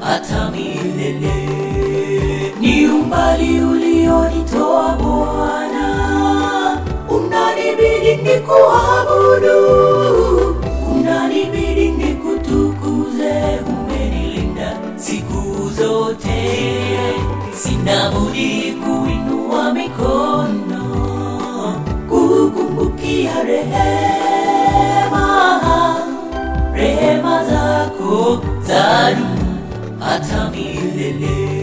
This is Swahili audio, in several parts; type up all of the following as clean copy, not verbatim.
hata milele. Ni umbali ulionitoa Bwana, unanibidi nikuabudu, unanibidi nikutukuze. Umenilinda siku zote, sina budi kuinua mikono kukumbukia rehema, rehema zako zadumu hata milele.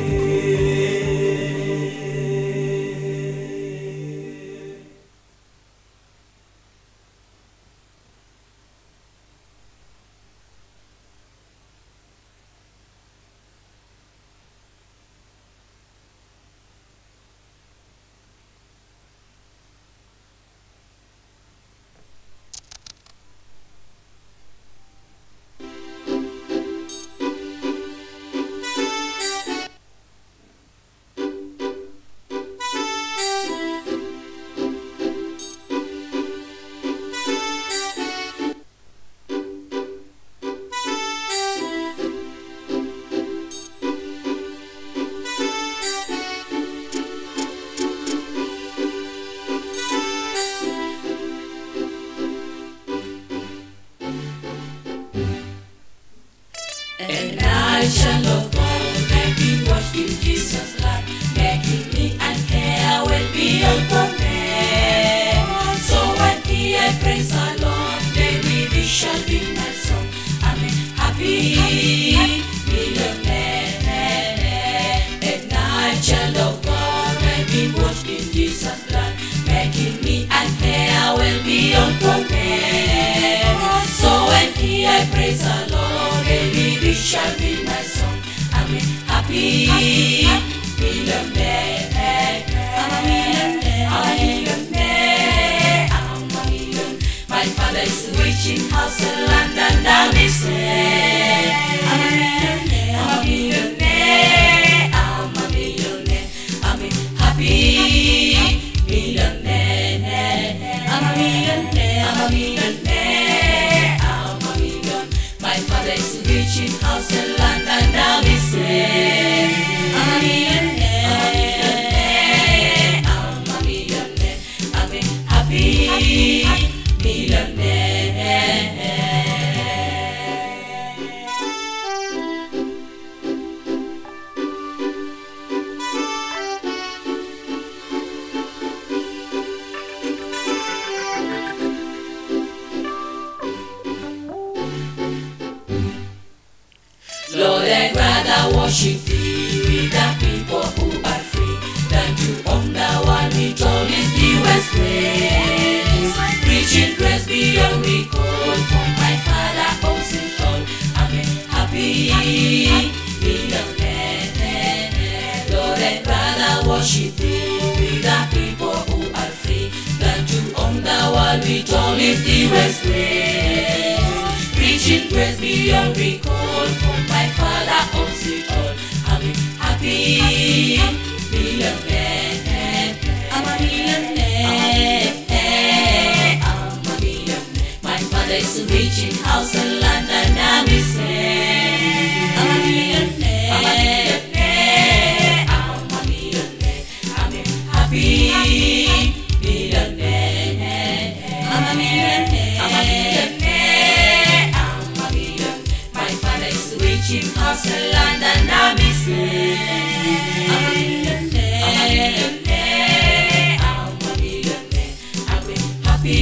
And I shall love God and be washed in Jesus' blood, making me an heir well beyond compare. So when he I praise the Lord, daily this shall be my song. I'm a happy millionaire. And I shall love God and be washed in Jesus' blood, making me an heir well beyond compare. So when he I praise the Lord, daily this shall be my song. I'm a happy millionaire. I'm a millionaire. I'm a millionaire. I'm a million. My father is rich in house and land, and I'm his heir. I'm a millionaire. I'm a millionaire. I'm a millionaire. I'm a happy millionaire. I'm a millionaire. I'm a millionaire. I'm a million. My father is rich in house and land, and I'm his heir. I'm a millionaire. I'm a millionaire. I'm a happy millionaire. Lord, I'd rather worship thee with the people who are free than to own the one which all is the west place. Preaching grace beyond recall, for my Father owns it all. I'm a happy millionaire. Lord, I'd rather worship thee with the people who are free than to own the one which all is the west place. Preaching grace beyond recall, for my Father owns it all. I'm a happy millionaire. I'm a millionaire. I'm a millionaire. My father is rich in house and land, and I'm his heir. I'm a millionaire. I'm a millionaire. I'm a millionaire. I'm a happy millionaire. I'm a millionaire. I'm a millionaire. I'm a million. My father is rich in house and land, and I'm his heir. I'm a millionaire. I'm a millionaire. I'm a millionaire. I'm a happy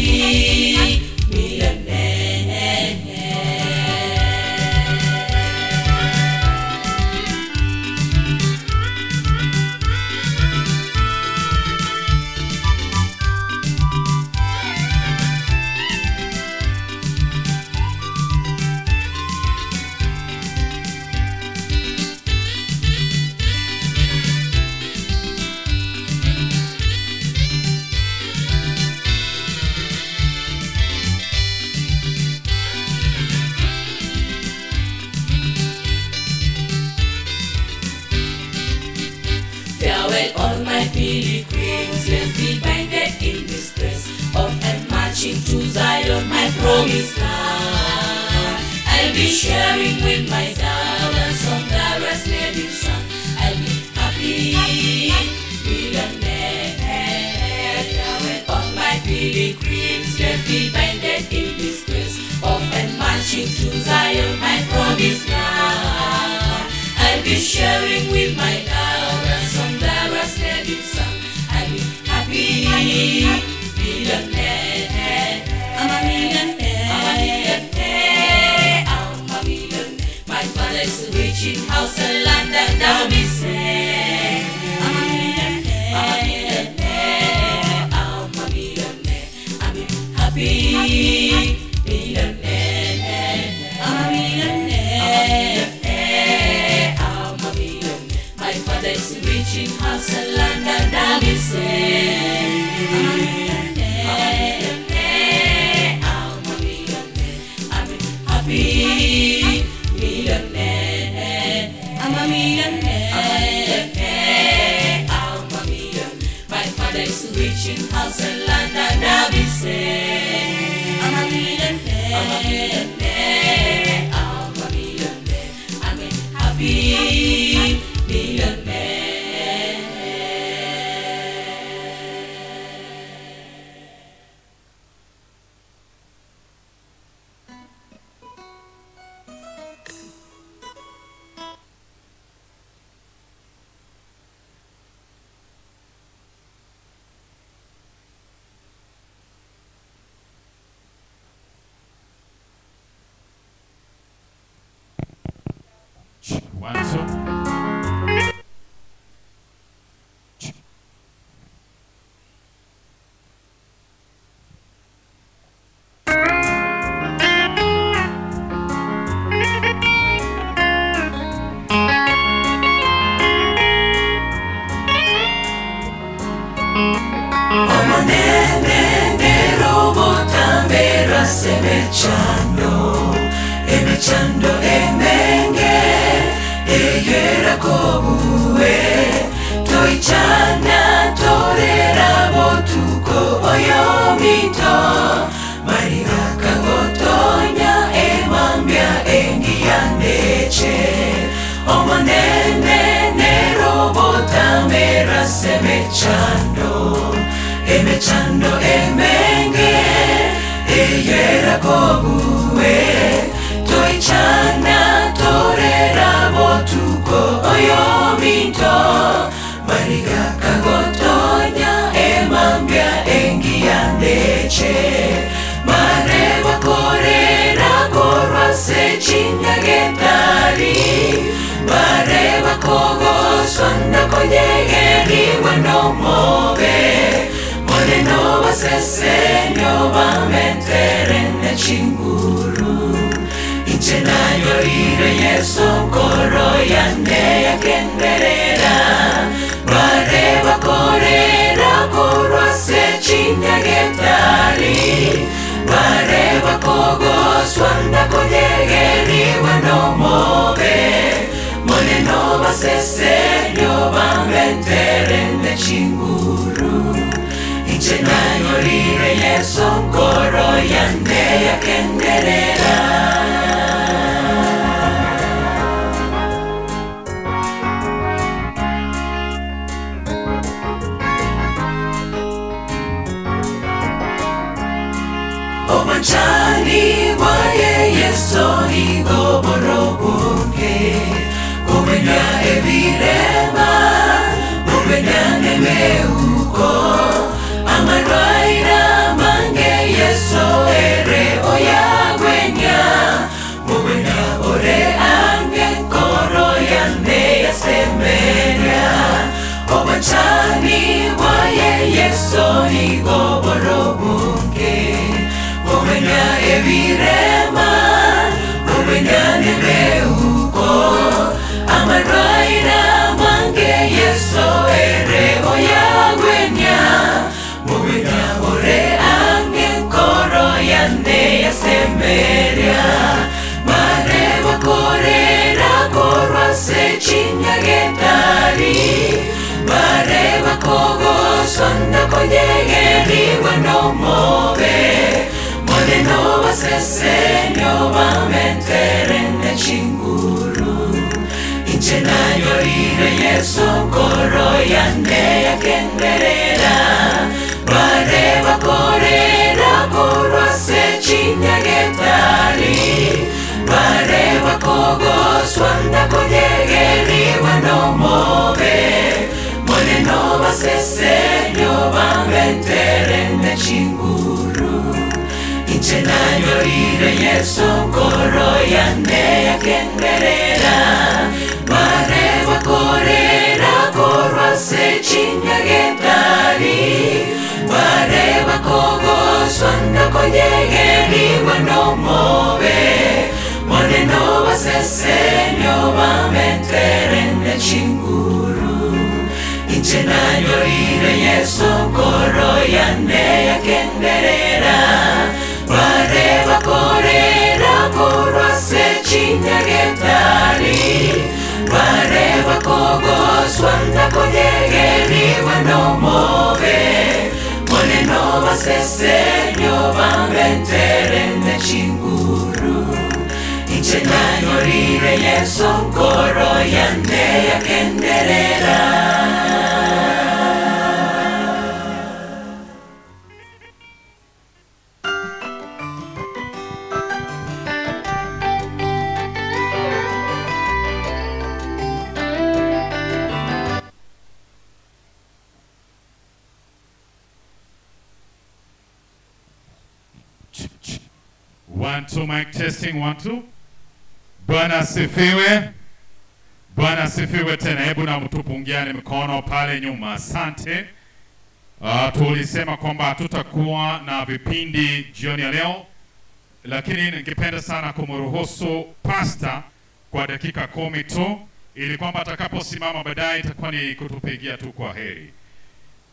millionaire. Farewell all my pilgrims, let's be binded in this grace of and marching to Zion, my promised land. I'll be sharing with my darling some living son. I'll be happy, millionaire. Farewell all my pilgrims, left be binded in disgrace, off and marching to Zion, my promised land. I'll be sharing with my lover some glorious living son. I'll be happy, millionaire. I'm a millionaire. I'm a millionaire. I'm a millionaire. My father is rich in house and land, and I'll be safe. I'm a millionaire. I'm a millionaire. I'm a millionaire. I'm a happy millionaire. I'm a millionaire. I'm a millionaire. My father is rich in house and land, and I'll be safe. I'm a millionaire. I'm a millionaire. I'm a millionaire. I'm a happy millionaire. I'm a millionaire. I'm a millionaire. I'm a millionaire. My father is rich in house and land, and I'll be safe. I'm a millionaire. I'm a millionaire. I'm a millionaire. I'm a happy millionaire. One, two. Omonene semechando emechando emenge eyera kobuwe toichana torera botuko oyomito marira kagotonya emambia engiyaneche omonene nerobotamera semechando emechando emenge eyera kobuwe toichana torera botuko oyominto mariga kagotonya emambia engiyaneche mareba korera korwase chinyagetari mareba kogoswana konyegeriwe nomobe moreno basesenyo bamenterene chinguru inchenayorire Yesu koro yane yakenderera bareba korera korwase chinyagetari bareba kogoswana konyegeriwe nomobe moreno basesenyo bamenterene chinguru inchenayorire Yesu koro yane yakenderera. Omanchani waye Yesu igoborobuke kumenya ebirema kumenya nemeuko amarwaira mange Yesu ere oyagwenya kumenya ore ange koro yane yasemeria omanchani waye Yesu igoborobuke kumenya ebirema kumenya nemeuko amarwaira mange Yesu ere oyagwenya kumenya ore ange koro yane yasemeria mareba korera korwase chinyagetari mareba kogoswana konyegeriwe nomobe moreno basesenyo bamenterene chinguru inchena Yesu koro yane yakenderera bare bakorera korwa se chinyagetari bare bakogoswa ndakonyegeriwa nomobe moneno basesenyo bambentere nechinguru inche nanyorire Yesu koro yane yakenderera bare bakorera korwa se chinyagetari bare bakogoswa ndakonyegeriwa nomobe moneno basesenyo bambentere nechinguru inche nanyorire Yesu koro yane yakenderera bare bakorera korwa se chinyagetari bare bakogoswa ndakonyegeriwa nomobe moneno basesenyo bambentere nechinguru inche nanyorire Yesu koro yane yakenderera. One, two, mic testing, 1, 2. Bwana asifiwe. Bwana asifiwe tena. Hebu na mtupungiane mikono pale nyuma. Asante. Tulisema kwamba hatutakuwa na vipindi jioni ya leo, lakini ningependa sana kumruhusu pastor kwa dakika 10 tu, ili kwamba atakaposimama baadaye itakuwa ni kutupigia tu kwa heri.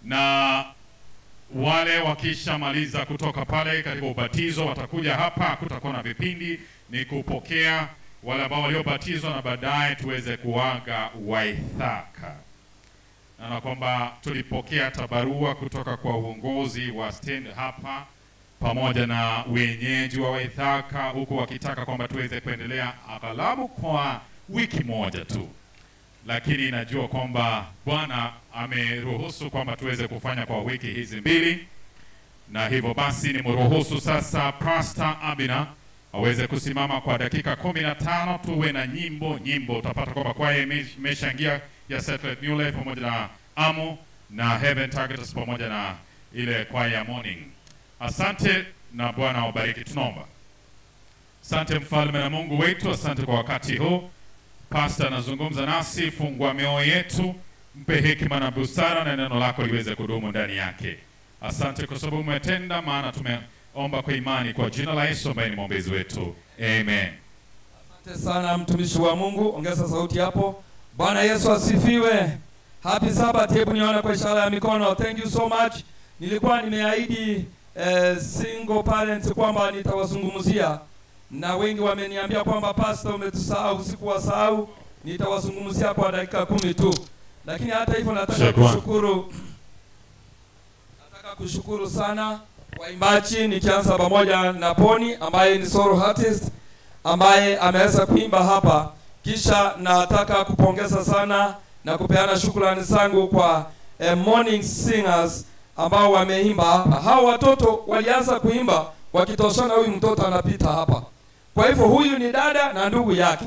Na wale wakishamaliza kutoka pale katika ubatizo watakuja hapa, kutakuwa na vipindi ni kupokea wale ambao waliobatizwa na baadaye tuweze kuaga Waithaka. Na kwamba tulipokea tabarua kutoka kwa uongozi wa stand hapa pamoja na wenyeji wa Waithaka, huku wakitaka kwamba tuweze kuendelea aghalabu kwa wiki moja tu, lakini najua kwamba Bwana ameruhusu kwamba tuweze kufanya kwa wiki hizi mbili, na hivyo basi nimruhusu sasa Pastor Abina aweze kusimama kwa dakika 15, tuwe na nyimbo. Utapata kwamba kwaya imeshaingia ya Satellite New Life pamoja na Amo na Heaven Targeters pamoja na ile kwaya ya Morning. Asante na Bwana awabariki. Tunaomba. Asante mfalme na Mungu wetu, asante kwa wakati huu. Pastor anazungumza nasi, fungua mioyo yetu, mpe hekima na busara na neno lako liweze kudumu ndani yake. Asante kwa sababu umetenda, maana tumeomba kwa imani kwa jina la Yesu ambaye ni mwombezi wetu. Amen. Asante sana mtumishi wa Mungu, ongeza sauti hapo. Bwana Yesu asifiwe. Happy Sabbath, hebu nione kwa ishara ya mikono. Thank you so much. Nilikuwa nimeahidi single parents kwamba nitawazungumzia, na wengi wameniambia kwamba pastor umetusahau. Sikuwasahau, nitawazungumzia kwa dakika 10 tu. Lakini hata hivyo nataka kushukuru sana waimbaji, nikianza pamoja na Poni ambaye ni solo artist ambaye ameweza kuimba hapa. Kisha nataka kupongeza sana na kupeana shukrani zangu kwa Morning Singers ambao wameimba hapa. Hao watoto walianza kuimba wakitoshana, huyu mtoto anapita hapa. Kwa hivyo huyu ni dada na ndugu yake.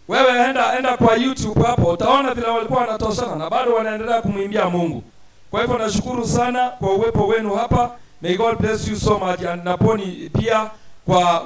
Wewe enda kwa YouTube hapo utaona vile walikuwa wanatoshana na bado wanaendelea kumwimbia Mungu. Kwa hivyo nashukuru sana kwa uwepo wenu hapa. May God bless you so much. And Naponi pia kwa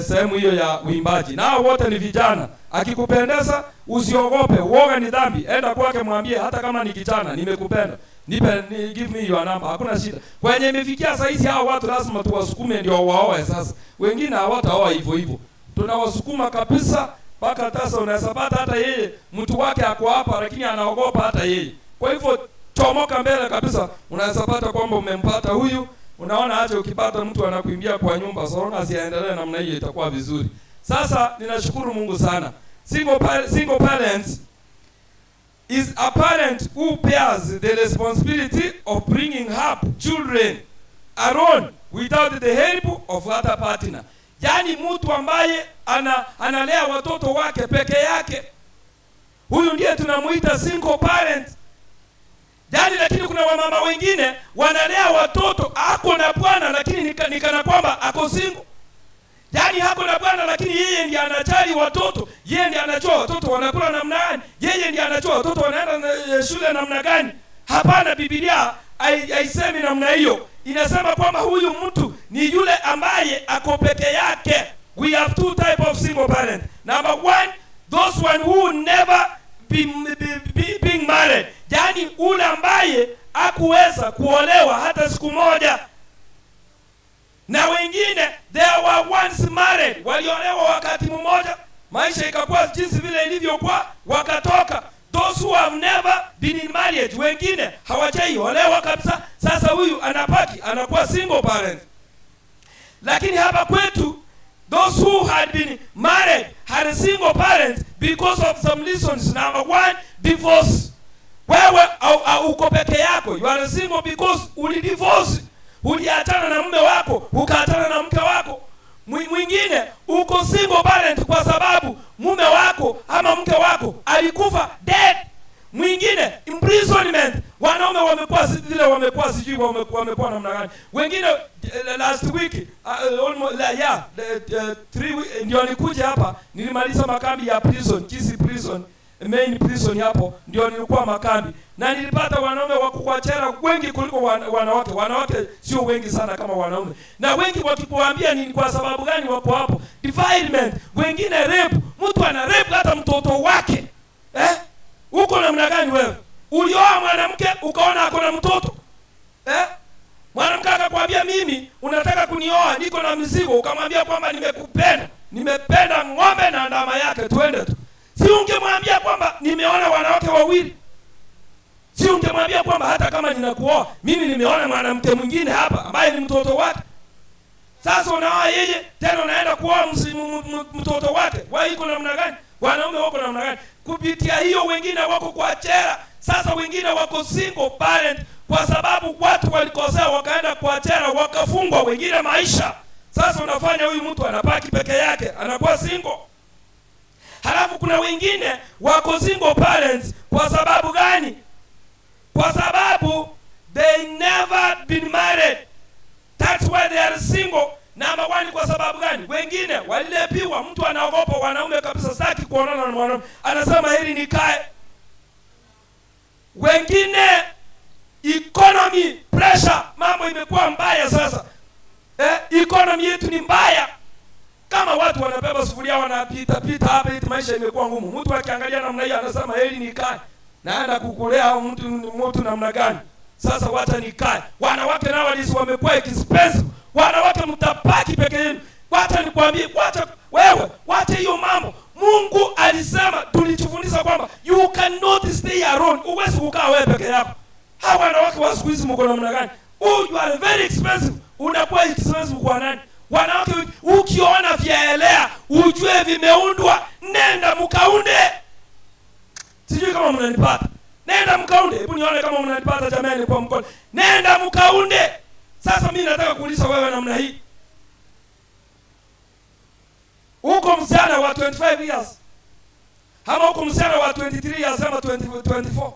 sehemu hiyo ya uimbaji. Na wote ni vijana. Akikupendeza usiogope, uoga ni dhambi. Enda kwake mwambie, hata kama ni kijana nimekupenda. Nipe, give me your number. Hakuna shida. Kwenye imefikia saa hizi hao watu lazima tuwasukume ndio waoe sasa. Wengine hawataoa hivyo hivyo. Tunawasukuma kabisa mpaka sasa unaweza pata hata yeye mtu wake ako hapa lakini anaogopa hata yeye. Kwa hivyo chomoka mbele kabisa, unaweza pata kwamba umempata huyu. Unaona aje ukipata mtu anakuimbia kwa nyumba, so asiendelee namna hiyo itakuwa vizuri. Sasa ninashukuru Mungu sana. Single parents is a parent who bears the responsibility of bringing up children alone without the help of other partner. Yaani mtu ambaye analea watoto wake peke yake. Huyu ndiye tunamuita single parent. Yaani, lakini kuna wamama wengine wanalea watoto, ako na bwana lakini ni kana kwamba ako single. Yaani hako na bwana lakini yeye ndiye anajali watoto, yeye ndiye anajua watoto wanakula namna gani, yeye ndiye anajua watoto wanaenda shule namna gani. Hapana, Biblia haisemi namna hiyo. Inasema kwamba huyu mtu ni yule ambaye ako peke yake. We have two type of single parent. Number one, those one who never being married, yaani ule ambaye hakuweza kuolewa hata siku moja. Na wengine, they were once married, waliolewa wakati mmoja, maisha ikakuwa jinsi vile ilivyokuwa, wakatoka. Those who have never been in marriage, wengine hawajaiolewa kabisa. Sasa huyu anabaki anakuwa single parent. Lakini hapa kwetu, those who had been married had single parents because of some reasons. Number one, divorce. Wewe au uko peke yako, you are single because ulidivorce, uliachana na mume wako, ukaachana na mke wako. Mwingine uko single parent kwa sababu mume wako ama mke wako alikufa, dead. Mwingine imprisonment. Wanaume wamekuwa vile wamekuwa, sijui wamekuwa namna gani. Wengine last week, almost, yeah, 3 week, ndio nikuja hapa, nilimaliza makambi ya prison, Kisii Prison, main prison, hapo ndio nilikuwa makambi, na nilipata wanaume wako kwa jela wengi kuliko wanawake. Wanawake sio wengi sana kama wanaume, na wengi wakikuambia ni kwa sababu gani wako hapo, defilement, wengine rape. Mtu ana rape hata mtoto wake, eh? Uko namna gani wewe? Ulioa mwanamke ukaona ako na mtoto, eh? Mwanamke akakwambia, "Mimi unataka kunioa, niko na mzigo." Ukamwambia kwamba nimekupenda, nimependa ng'ombe na ndama yake, twende tu. Si ungemwambia kwamba nimeona wanawake wawili? Si ungemwambia kwamba hata kama ninakuoa, mimi nimeona mwanamke mwingine hapa ambaye ni mtoto wake? Sasa unaoa yeye, tena unaenda kuoa mtoto wake. Wa iko namna gani? Wanaume wako namna gani? Kupitia hiyo wengine wako kwa jela. Sasa wengine wako single parent kwa sababu watu walikosea, wakaenda kwa jela, wakafungwa wengine maisha. Sasa unafanya huyu mtu anabaki peke yake, anakuwa single. Halafu kuna wengine wako single parents kwa sababu gani? Kwa sababu they never been married. That's why they are single. Number one, kwa sababu gani? Wengine walilepiwa, mtu anaogopa wanaume kabisa, sitaki kuonana na mwanaume, anasema heri nikae. Wengine economy pressure, mambo imekuwa mbaya sasa. Economy yetu ni mbaya. Kama watu wanabeba sufuria wanapita pita hapa, eti maisha imekuwa ngumu. Mtu akiangalia namna hiyo anasema heri nikae. Naenda kukulea mtu namna gani? Sasa wacha nikae. Wanawake nao walisi wamekuwa expensive. Wanawake mtabaki peke yenu. Wacha nikwambie, wacha wewe, wacha hiyo mambo. Mungu alisema, tulijifundisha kwamba you cannot stay alone. Huwezi kukaa wewe peke yako. Hawa wanawake wa siku hizi mko namna gani? Oh, you are very expensive. Unakuwa expensive kwa nani? Wanawake, ukiona vyaelea ujue vimeundwa, nenda mkaunde. Sijui kama mnanipata. Nenda mkaunde. Hebu nione kama mnanipata jamani kwa mkono. Nenda mkaunde. Sasa mimi nataka kuuliza wewe namna hii. Uko msichana wa 25 years ama uko msichana wa 23 years ama 20, 24,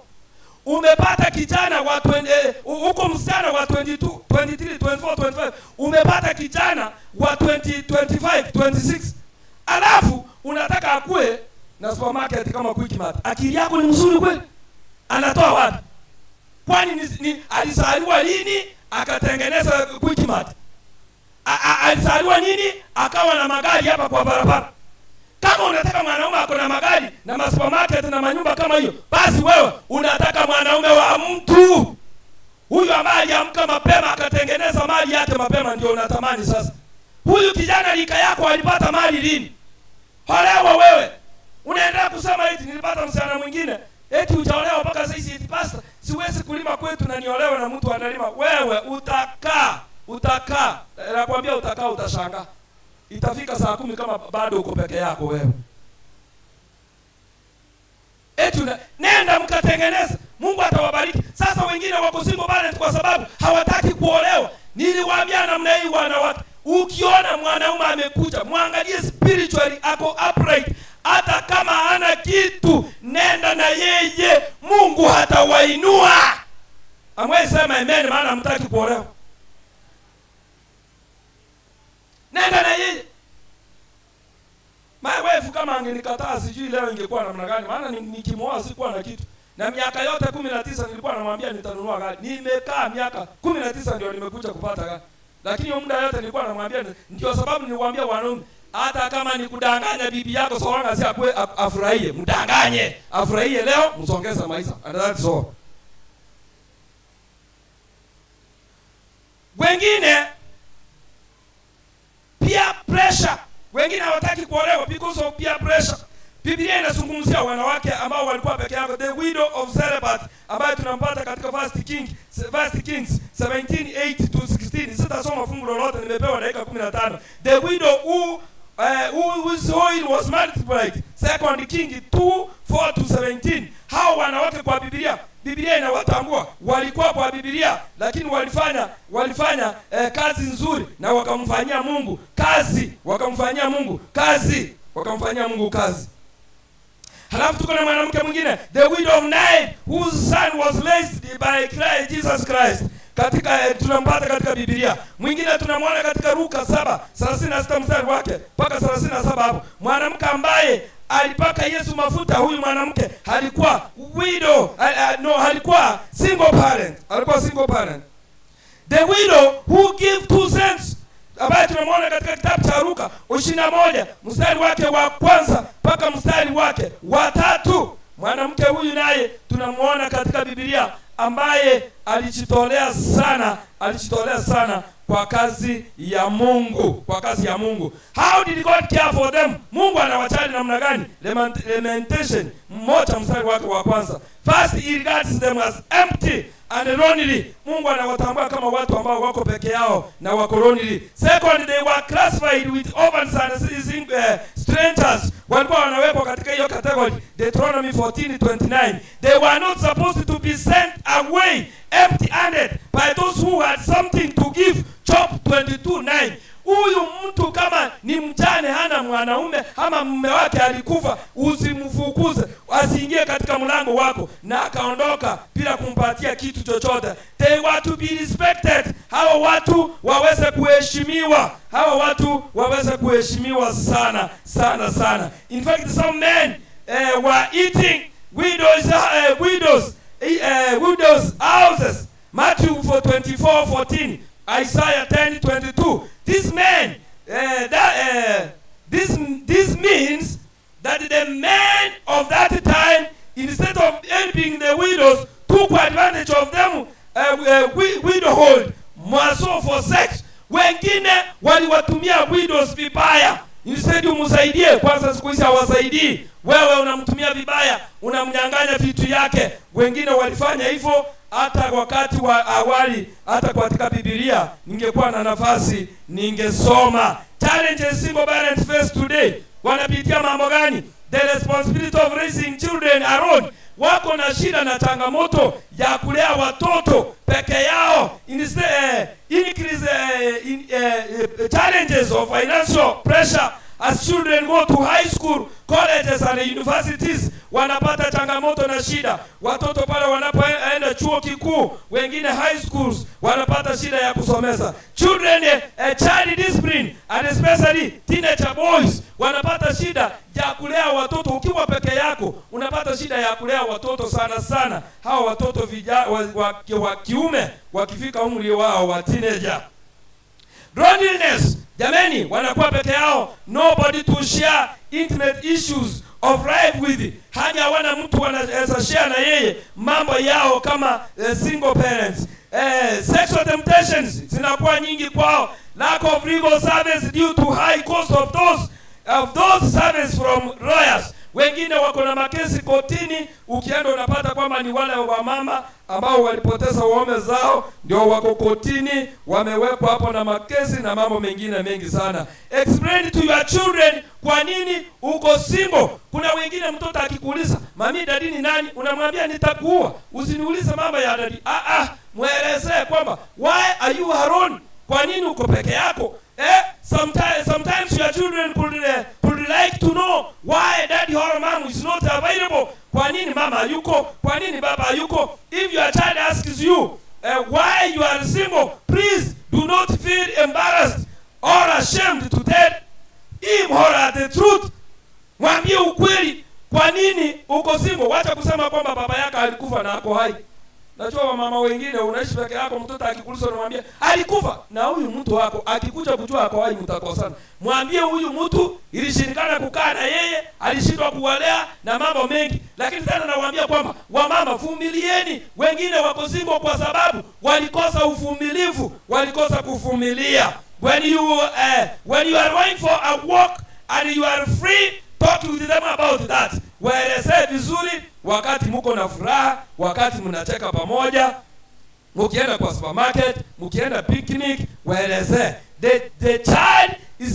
umepata kijana wa 20, uko msichana wa 22, 23, 24, 25, umepata kijana wa 20, 25, 26, alafu unataka akue na supermarket kama Quickmart. Akili yako ni mzuri kweli? Anatoa wapi? Kwani alizaliwa lini akatengeneza Quickmart? Alizaliwa nini akawa na magari hapa kwa barabara? Kama unataka mwanaume ako na magari na masupermarket na manyumba kama hiyo, basi wewe unataka mwanaume wa mtu huyu ambaye aliamka mapema akatengeneza mali yake mapema, ndio unatamani sasa. Huyu kijana rika yako alipata mali lini? Olewa wewe. Unaendelea kusema eti nilipata msichana mwingine, eti hujaolewa mpaka sasa hizi, eti pastor, siwezi kulima kwetu na niolewe na mtu analima. Wewe utakaa, utakaa. Nakwambia utakaa, utashangaa. Itafika saa 10 kama bado uko peke yako wewe. Eti nenda mkatengeneza, Mungu atawabariki. Sasa wengine wako single parent kwa sababu hawataki kuolewa. Niliwaambia namna hii wanawake, ukiona mwanaume amekuja, mwangalie spiritually ako upright, hata kama hana kitu, nenda. Nenda na yeye, Mungu hatawainua. Amwezi sema amen, maana hamtaki kuolewa. Nenda na yeye. My wife kama angenikataa sijui leo ingekuwa namna gani, maana nikimwoa sikuwa na kitu. Na miaka yote 19 nilikuwa namwambia nitanunua gari. Nimekaa miaka 19 ndio nimekuja kupata gari. Lakini hiyo muda yote nilikuwa namwambia, ndio sababu niliwaambia wanaume, hata kama nikudanganya bibi yako so long as afurahie, mdanganye, afurahie leo, msongeze maisha. And that's all. Wengine peer pressure. Wengine hawataki kuolewa because of peer pressure. Biblia inazungumzia wanawake ambao walikuwa peke yao, the widow of Zarephath, ambaye tunampata katika First Kings 17:8 to 16. Sitasoma fungu lolote, nimepewa dakika 15. The widow whose oil was multiplied, Second King 2:4 to 17. Hao wanawake kwa Biblia, Biblia inawatambua, walikuwa kwa Biblia, lakini walifanya kazi nzuri na wakamfanyia Mungu kazi, wakamfanyia Mungu kazi, wakamfanyia Mungu kazi. Halafu tuko na mwanamke mwingine, the widow of Nain, whose son was raised by Christ, Jesus Christ. Katika tunampata katika Biblia. Mwingine tunamwona katika Luka 7:36 mstari wake mpaka 37 hapo. Mwanamke ambaye alipaka Yesu mafuta, huyu mwanamke alikuwa widow, no, alikuwa single parent. Alikuwa single parent. The widow who give 2 cents, ambaye tunamwona katika kitabu cha Luka 21 mstari wake wa kwanza mpaka mstari wake wa 3. Mwanamke huyu naye tunamwona katika Biblia ambaye alijitolea sana, alijitolea sana kwa kazi ya Mungu, kwa kazi ya Mungu. How did God care for them? Mungu anawajali namna gani? Lamentation 1 mstari wake wa kwanza. First, he regards them as empty and lonely. Mungu anawatambua kama watu ambao wako peke yao na wako lonely. Second, they were classified with orphans and strangers. Walikuwa wanawekwa katika hiyo category. Deuteronomy 14:29. They were not supposed to be sent away empty-handed by those who had something to give. Job 22:9. Huyu mtu kama ni mjane, hana mwanaume ama mume wake alikufa, usimfukuze, asiingie katika mlango wako na akaondoka bila kumpatia kitu chochote. They were to be respected. Hawa watu waweze kuheshimiwa. Hawa watu waweze kuheshimiwa sana sana sana. In fact, some men were eating widows houses. Matthew 24:14, Isaiah 10:22. This man, this means that the men of that time, instead of helping the widows, took advantage of them, widowhood, mwaso for sex. Wengine waliwatumia widows vibaya. Instead umsaidie, kwanza siku hizi hawasaidii. Wewe unamtumia vibaya, unamnyang'anya vitu yake. Wengine walifanya hivyo hata wakati wa awali, hata katika Biblia. Ningekuwa na nafasi ningesoma. Challenges single parents face today. Wanapitia mambo gani? The responsibility of raising children alone. Wako na shida na changamoto ya kulea watoto peke yao. Instead, increase in challenges of financial pressure as children go to high school, colleges and universities. Wanapata changamoto na shida. Watoto pale wanapoenda chuo kikuu, wengine high schools, wanapata shida ya kusomeza. Children, child discipline and especially teenager boys wanapata shida ya kulea watoto. Ukiwa peke yako unapata shida ya kulea watoto sana sana. Hawa watoto vijana wa kiume wakifika umri wao wa teenager. Loneliness, jameni, wanakuwa peke yao, nobody to share intimate issues of life with. Hani hawana mtu wanaweza share na yeye mambo yao kama single parents. Sexual temptations zinakuwa nyingi kwao. Lack of legal service due to high cost of those service from lawyers. Wengine wako na makesi kotini, ukienda unapata kwamba ni wale wa mama ambao walipoteza waume zao ndio wako kotini, wamewekwa hapo na makesi na mambo mengine mengi sana. Explain to your children kwa nini uko single. Kuna wengine mtoto akikuuliza, "Mami, daddy ni nani?" Unamwambia, "Nitakuua. Usiniulize mambo ya daddy." Ah ah, muelezee kwamba why are you alone? Kwa nini uko peke yako? Eh? Sometimes your children could like to know why daddy or mom is not available. Kwa nini mama hayuko? Kwa nini baba hayuko? If your child asks you why you are single, please do not feel embarrassed or ashamed to tell him or her the truth. Mwambie ukweli, kwa nini uko single. Wacha kusema kwamba baba yako alikufa na ako hai. Najua wamama wengine unaishi peke yako, mtoto akikuuliza unamwambia alikufa, na huyu mtu wako akikuja kujua ako hai mtakosana. Mwambie huyu mtu ilishindikana kukaa na yeye, alishindwa kuwalea na mambo mengi. Lakini tena nawaambia kwamba wamama, vumilieni. Wengine wako single kwa sababu walikosa uvumilivu, walikosa kuvumilia. When you are going for a walk and you are free, talk with them about that. Waelezee vizuri wakati muko na furaha, wakati mnacheka pamoja, mkienda kwa supermarket, mkienda picnic, waelezee. The child is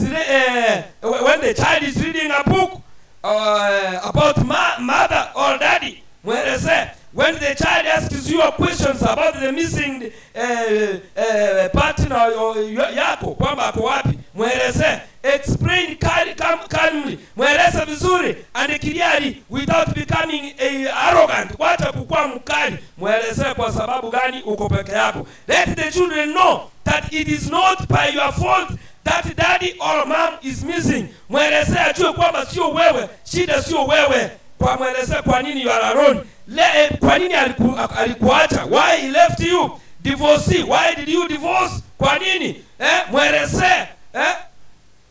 when the child is reading a book about mother or daddy, mwelezee. When the child asks you questions about the missing partner yako kwamba ako wapi, mwelezee. Explain calmly, mweleze vizuri and clearly without becoming arrogant. Wacha kukua mkali, mwelezee kwa sababu gani uko peke yako. Let the children know that it is not by your fault that daddy or mom is missing. Mwelezee ajue kwamba sio wewe, shida sio wewe. Kwa mwelezee kwa nini you are alone. Kwa nini alikuacha? Why he left you? Divorcee, why did you divorce? Kwa nini? Mwelezee,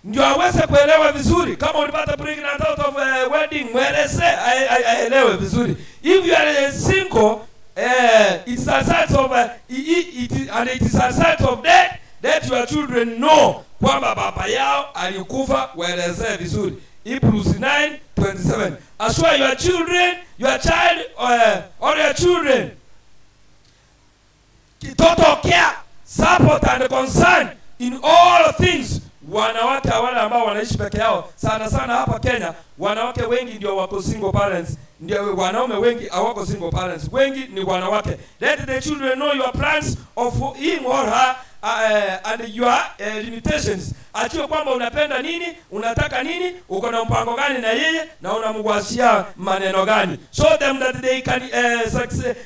ndio aweze kuelewa vizuri. Kama ulipata pregnant out of wedding, mwelezee aelewe vizuri. If you are single, it's a sign of it, and it is a sign of death that your children know kwamba baba yao alikufa. Waelezee vizuri. Hebrews 9:27. Assure your children, your child or your children, total care, support and concern in all things. Wanawake wale ambao wanaishi peke yao sana sana hapa Kenya, wanawake wengi ndio wako single parents, ndio wanaume wengi hawako single parents, wengi ni wanawake. Let the children know your plans of him or her and your limitations. Ajue kwamba unapenda nini, unataka nini, uko na mpango gani na yeye na unamgwashia maneno gani. Show them that they can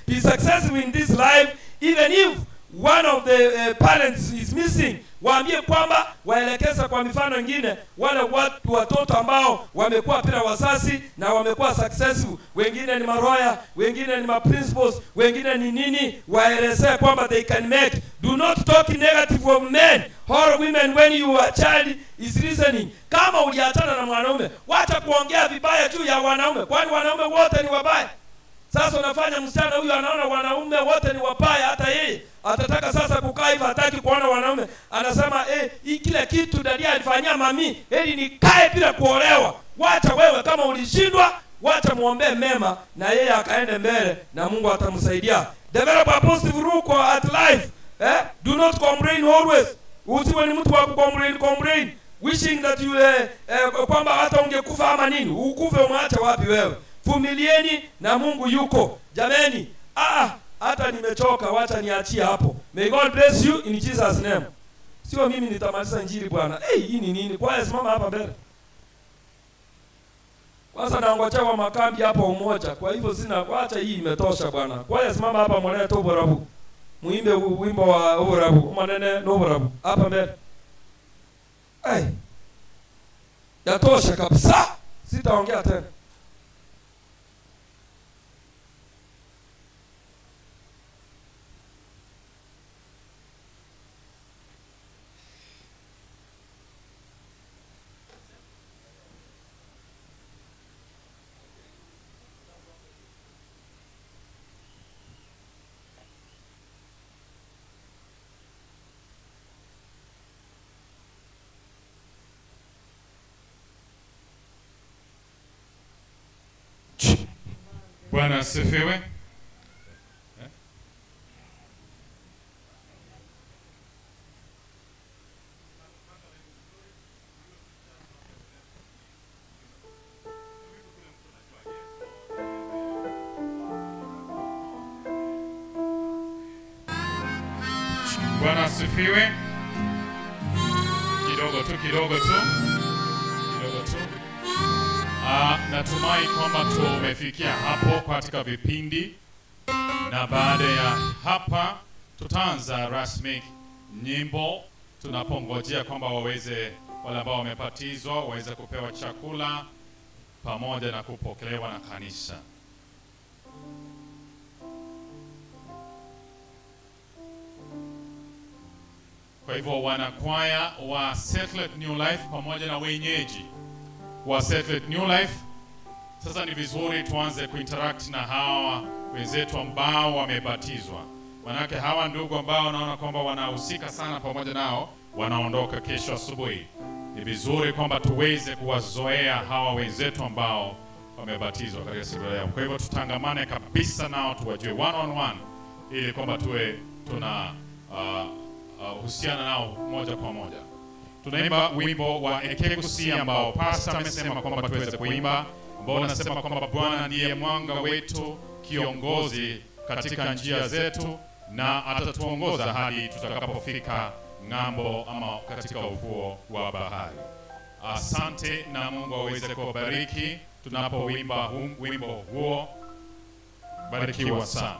be successful in this life even if one of the parents is missing. Waambie kwamba waelekeza kwa mifano ingine wale watu watoto ambao wamekuwa bila wazazi na wamekuwa successful, wengine ni malawyer, wengine ni maprincipals, wengine ni nini. Waelezee kwamba they can make. Do not talk negative of men or women when your child is listening. Kama uliachana na mwanaume, wacha kuongea vibaya juu ya wanaume, kwani wanaume wote ni wabaya? Sasa unafanya msichana huyu anaona wanaume wote ni wabaya, hata yeye atataka sasa kukaa hivyo, hataki kuona wanaume. Anasema, hii kila kitu daddy alifanyia mami, heri nikae bila kuolewa. Wacha wewe, kama ulishindwa, wacha muombee mema na yeye akaende mbele na Mungu atamsaidia. Develop a positive look at life. Eh? Do not complain always. Usiwe ni mtu wa kucomplain complain, wishing that you kwamba hata ungekufa ama nini. Ukufe umwache wapi wewe? Vumilieni na Mungu yuko. Jameni, hata nimechoka, wacha niachie hapo. May God bless you in Jesus name. Sio mimi nitamaliza injili bwana. Hey, hii ni nini? Kwa simama hapa mbele. Kwanza naongojea wa makambi hapa umoja. Kwa hivyo sina, wacha hii imetosha bwana. Kwa simama hapa mwalete oborabu. Muimbe wimbo wa oborabu. Manene no oborabu. Hapa mbele. Hey. Yatosha kabisa. Sitaongea tena. Bwana asifiwe. Bwana asifiwe. Kidogo tu, kidogo tu, kidogo tu. Natumai kwamba tumefikia hapo katika vipindi, na baada ya hapa tutaanza rasmi nyimbo, tunapongojea kwamba waweze wale ambao wamebatizwa waweze kupewa chakula pamoja na kupokelewa na kanisa. Kwa hivyo wanakwaya wa Settled New Life pamoja na wenyeji wa Settled New Life, sasa ni vizuri tuanze kuinteract na hawa wenzetu ambao wamebatizwa. Manake hawa ndugu ambao naona kwamba wanahusika sana pamoja nao wanaondoka kesho asubuhi. Ni vizuri kwamba tuweze kuwazoea hawa wenzetu ambao wamebatizwa katika siku ya leo. Kwa hivyo tutangamane kabisa nao, tuwajue one on one, ili kwamba tuwe tuna husiana nao moja kwa moja. Tunaimba wimbo wa Ekegusii ambao pastor amesema kwamba tuweze kuimba, ambao unasema kwamba Bwana ndiye mwanga wetu, kiongozi katika njia zetu, na atatuongoza hadi tutakapofika ng'ambo ama katika ufuo wa bahari. Asante na Mungu aweze kuwabariki tunapoimba wimbo huo. Barikiwa sana.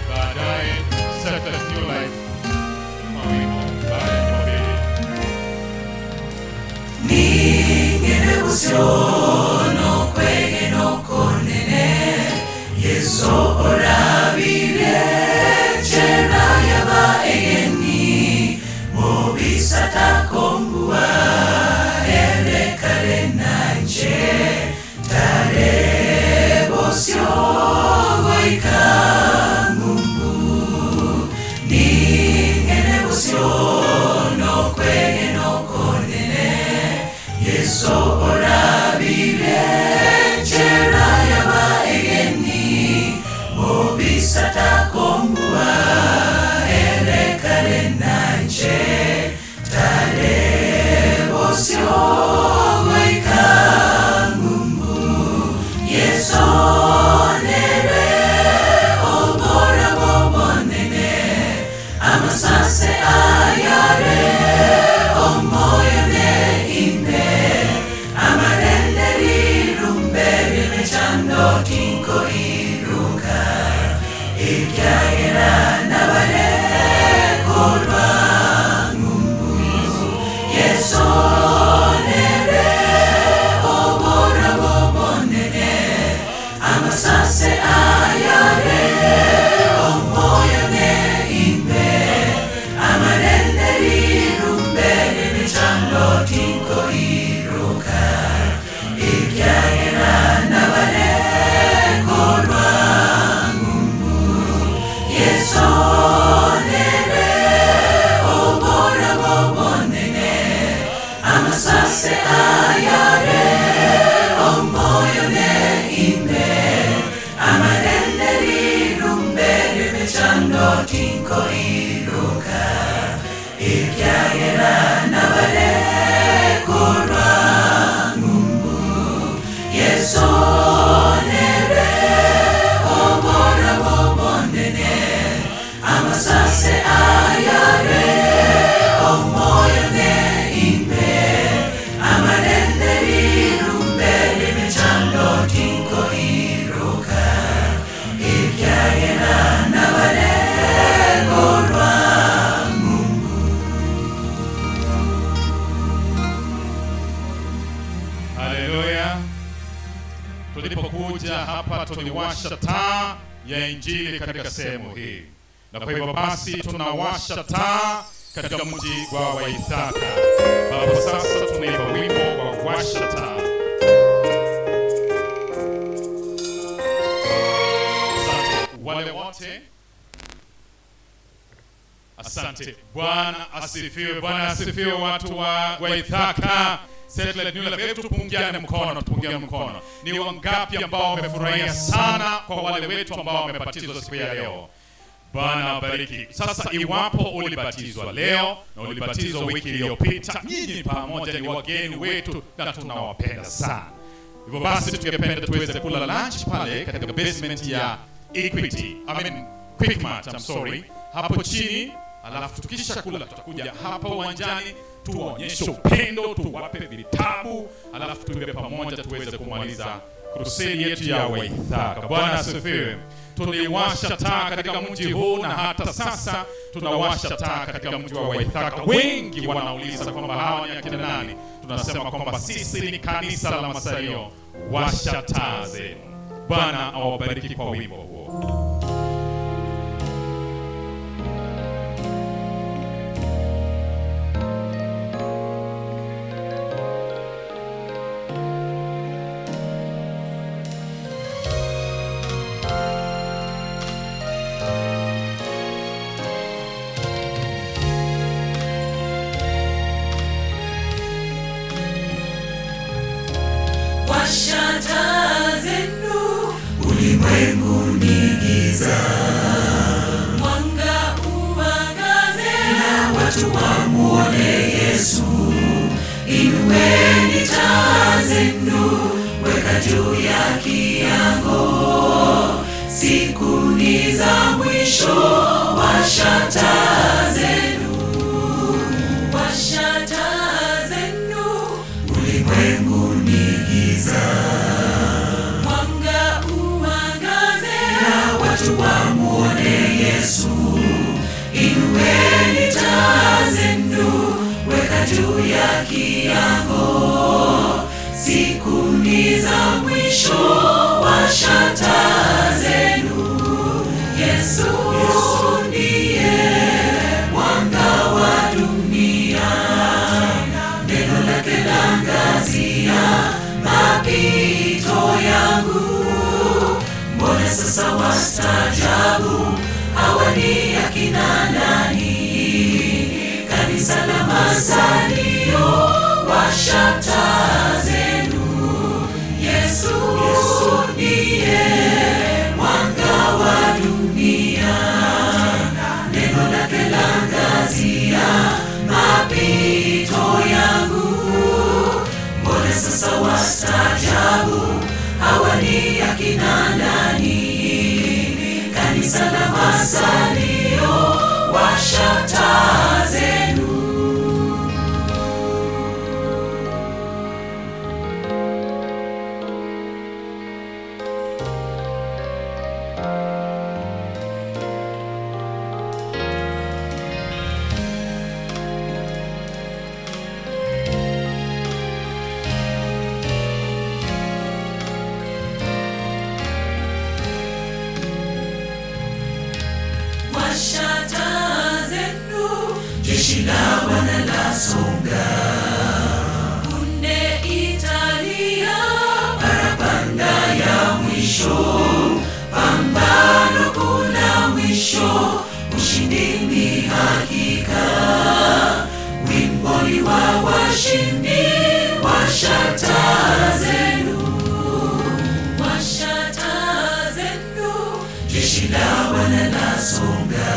Baadaye Settled New Life kwa wimbo baada ya nyimbo mbili. tinkoiroka ekiagera nabarekorwa ngumbu Yesu nere obora bobonene amasase ayare omoyo ne ime amarenderi rumbere mechando tinkoiroka ekiagera nabarekorwa ngumbu. Haleluya. Tulipokuja hapa tuliwasha taa ya Injili katika sehemu hii, na kwa hivyo basi tunawasha taa katika mji wa Waithaka. Ambapo sasa tunaimba wimbo wa washa taa. Asante wale wote, asante. Bwana asifiwe, Bwana asifiwe watu wa Waithaka. Satellite New Life, hebu tupungiane mkono, tupungiane mkono. Ni wangapi ambao wamefurahia sana kwa wale wetu ambao wamebatizwa siku ya leo? Bwana awabariki. Sasa iwapo ulibatizwa leo na ulibatizwa wiki iliyopita, nyinyi pamoja ni wageni wetu na tunawapenda sana. Hivyo basi tungependa tuweze kula lunch pale katika basement ya Equity, I mean Quickmart, I'm sorry, hapo chini. Alafu tukisha kula tutakuja hapa uwanjani tuwaonyeshe upendo, tuwape vitabu, alafu tuwe pamoja tuweze kumaliza crusade yetu ya Waithaka. Bwana asifiwe. Tuliwasha taa katika mji huu na hata sasa tunawasha taa katika mji wa Waithaka. Wengi wanauliza kwamba hawa ni akina nani? Tunasema kwamba sisi ni kanisa la Masalio. Washa taa zenu. Bwana awabariki kwa wimbo huo. Washa taa zenu, ulimwengu ni giza, mwanga uangaze na watu wamuone Yesu. Inueni taa zenu, weka juu ya kiango, siku ni za mwisho. Washa taa zenu, washa taa zenu, ulimwengu ni giza, mwanga uangaze na watu wamuone Yesu. Inueni taa zenu, weka juu ya kiango, siku ni za mwisho. Washa taa zenu, Yesu ndiye mwanga wa dunia, neno lake laangazia mapito yangu. Mbona sasa wastaajabu, hawa ni akina nani? Kanisa la Masalio, washa taa zenu, Yesu ndiye mwanga wa dunia, neno lake laangazia mapito yangu. Mbona sasa wastaajabu, hawa ni akina nani? Kanisa la Masalio, washa taa zenu. Washa taa zenu, jeshi la Bwana lasonga, punde italia parapanda ya mwisho, pambano kuna mwisho, ushindi ni hakika, wimbo ni wa washindi. Washa taa zenu, washa taa zenu, jeshi la Bwana lasonga,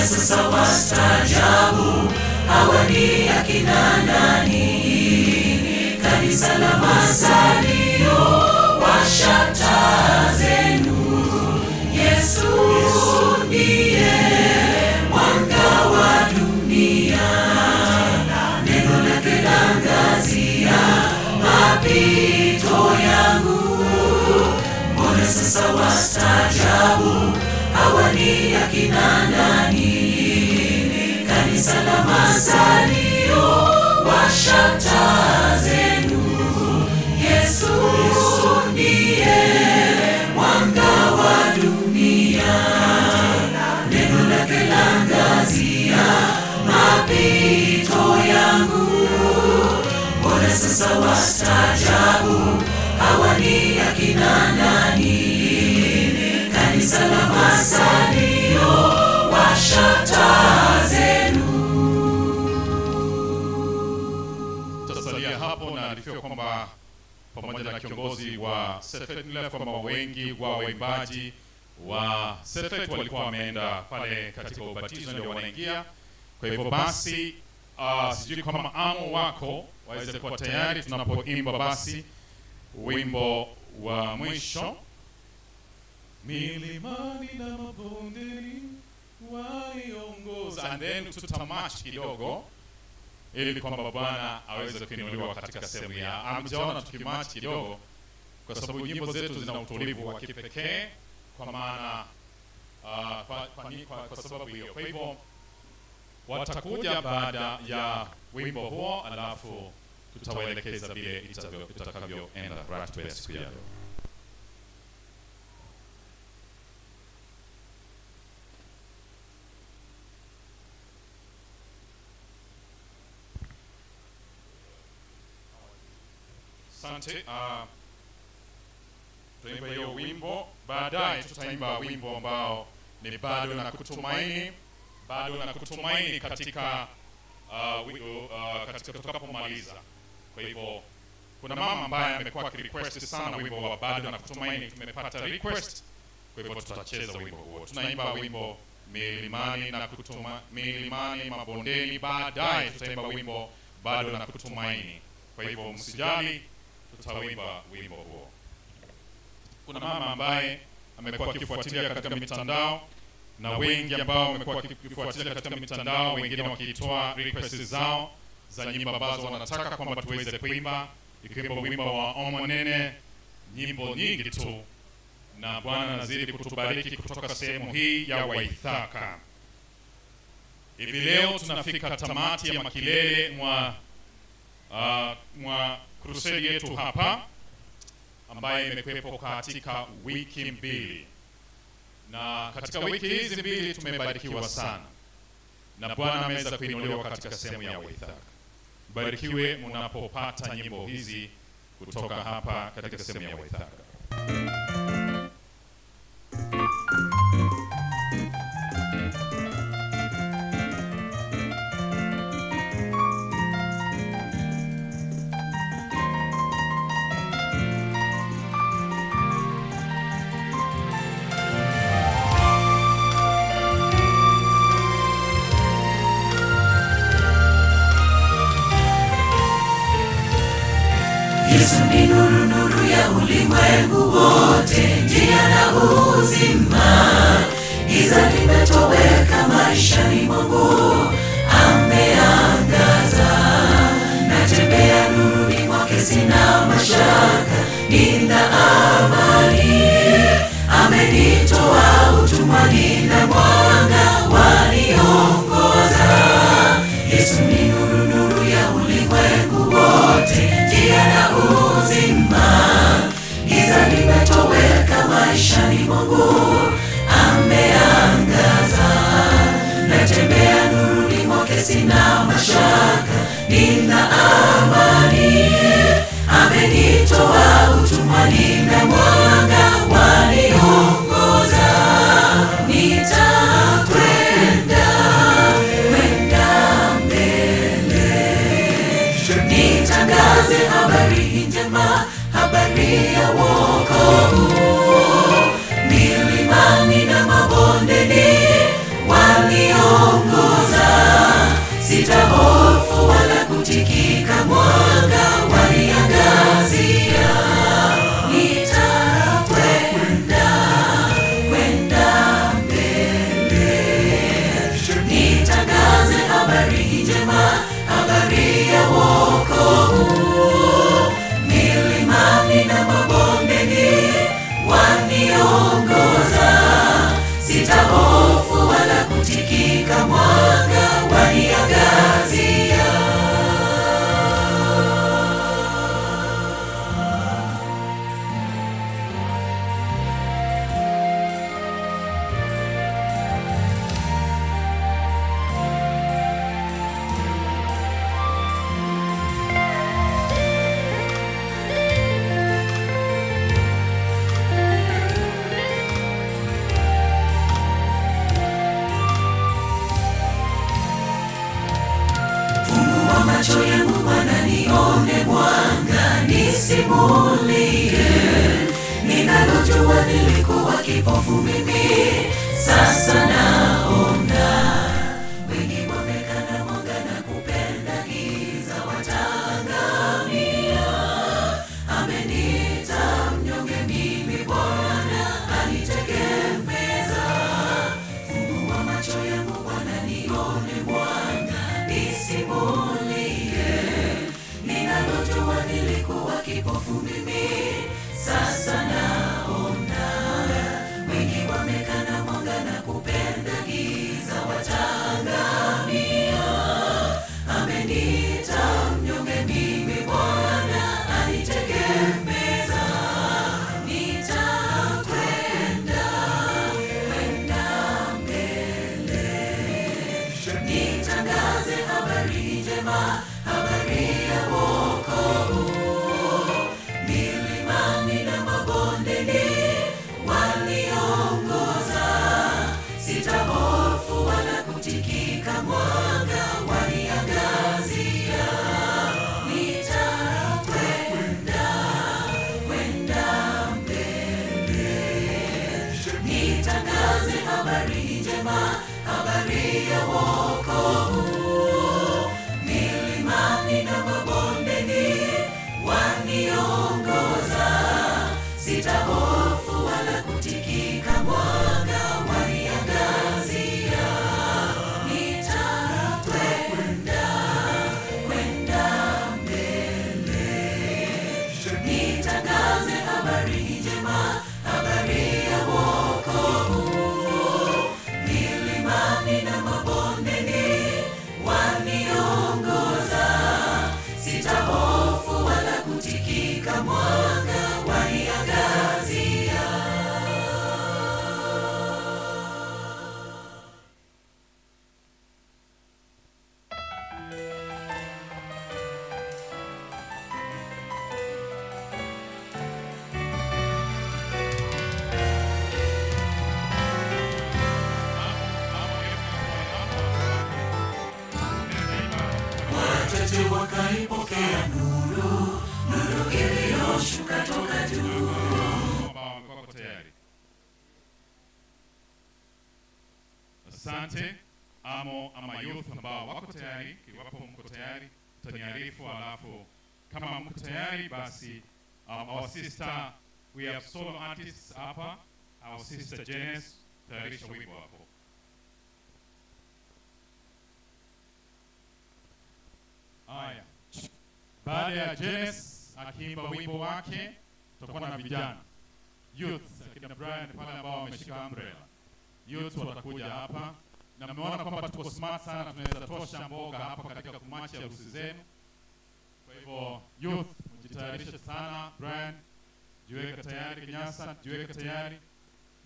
Mbona sasa wastaajabu, hawa ni akina nani? Kanisa la Masalio, washa taa zenu. Yesu ndiye mwanga wa dunia, neno lake laangazia mapito yangu. Mbona sasa wastaajabu, hawa ni akina nani? Kanisa la Masalio, washa taa zenu. Yesu ndiye mwanga wa dunia, neno lake laangazia mapito yangu. Mbona sasa wastaajabu, hawa ni akina nani? Kanisa la Masalio, washa taa zenu. Tutasalia hapo na alifiwa kwamba pamoja na kiongozi wa Sefet kwamba wengi wa waimbaji wa Sefet walikuwa wameenda pale katika ubatizo ndio wanaingia. Kwa hivyo basi, sijui kama amo wako waweze kuwa tayari tunapoimba basi wimbo wa mwisho. Milimani na mabondeni waliongoza, and then tutamarch kidogo ili kwamba Bwana aweze kuinuliwa katika sehemu ya amjaona tukimarch kidogo, kwa sababu nyimbo zetu zina utulivu wa kipekee, kwa maana kwa sababu hiyo. Kwa hivyo watakuja baada ya wimbo huo, alafu tutawaelekeza vile itakavyoenda ratiba ya siku ya leo. Asante. Tutaimba hiyo wimbo, baadaye tutaimba wimbo ambao ni bado na kutumaini, bado na kutumaini katika katika tutakapomaliza. Kwa hivyo kuna mama ambaye amekuwa akirequest sana wimbo wa bado na kutumaini, tumepata request, kwa hivyo tutacheza wimbo huo. Tunaimba wimbo milimani na milimani mabondeni, baadaye tutaimba wimbo bado na kutumaini. Kwa hivyo msijali, tutawimba wimbo huo. Kuna mama ambaye amekuwa akifuatilia katika mitandao na wengi ambao wamekuwa wakifuatilia katika mitandao, wengine wakitoa request zao za nyimbo ambazo wanataka kwamba tuweze kuimba, ikiwemo wimbo wa Omonene, nyimbo nyingi tu, na Bwana anazidi kutubariki kutoka sehemu hii ya Waithaka. Hivi leo tunafika tamati ya makilele mwa crusade yetu hapa ambaye imekuwepo katika wiki mbili, na katika wiki hizi mbili tumebarikiwa sana na Bwana ameweza kuinuliwa katika sehemu ya Waithaka. Barikiwe mnapopata nyimbo hizi kutoka hapa katika sehemu ya Waithaka. Yesu ni nuru, nuru ya ulimwengu wote, njia na uzima. Giza limetoweka maishani mwangu, ameangaza. Natembea nuruni mwake, sina mashaka, nina amani. Amenitoa utumwani na mwanga waniongoza. Yesu ni nuru, nuru ya ulimwengu wote, njia na uzima. Giza limetoweka maishani mwangu, kipofu mimi, sasa naona. Wengi wamekana mwanga na kupenda giza, wataangamia. Ameniita mnyonge mimi, Bwana anitegemeza. Fungua macho yangu Bwana, nione mwanga, nisimulie ninalojua. Nilikuwa kipofu mimi, sasa naona. Wengi wamekana mwanga na kupenda giza, wataangamia. Ameniita mnyonge mimi, Bwana anitegemeza. Nitakwenda, kwenda mbele, nitangaze habari njema, habari ya wokovu. Milimani na mabondeni waliongoza, sitahofu wala kutikika, mwanga waniangazia. Nitakwenda, kwenda mbele, nitangaze habari njema, habari ya wokovu. Milimani na mabondeni waniongoza, sitahofu wala kutikika, mwanga waniangazia. Nitakwenda, kwenda mbele, nitangaze habari njema, habari ya wokovu. Milimani na mabondeni waniongoza, sitahofu wala kutikika, mwanga waniangazia. Wachache wakaipokea nuru, nuru iliyoshuka toka juu. Ambao wako tayari. Asante. Amo ama youth ambao wako tayari, iwapo mko tayari utaniarifu, alafu kama mko tayari basi our sister, we have solo artists hapa, our sister Janice, tayarisha wimbo hapo. Haya, baada ya Janice akiimba wimbo wake, tutakuwa na vijana youth akina Brian pale ambao wameshika umbrella. Youth watakuja hapa na mmeona kwamba tuko smart sana, tunaweza tosha mboga hapa katika kumachi harusi zenu. Kwa hivyo youth, mjitayarishe sana. Brian, jiweke tayari. Kinyasa, jiweke tayari,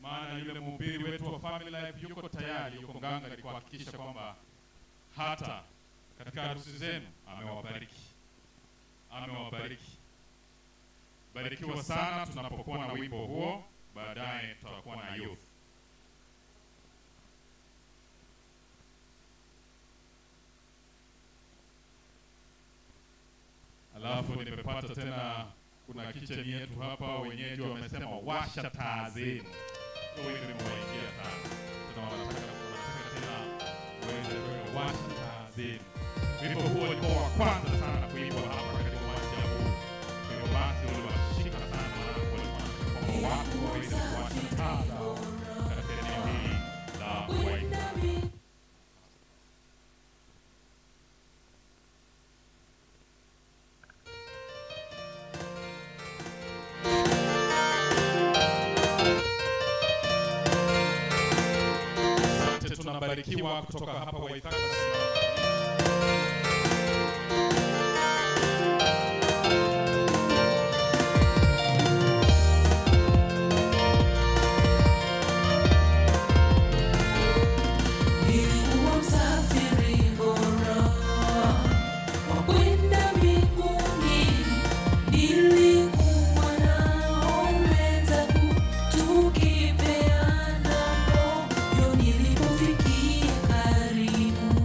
maana yule mhubiri wetu wa Family Life yuko tayari, yuko ngangari kuhakikisha kwamba hata katika harusi zenu amewabariki, amewabariki. Barikiwa sana tunapokuwa na wimbo huo, baadaye tutakuwa na youth. Alafu nimepata tena kuna kitchen yetu hapa, wenyeji wamesema washa taa zenu. Hiyo wimbo imewaingia sana. Tena wanataka tena uweze kuweka washa taa zenu. Wimbo huo ulikuwa wa kwanza sana kuimbwa hapa katika uwanja huu. Kwa hivyo basi uliwashika sana, maana walikuwa wanataka kwamba watu waweze kuwasha taa zao katika eneo hili la Waithaka. Asante, tunabarikiwa kutoka hapa Waithaka. Nilikuwa msafiri bora wa kwenda mbinguni, nilikuwa nao wenzangu tukipeana moyo. Nilipofikia karibu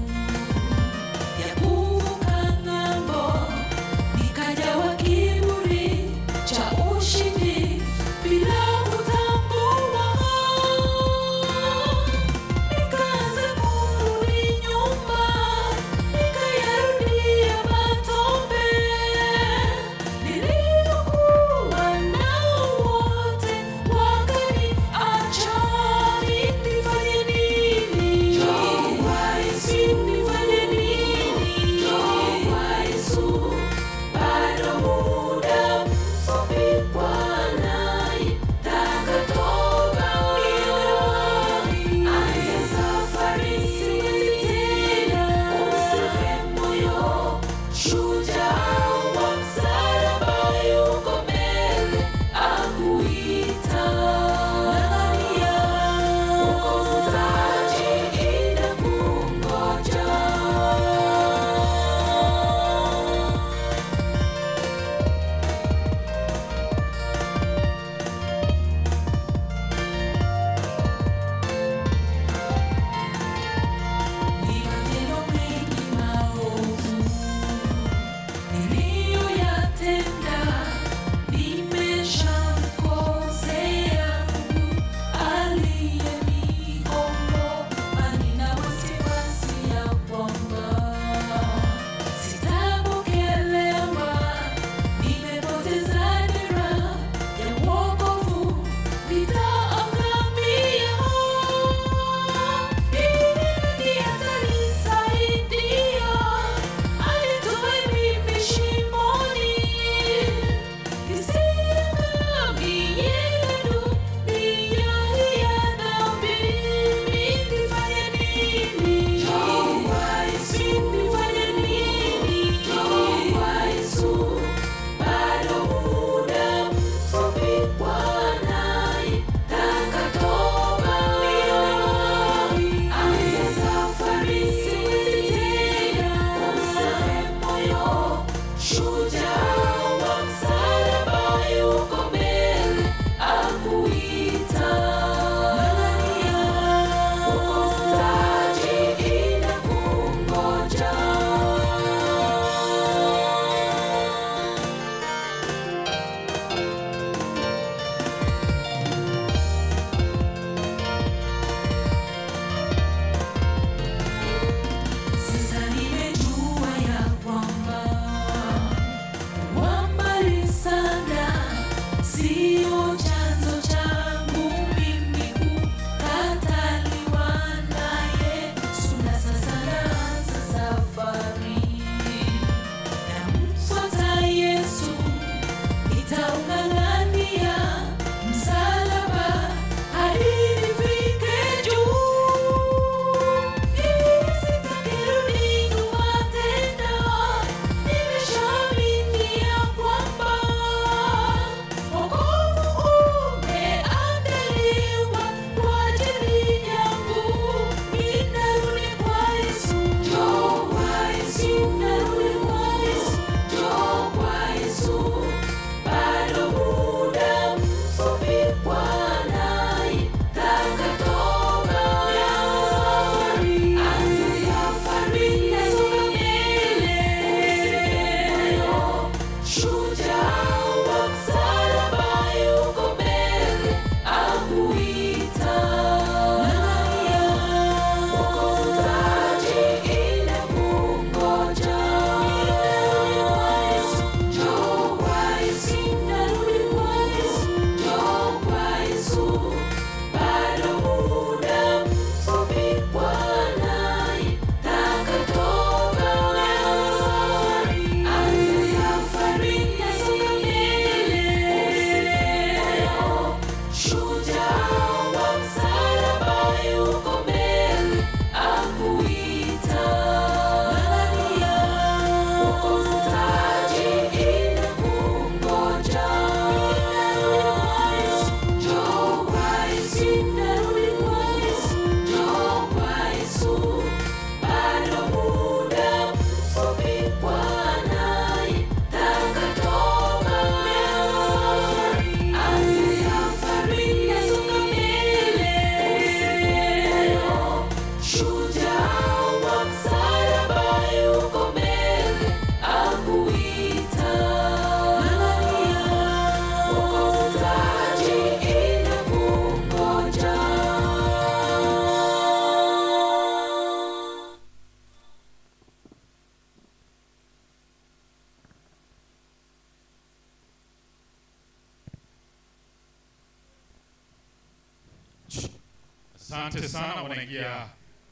Asante sana, wanaingia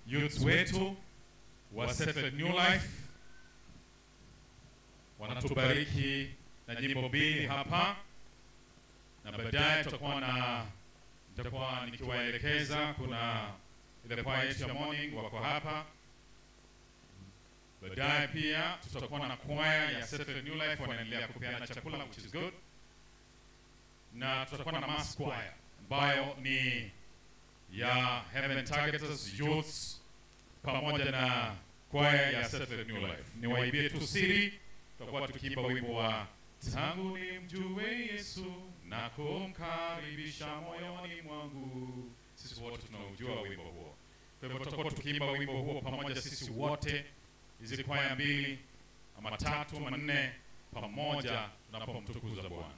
youths wetu wa Settled New Life, wanatubariki na nyimbo mbili hapa, na baadaye tutakuwa na nitakuwa nikiwaelekeza. Kuna ile kwaya yetu ya morning wako hapa. Baadaye pia tutakuwa na kwaya ya Settled New Life wanaendelea kupeana chakula, which is good, na tutakuwa na mass choir ambayo ni ya Heaven Targeters Youths pamoja na kwaya ya Settled New Life. Niwaibie tu siri, tutakuwa tukiimba wimbo wa tangu nimjue Yesu na kumkaribisha moyoni mwangu. Sisi wote tunaujua wimbo huo. Kwa hivyo tutakuwa tukiimba wimbo huo pamoja sisi wote, hizi kwaya mbili ama tatu ama nne, pamoja tunapomtukuza Bwana.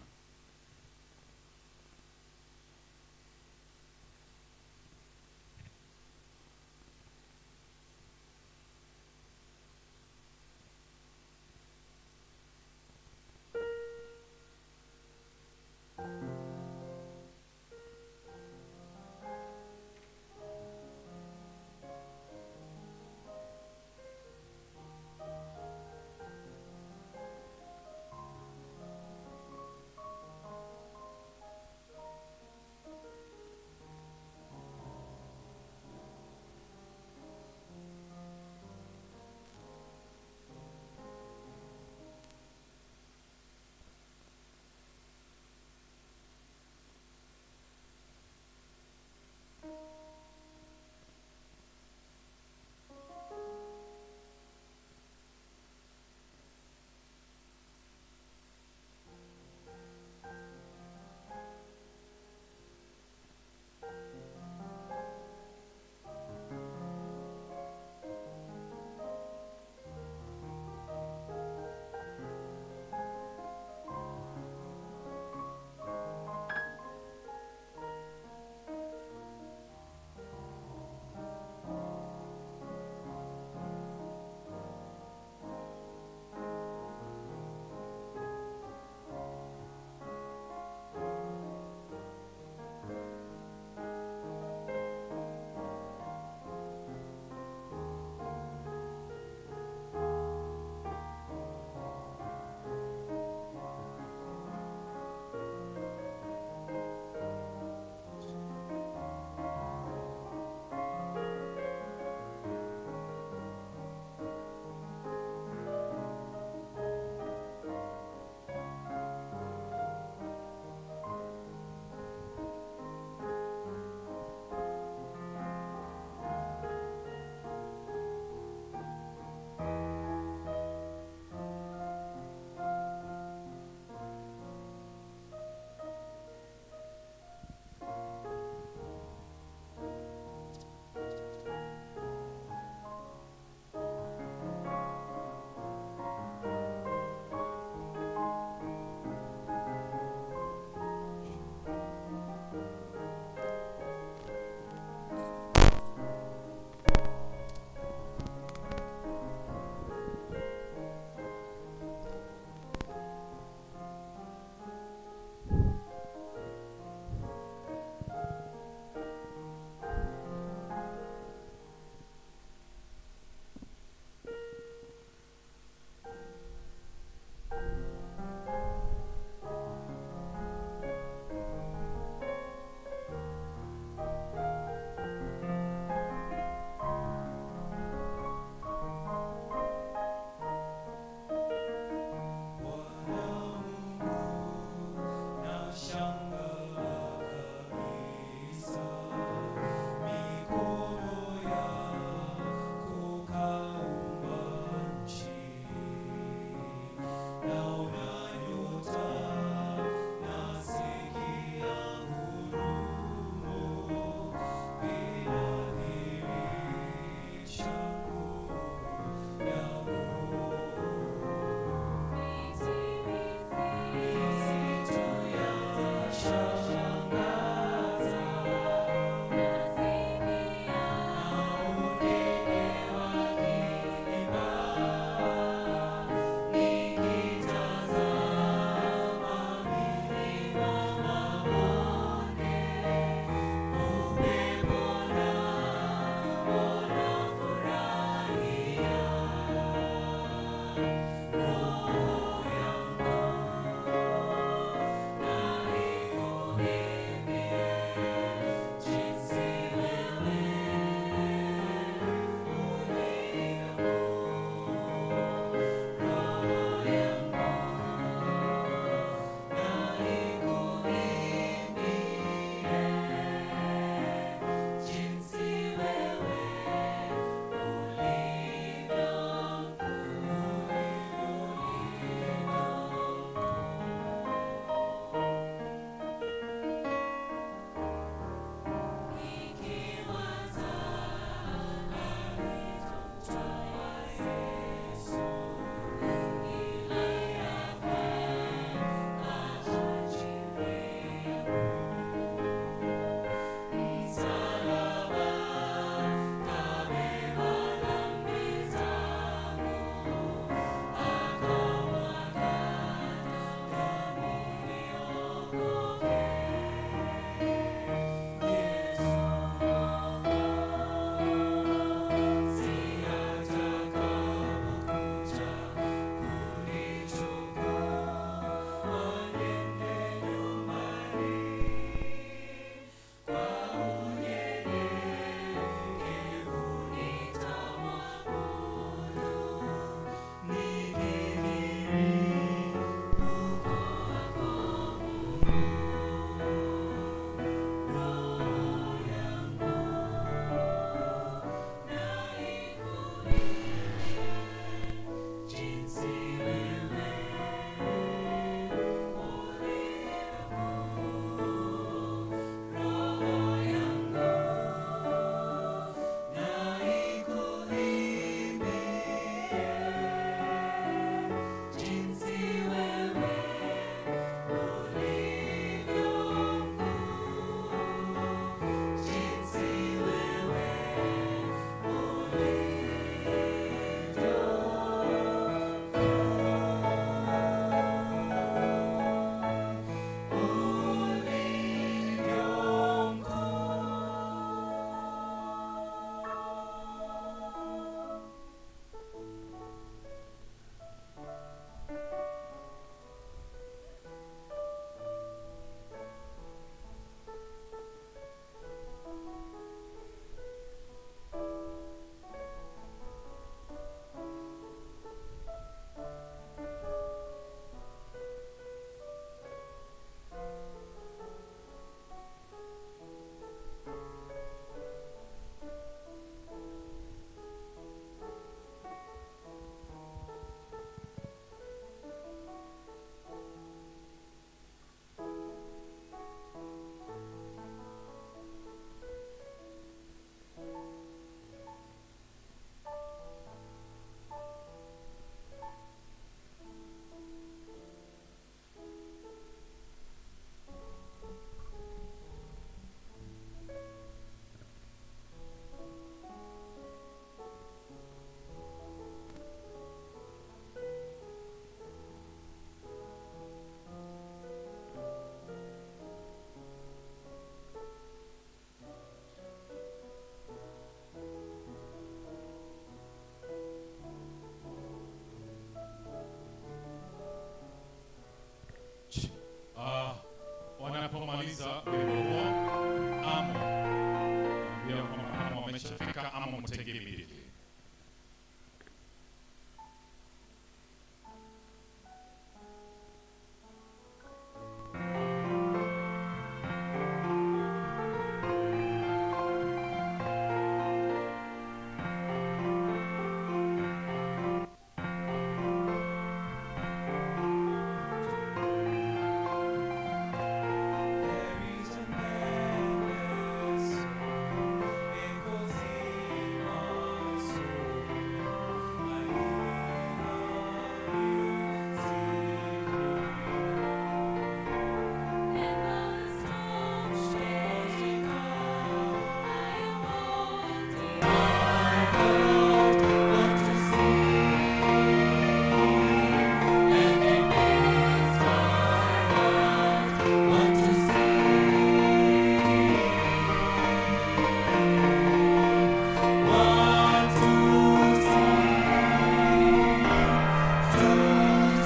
Baraka Amo Mutegi immediately. There is a man echoes in my soul. I hear And the storm shakes, I am holding. Want to see, And it makes my heart want to see, want to see, to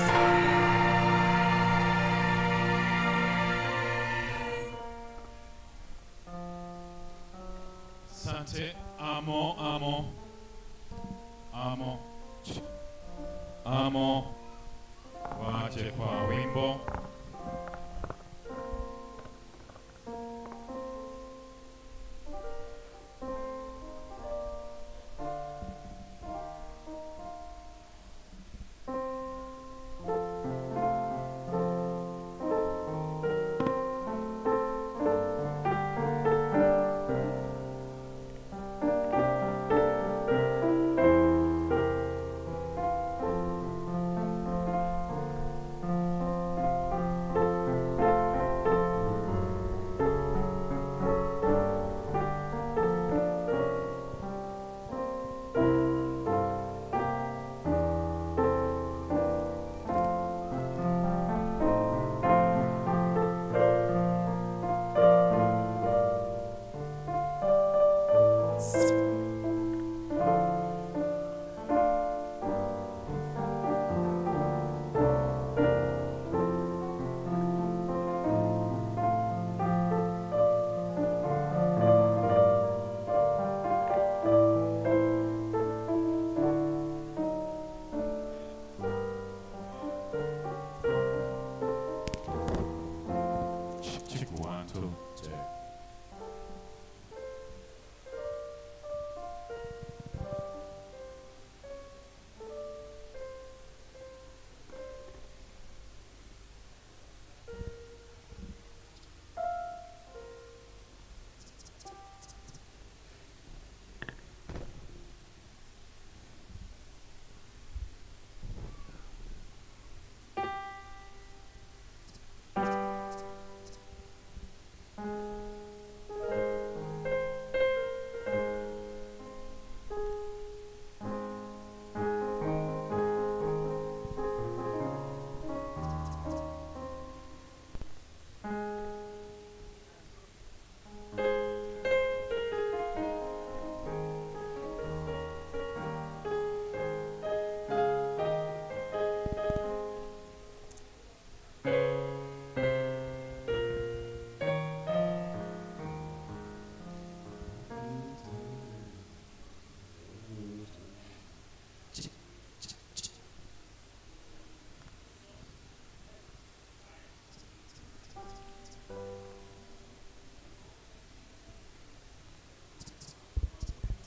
see. Asante. Amo, Amo, Amo, Amo, waje kwa wimbo. Check one, two, check.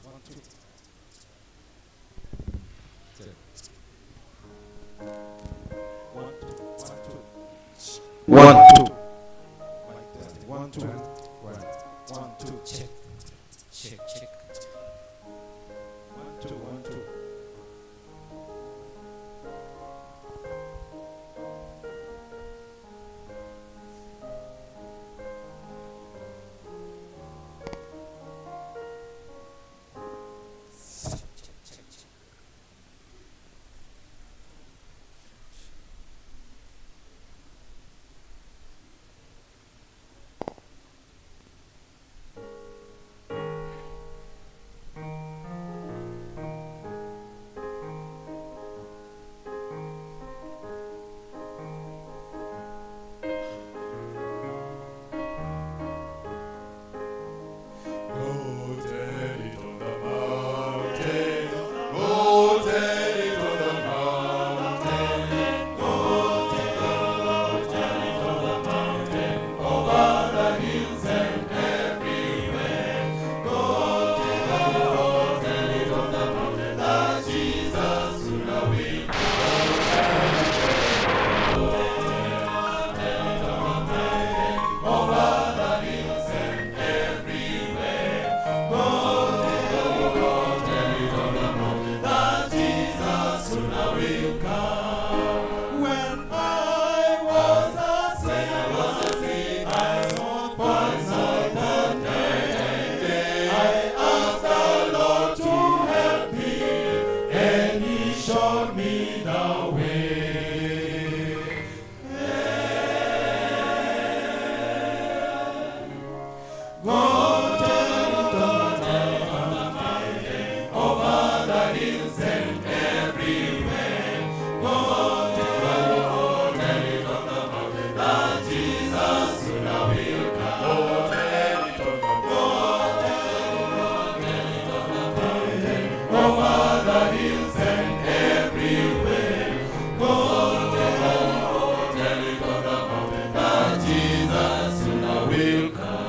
One, two. One, two, one, two. One, two. Mic testing. 1, 2. 1, 1, 2. Check. Check, check. 1, 2, 1, 2. Check, check, check. show me the way. Go tell it on the mountain, over the hills and everywhere. Go tell it on the mountain that Jesus soon will come. Go tell it on the go tell it on the mountain, over the hills and everywhere. Go tell it on the mountain that Jesus soon will come.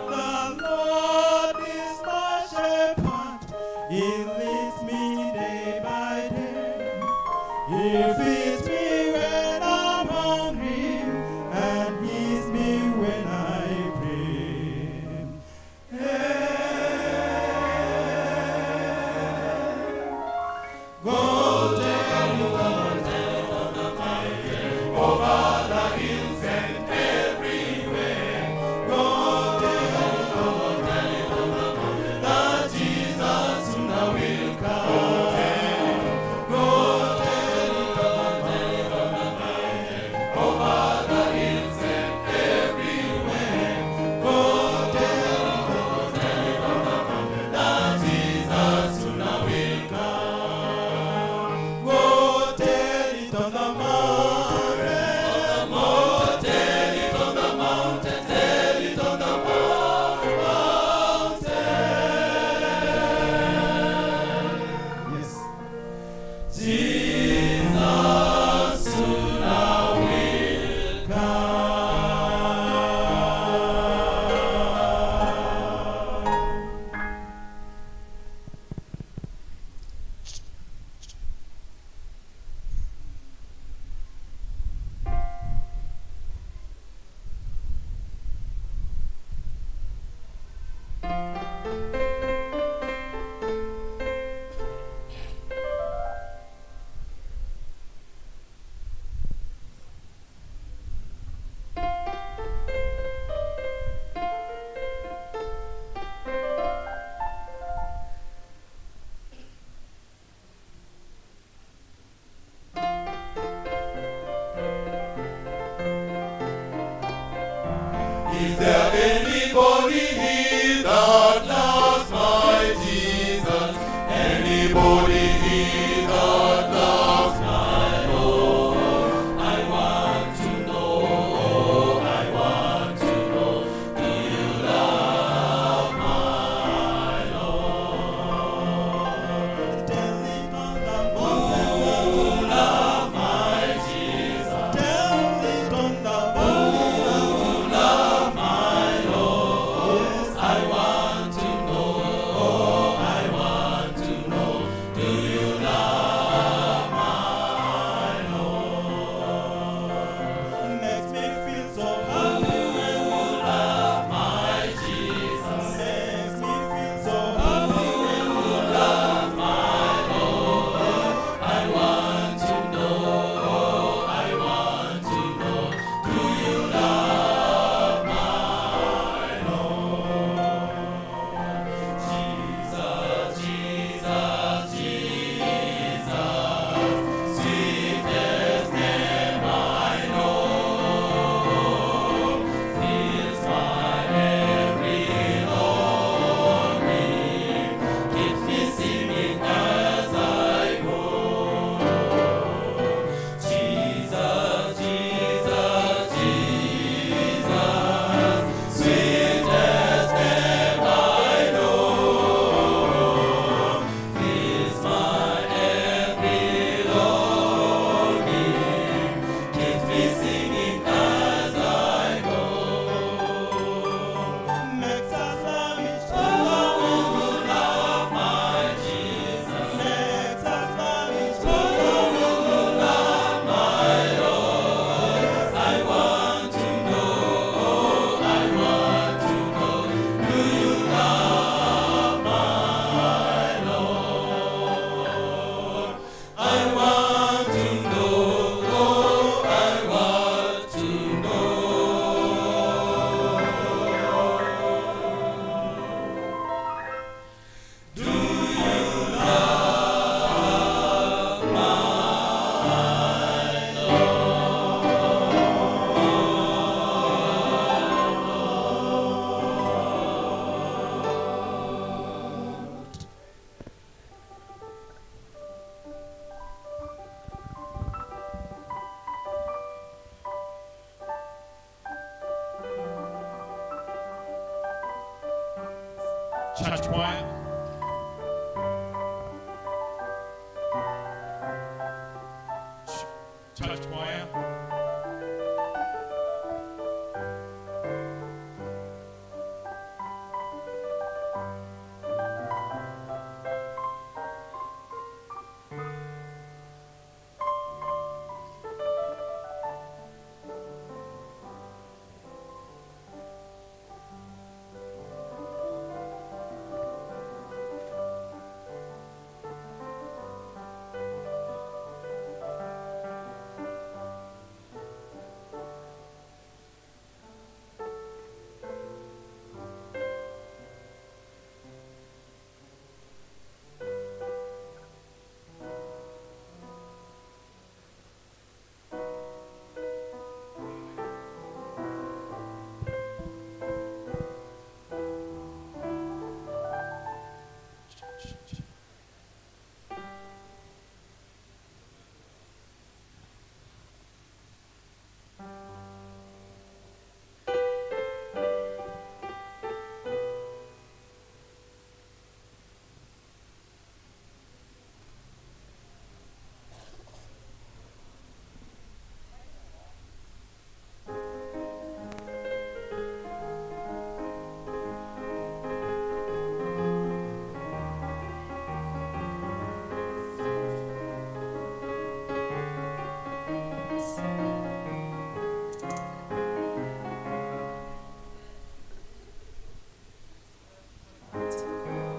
The Lord is my shepherd, He leads me day by day. He feeds me when I'm hungry and heals me when I pray. Hey. Go tell it on the mountain, over the hills and everywhere. Go tell it on the mountain that Jesus soon will Church choir. Church choir.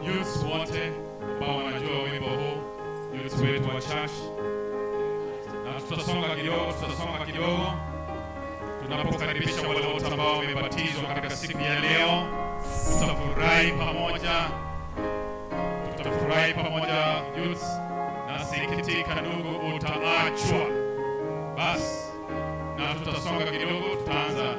Youths wote ambao wanajua wimbo huu, youths wetu wa church, na tutasonga kidogo, tutasonga kidogo tunapokaribisha wale wote ambao wamebatizwa katika siku ya leo. Tutafurahi pamoja, tutafurahi pamoja youths. Nasikitika ndugu, utaachwa basi, na tutasonga kidogo, tutaanza.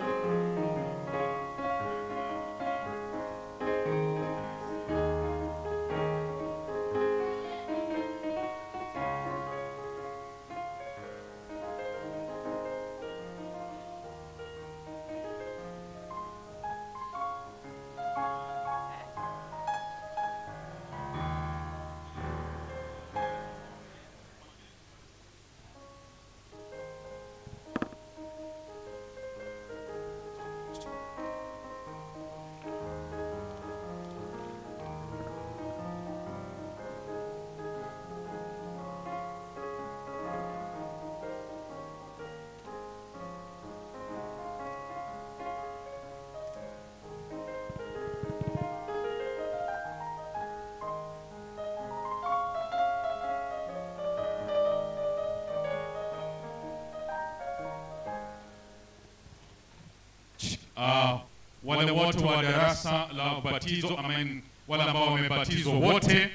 Wale wote wa darasa la ubatizo, amen, wale ambao wamebatizwa wote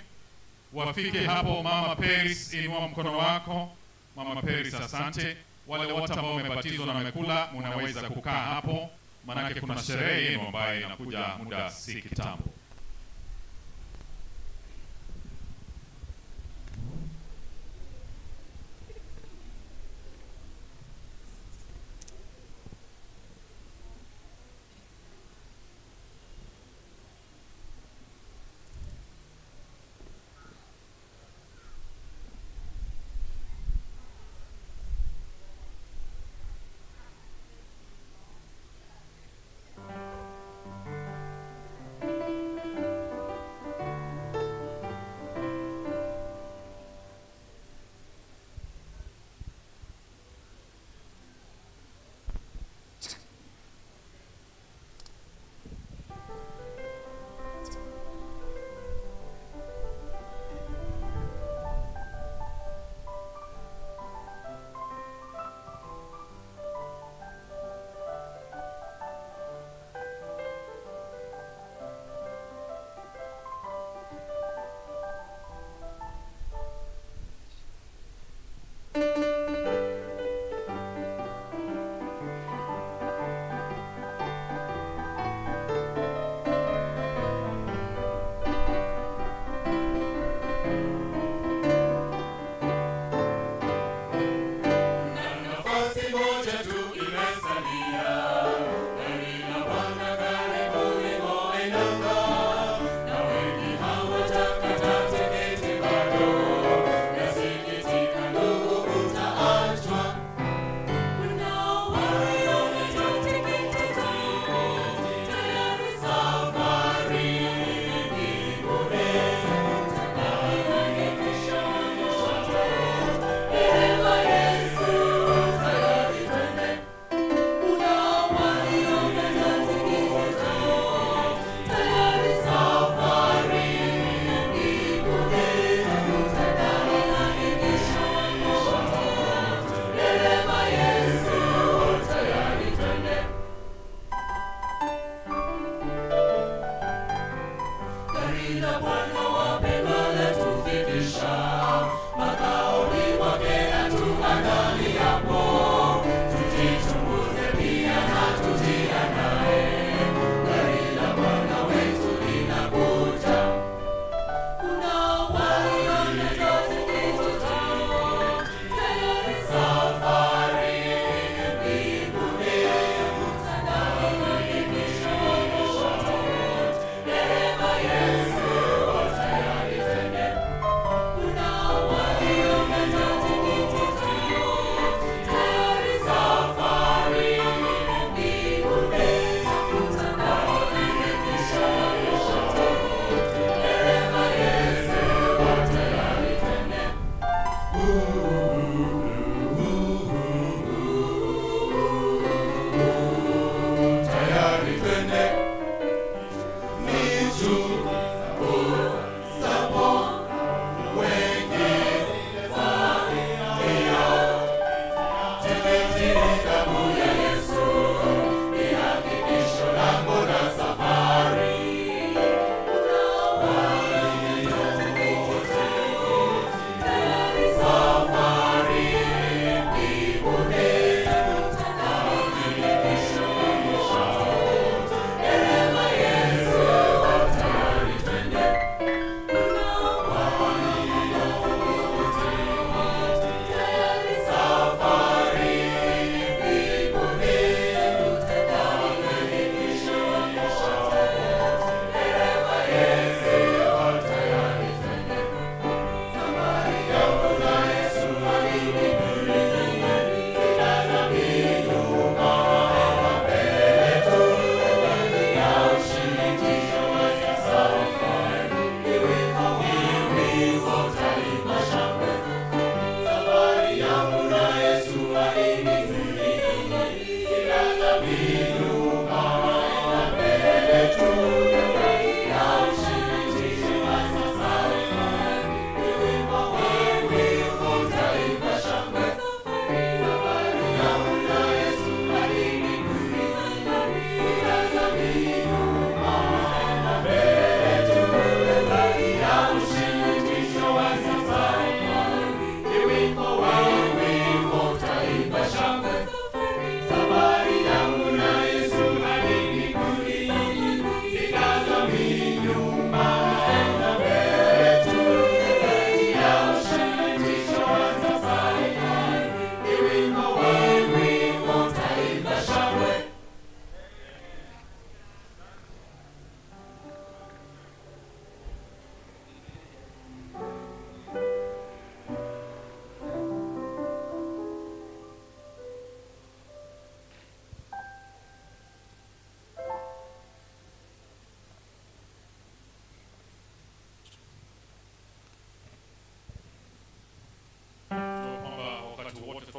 wafike hapo. Mama Peris, inua mkono wako. Mama Peris, asante. Wale wote ambao wamebatizwa na wamekula, mnaweza kukaa hapo, manake kuna sherehe yenu ambayo inakuja muda si kitambo.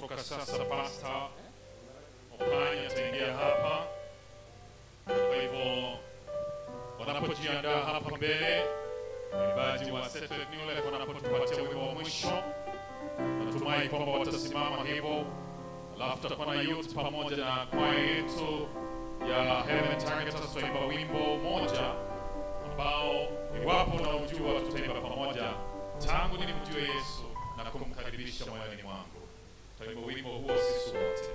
Kutoka sasa, Pastor Opanya ataingia hapa. Kwa hivyo wanapojiandaa hapa mbele, waimbaji wa Settled New Life wanapotupatia wimbo wa mwisho, natumai kwamba watasimama hivyo, alafu tutakuwa na youth pamoja na kwaya yetu ya Heaven Targeters, tutaimba wimbo mmoja ambao iwapo unaujua tutaimba pamoja, tangu nimjue Yesu na kumkaribisha moyoni mwangu. Tutaimba wimbo huo sisi wote.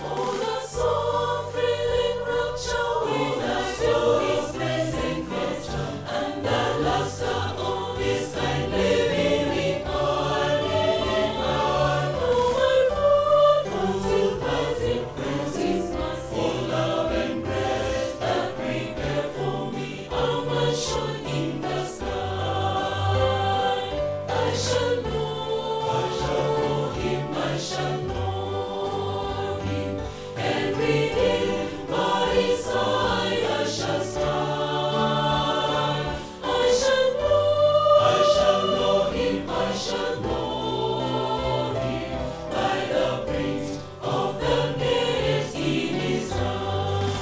Oh, the soul thrilling rapture when I feel His blessing and the luster of His kind living in all, living all. Oh, my fruitful rising friends, His mercy, love and grace that prepare for me a mansion in the sky. I shall know Him, I shall know Him. Every day by His side I shall stand. I shall know Him, I shall know Him by the print of the nails in His hand.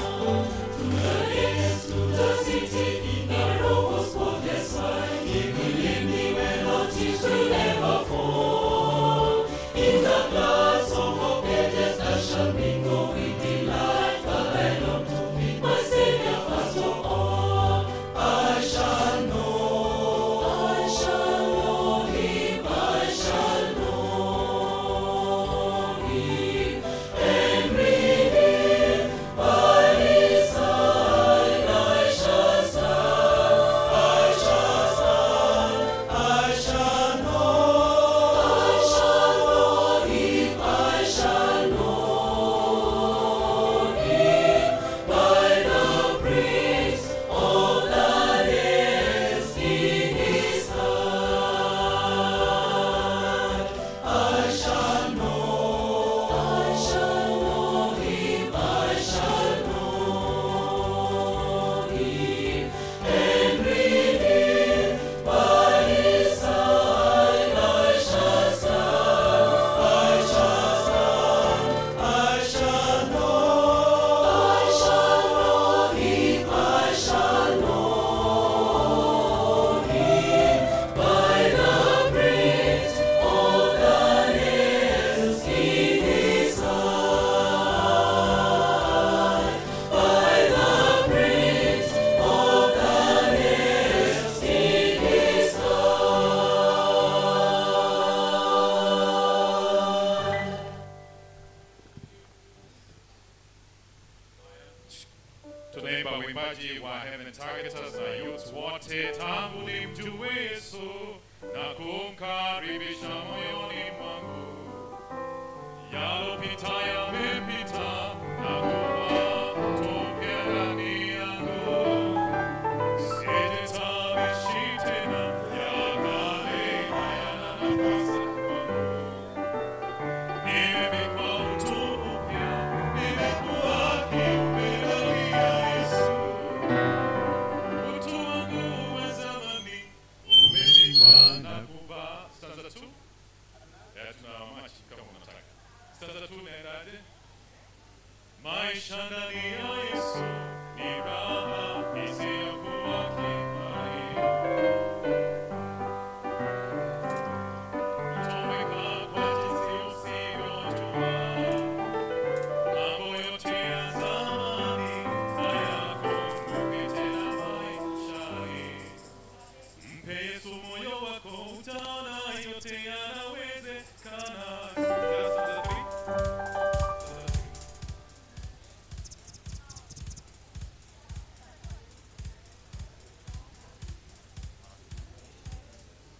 To the gates, to the city, the robe was spotless white. He will lead me where no tears will ever fall. In the glass of hope, I shall mingle with delight, but I long to meet my Savior first of all. I shall know Him, I shall know Him. Every day by His side I shall stand, I shall stand, I shall know Him, I shall know Him by the praise of the nails in His hand. I shall know Him, I shall know Him. Every day by His side I shall stand, I shall stand, I shall know Him, I shall know Him by the print of the nails in His hand. By the print of the nails in His hand. Tunaimba uimbaji wa Heaven Targeters na youth wote, tangu nimjue Yesu na kumkaribisha moyoni mwangu, yalopita yamepita na kuwa mtu ndani yangu, sijitamishi tena, ya kale hayana nafasi kwangu. Nimevikwa utu upya, nimekuwa kiumbe ndani ya Yesu. Utu wangu wa zamani umezikwa na kuvaa. Stanza 2. Ya, tuna machi kama unataka. Stanza 2 inaendaje? Maisha ndani ya Yesu ni raha isiyokuwa kifani. Tumeka kwa jinsi usivyojua. Mambo yote ya zamani hayakumbuki tena maishani. Mpe Yesu moyo wako, utaona yote yanawezekana. Stanza 3.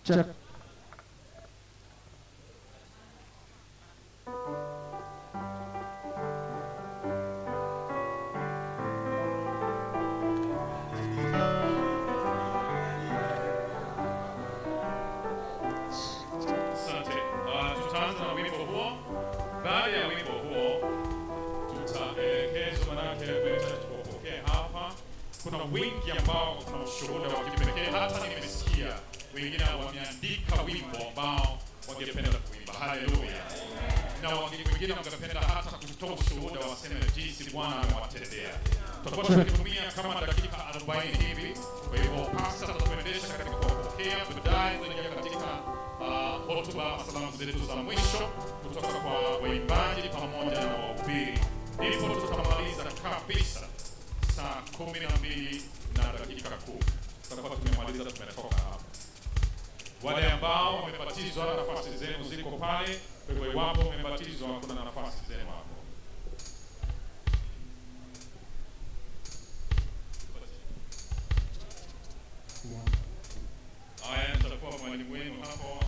Check. Stanza Kuna wengi ambao kuna ushuhuda wa kipekee, hata nimesikia wengine wameandika wimbo ambao wangependa kuimba. Haleluya! Na wengine wangependa hata kutoa ushuhuda, waseme jinsi Bwana amewatendea. Tutakuwa tukitumia kama dakika 40 hivi. Kwa hivyo pastor atatuendesha katika kuwapokea, baadaye tutaingia katika hotuba, salamu zetu za mwisho kutoka kwa waimbaji pamoja na wahubiri, ndipo tutamaliza kabisa saa 12:10. Tutakuwa tumemaliza, tumetoka hapo. Wale ambao wamebatizwa, nafasi zenu ziko pale. Kwa hivyo iwapo wamebatizwa, kuna nafasi zenu hapo. Haya, nitakuwa mwalimu wenu hapo.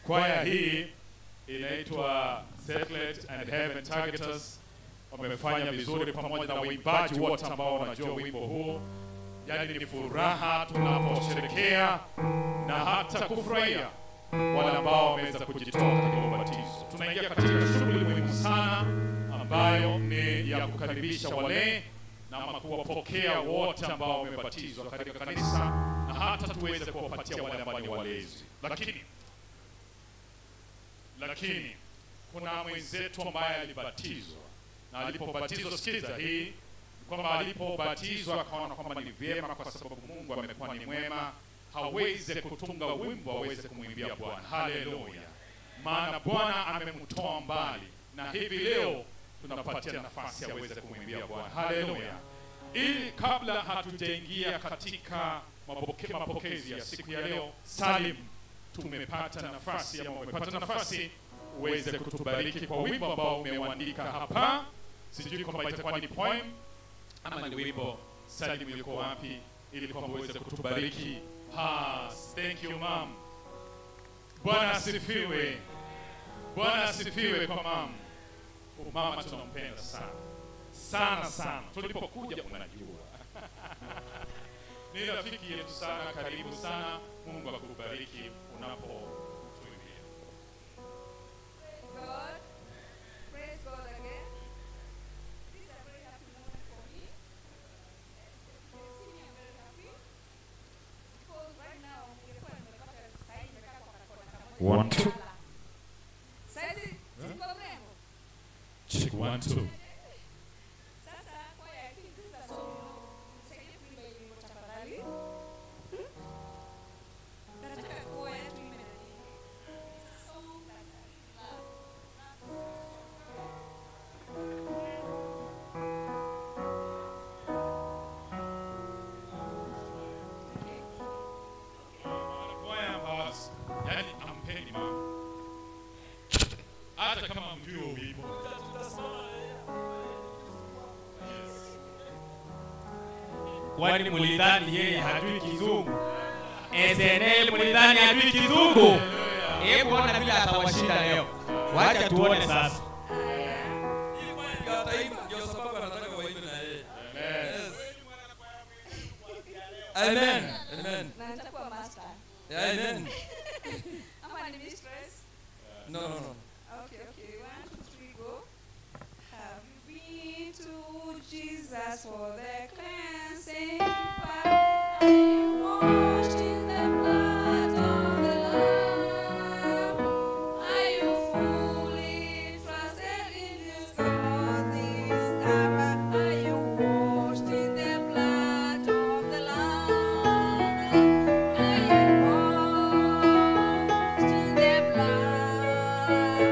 Kwaya hii inaitwa Settled and Heaven Targeters. Wamefanya vizuri pamoja na waimbaji wote ambao wanajua wimbo huu. Yaani ni furaha tunaposherekea na hata kufurahia wale ambao wameweza kujitoa katika ubatizo. Tunaingia katika shughuli muhimu sana ambayo ni ya kukaribisha wale na ama kuwapokea wote ambao wamebatizwa katika kanisa na hata tuweze kuwapatia wale ambao ni walezi. Lakini kuna mwenzetu ambaye alibatizwa na alipobatizwa, sikiza hii ni kwamba alipobatizwa akaona kwamba ni vyema, kwa sababu Mungu amekuwa ni mwema, haweze kutunga wimbo aweze kumwimbia Bwana. Haleluya! Maana Bwana amemtoa mbali, na hivi leo tunapatia nafasi aweze kumwimbia Bwana. Haleluya! Ili kabla hatujaingia katika mapokezi ya siku ya leo, Salim, tumepata nafasi ama umepata nafasi uweze kutubariki kwa wimbo ambao umeuandika hapa. Sijui kwamba itakuwa ni poem ama ni wimbo. Salim yuko wapi ili kwamba uweze kutubariki? Ha, thank you ma'am. Bwana asifiwe. Bwana asifiwe kwa ma'am. Mama tunampenda sana sana sana. Tulipokuja unajua ni rafiki yetu sana, karibu sana. Mungu akubariki unapotuimbia. God. Praise God again. This is a very happy moment for me. You can see me, I'm very happy. Because right now, ningekuwa nimepata sahi nimekaa kwa kona kamoja. One, two. Saizi siko mrembo. Check one, two. Sasa kwaya, I think this is a song you know. Nisaidie kuimba hii wimbo tafadhali. Nataka kwaya tuimbe na nyinyi. It's a song that I love. Love this song. Okay. Kwaya basi, yani ampendi mama, hata kama mjue wimbo. Yes. Kwani mulidhani yeye hajui Kizungu? SNL mulidhani hajui Kizungu? Hebu ona vile atawashinda leo. Wacha tuone sasa. Ndio ataimba, ndio sababu anataka waimbe na yeye. Yes. Amen. Amen. Na nitakuwa master. Yeah, amen. Ama ni mistress? No, no, no. Okay. One, two, three, go. Have you been to Jesus for the cleansing power? Are you washed in the blood of the Lamb? Are you fully trusted in His God this hour? Are you washed in the blood of the Lamb? Are you washed in the blood,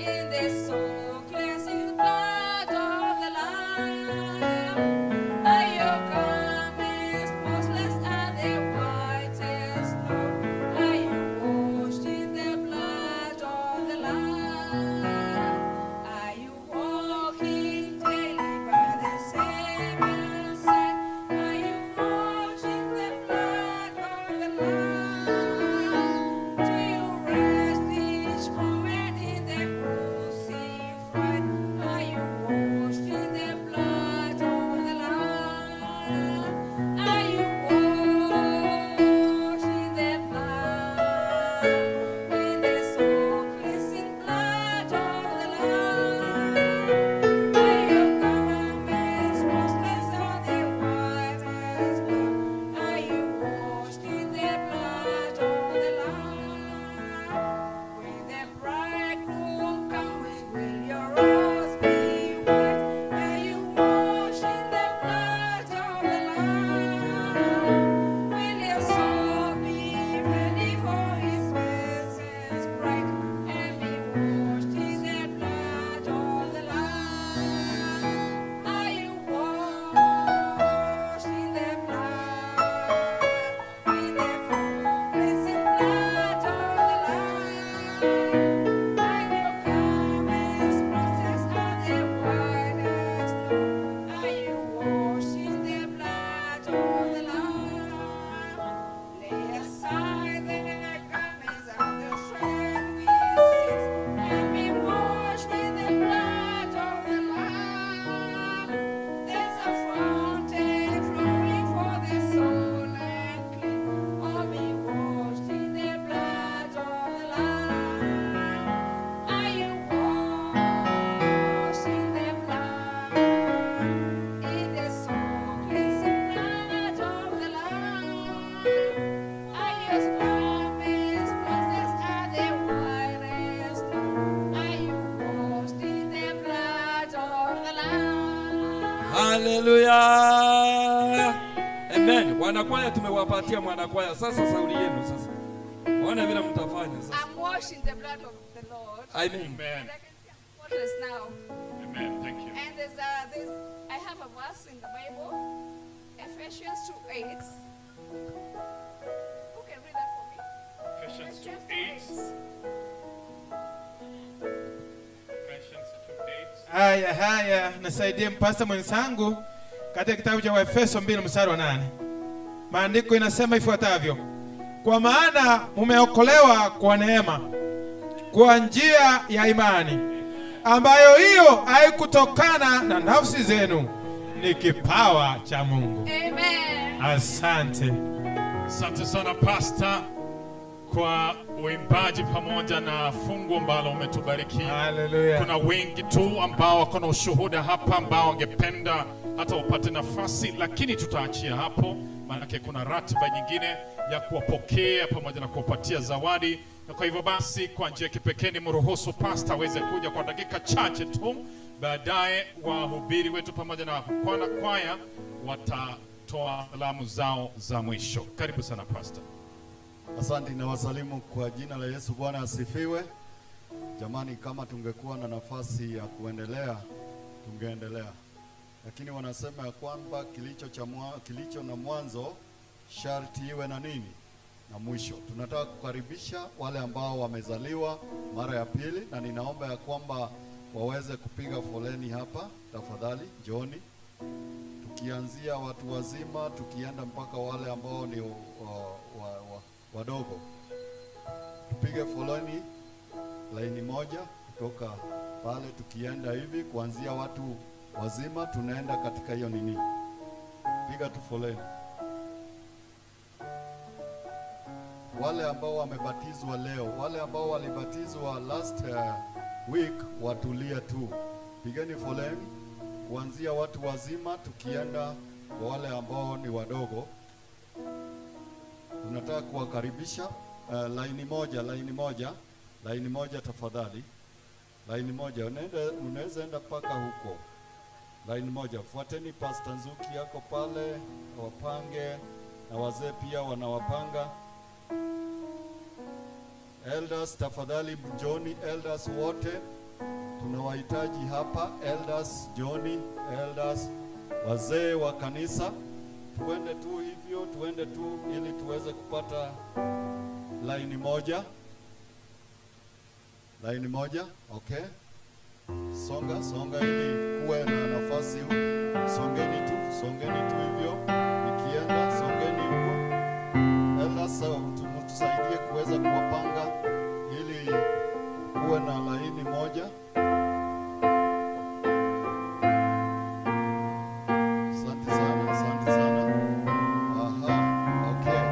in the soul cleansing blood of the Lamb? Are Haleluya. Amen. Wanakwaya tumewapatia mwanakwaya. Sasa sauli yenu sasa. Ona vile mtafanya sasa. I'm washed in the blood of the Lord. Amen. Amen. And I can see I'm spotless now. Amen. Thank you. And there's I have a verse in the Bible, Ephesians 2:8. Who can read that for me? Ephesians 2:8. Ephesians 2:8. Haya haya, nisaidie mpasta mwenzangu katika kitabu cha Waefeso 2 mstari wa 8. Maandiko inasema ifuatavyo: kwa maana mumeokolewa kwa neema, kwa njia ya imani, ambayo hiyo haikutokana na nafsi zenu, ni kipawa cha Mungu. Amen. Asante. Asante sana, Pastor, kwa uimbaji pamoja na fungu ambalo umetubariki. Haleluya. Kuna wengi tu ambao wako na ushuhuda hapa ambao wangependa hata wapate nafasi, lakini tutaachia hapo, maanake kuna ratiba nyingine ya kuwapokea pamoja na kuwapatia zawadi. Na kwa hivyo basi, kwa njia ya kipekee ni mruhusu pasta aweze kuja kwa dakika chache tu, baadaye wahubiri wetu pamoja na kwana kwaya watatoa salamu zao za mwisho. Karibu sana, Pasta. Asante na wasalimu kwa jina la Yesu. Bwana asifiwe. Jamani, kama tungekuwa na nafasi ya kuendelea tungeendelea, lakini wanasema ya kwamba kilicho na mwanzo sharti iwe na nini na mwisho. Tunataka kukaribisha wale ambao wamezaliwa mara ya pili, na ninaomba ya kwamba waweze kupiga foleni hapa tafadhali, njooni, tukianzia watu wazima tukienda mpaka wale ambao ni wadogo. Tupige foleni laini moja kutoka pale tukienda hivi, kuanzia watu wazima tunaenda katika hiyo nini, piga tu foleni. Wale ambao wamebatizwa leo, wale ambao walibatizwa last week watulie tu, pigeni foleni kuanzia watu wazima tukienda kwa wale ambao ni wadogo. Tunataka kuwakaribisha laini moja, laini moja, laini moja tafadhali, laini moja. Unaweza enda mpaka huko, laini moja. Fuateni Pastor Nzuki yako pale, wapange na wazee pia wanawapanga. Elders tafadhali njoni, elders wote tunawahitaji hapa. Elders njoni, elders, wazee wa kanisa, tuende tu hivyo, tuende tu ili tuweze kupata laini moja, laini moja. Okay, songa songa ili kuwe na nafasi huku. Songeni tu, songeni tu hivyo, ikienda songeni huko. Elders, mtusaidie kuweza kuwapanga ili kuwe na laini moja. Asante sana, asante sana. Aha, okay.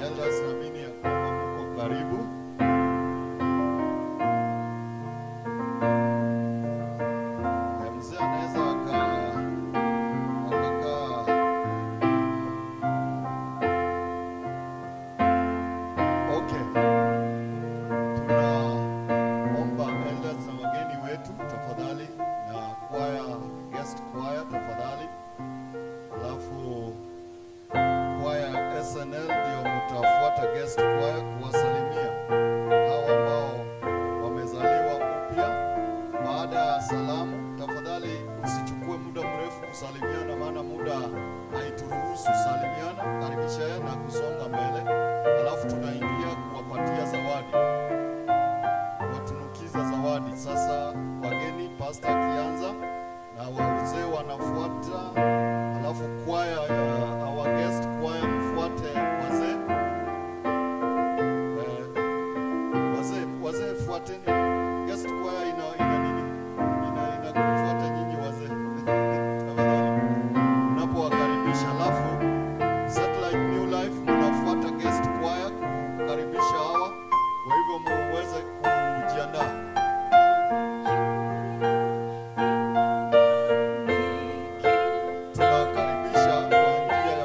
Elders, naamini ya kwamba mko karibu. Mzee anaweza akakaa. Okay. Tunaomba elders na wageni wetu tafadhali, na choir, guest choir tafadhali. Alafu choir SNL ndio mtafuata guest choir kuwasalimia hawa ambao wamezaliwa upya. Baada ya salamu, tafadhali usichukue muda mrefu kusalimiana, maana muda haituruhusu. Salimiana, karibisha na kusonga mbele, alafu tunaingia kuwapatia zawadi, kuwatunukiza zawadi. Sasa wageni, pastor akianza na wazee wanafuata, alafu kwaya ya our guest choir mfuate wazee. Wazee, wazee fuateni guest choir ina nini? Ina kufuata nyinyi wazee. Tafadhali mnapowakaribisha, alafu Satellite New Life mnafuata guest choir kukaribisha hawa, kwa hivyo muweze kujiandaa. Tunawakaribisha kwa njia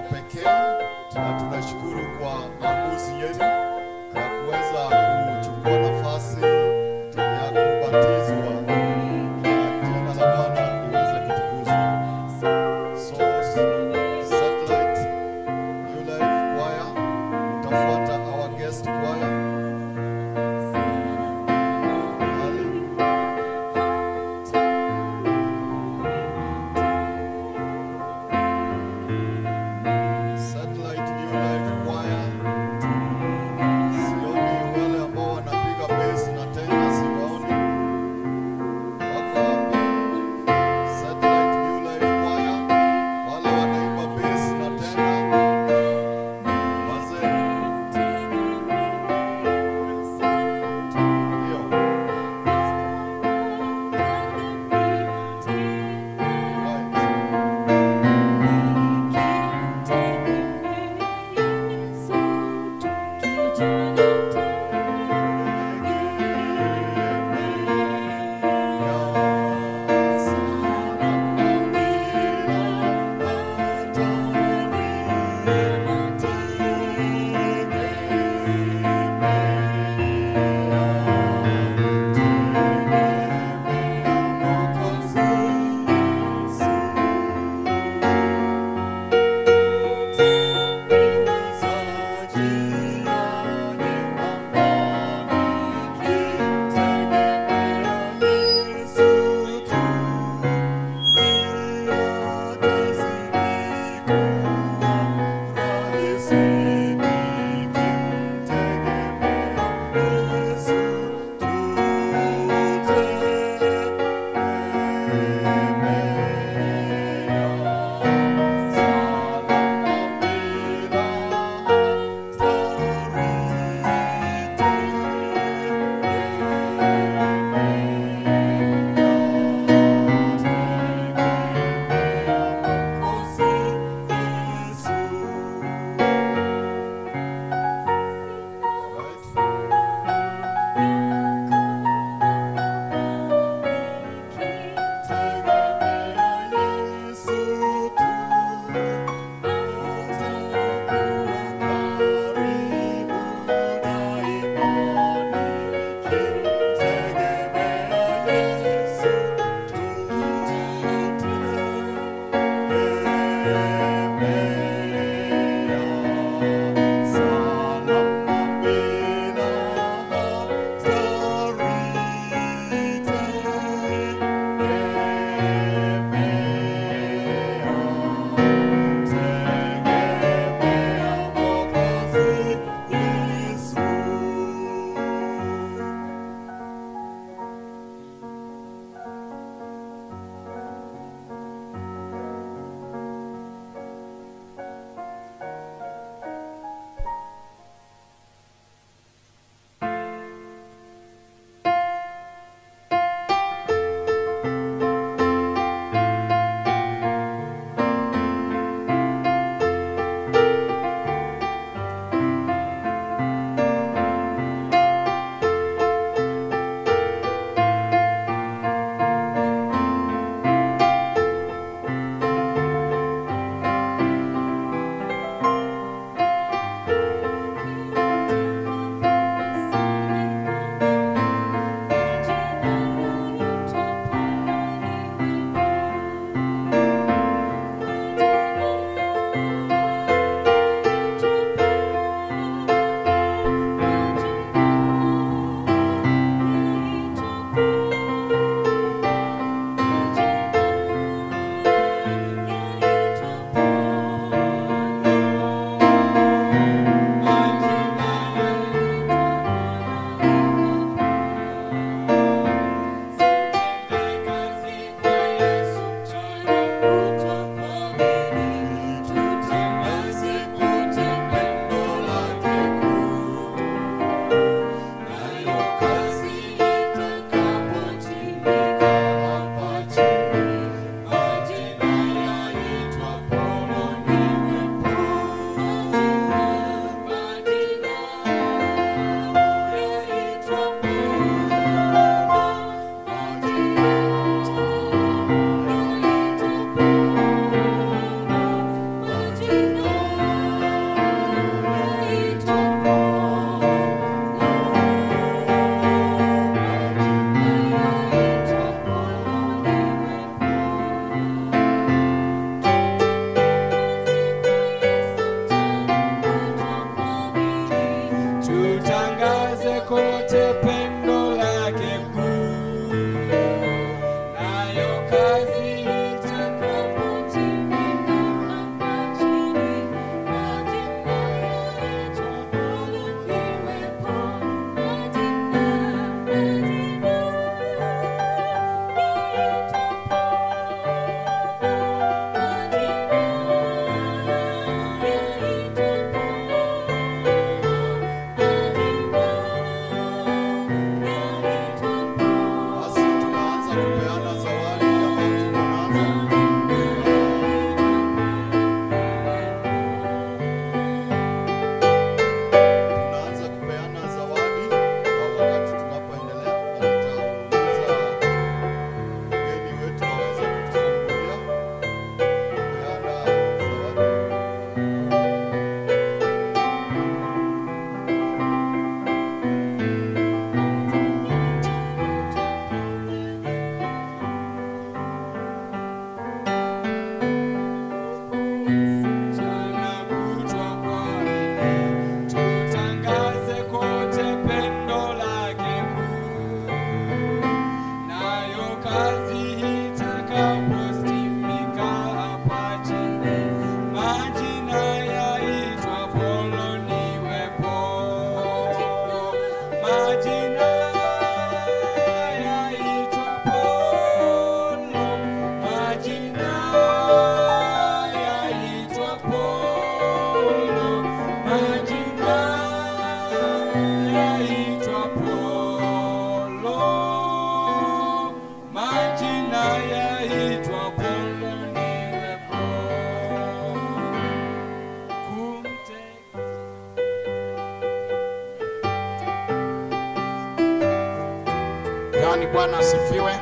Bwana asifiwe.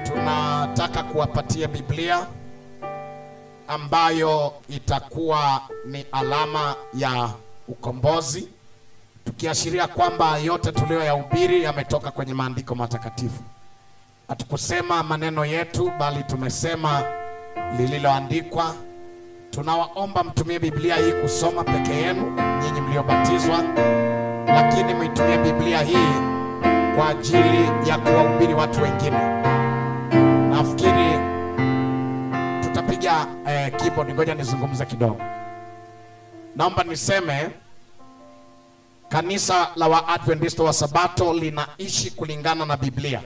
Tunataka kuwapatia Biblia ambayo itakuwa ni alama ya ukombozi, tukiashiria kwamba yote tuliyoyahubiri yametoka kwenye maandiko matakatifu. Hatukusema maneno yetu, bali tumesema lililoandikwa. Tunawaomba mtumie Biblia hii kusoma peke yenu, nyinyi mliobatizwa, lakini mwitumie Biblia hii kwa ajili ya kuwahubiri watu wengine. Nafikiri tutapiga keyboard. Ngoja nizungumze kidogo. Naomba niseme kanisa la Waadventista wa Sabato linaishi kulingana na Biblia.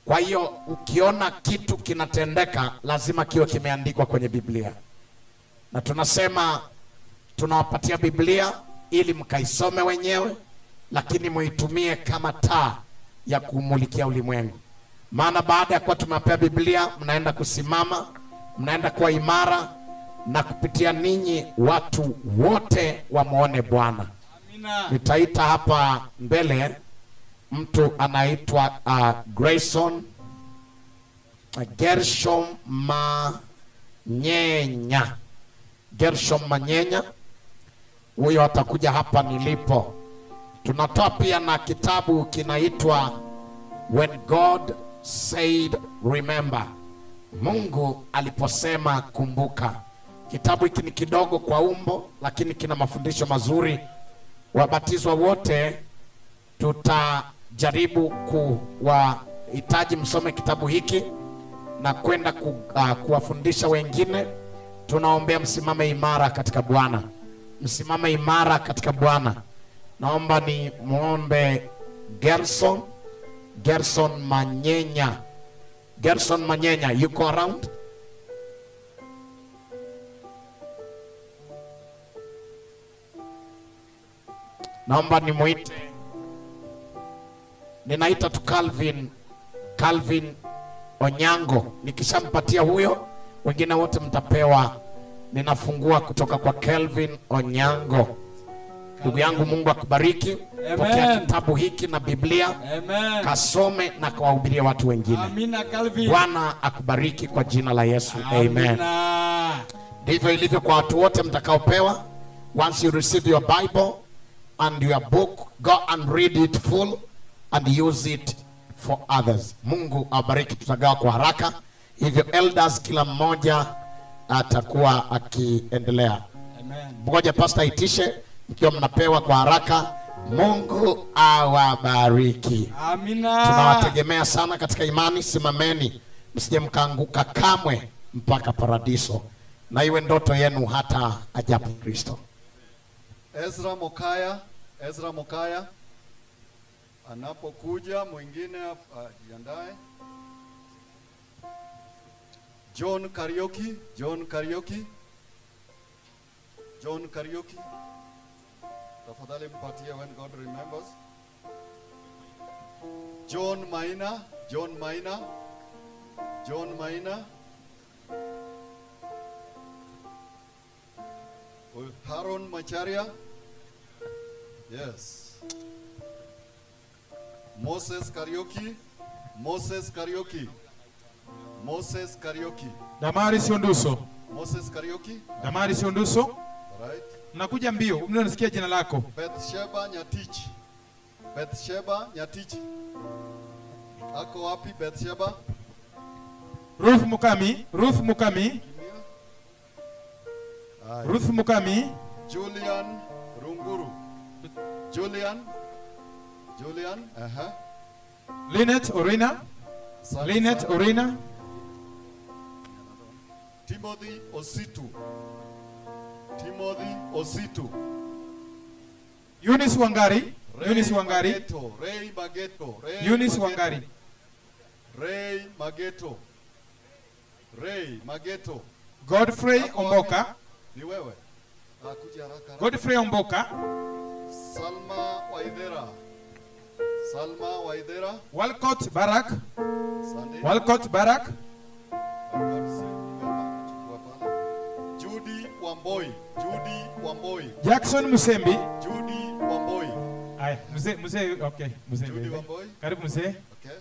Kwa hiyo ukiona kitu kinatendeka lazima kiwe kimeandikwa kwenye Biblia, na tunasema tunawapatia Biblia ili mkaisome wenyewe, lakini muitumie kama taa ya kumulikia ulimwengu. Maana baada ya kuwa tumewapea Biblia, mnaenda kusimama, mnaenda kuwa imara, na kupitia ninyi watu wote wamwone Bwana. Nitaita hapa mbele mtu anaitwa Grayson Gershom Manyenya. Gershom Manyenya huyo atakuja hapa nilipo. Tunatoa pia na kitabu kinaitwa When God Said Remember, Mungu aliposema kumbuka. Kitabu hiki ni kidogo kwa umbo, lakini kina mafundisho mazuri. Wabatizwa wote tutajaribu kuwahitaji msome kitabu hiki na kwenda kuwafundisha wengine. Tunaombea msimame imara katika Bwana, msimame imara katika Bwana. Naomba ni muombe Gerson Manyenya. Gerson Manyenya yuko around? Naomba nimuite, ninaita tu Calvin Onyango. Nikishampatia huyo, wengine wote mtapewa. Ninafungua kutoka kwa Kelvin Onyango. Ndugu yangu, Mungu akubariki. Pokea kitabu hiki na Biblia. Amen. Kasome na kawahubirie watu wengine. Amina, Calvin. Bwana akubariki kwa jina la Yesu. Amen. Amina. Ndivyo ilivyo kwa watu wote mtakaopewa. Once you receive your Bible and your book, go and read it full and use it for others. Mungu awabariki. Tutagawa kwa haraka, hivyo elders kila mmoja atakuwa akiendelea. Ngoja pastor aitishe mkiwa mnapewa kwa haraka. Mungu awabariki. Amina. Tunawategemea sana katika imani. Simameni, msije mkaanguka kamwe mpaka paradiso, na iwe ndoto yenu hata ajapo Kristo. Ezra Mokaya, Ezra Mokaya anapokuja mwingine ajiandae. John Kariuki, John Kariuki, John Kariuki, tafadhali mpatie When God Remembers. John Maina, John Maina, John Maina. Haron Macharia. Yes. Moses Kariuki, Moses Kariuki, Moses Kariuki, Damaris Onduso. Moses Kariuki. Damaris Onduso. All right. Nakuja mbio, mimi nasikia jina lako. Bethsheba Nyatich. Bethsheba Nyatich. Ako wapi Bethsheba? Ruth Mukami, Ruth Mukami. Aye. Ruth Mukami. Julian Runguru. Julian. Julian. Aha. Linet Orina. Asante Linet sana. Orina. Timothy Ositu. Timothy Ositu. Eunice Wangari. Ray Eunice Wangari. Mageto. Ray Mageto. Ray Eunice Mageto. Wangari. Ray Mageto. Ray Mageto. Godfrey Ako wapi? Omboka. Ni wewe. Ah, kuja haraka haraka. Godfrey Omboka. Salma Waithera. Salma Waithera. Walcott Barak. Asante. Walcott Barak. Chukua pale. Judy Wamboi. Judy Wamboi. Jackson Musembi. Judy Wamboi. Haya, mzee mzee, okay, mzee. Judy Mbele. Wamboi. Karibu mzee. Okay.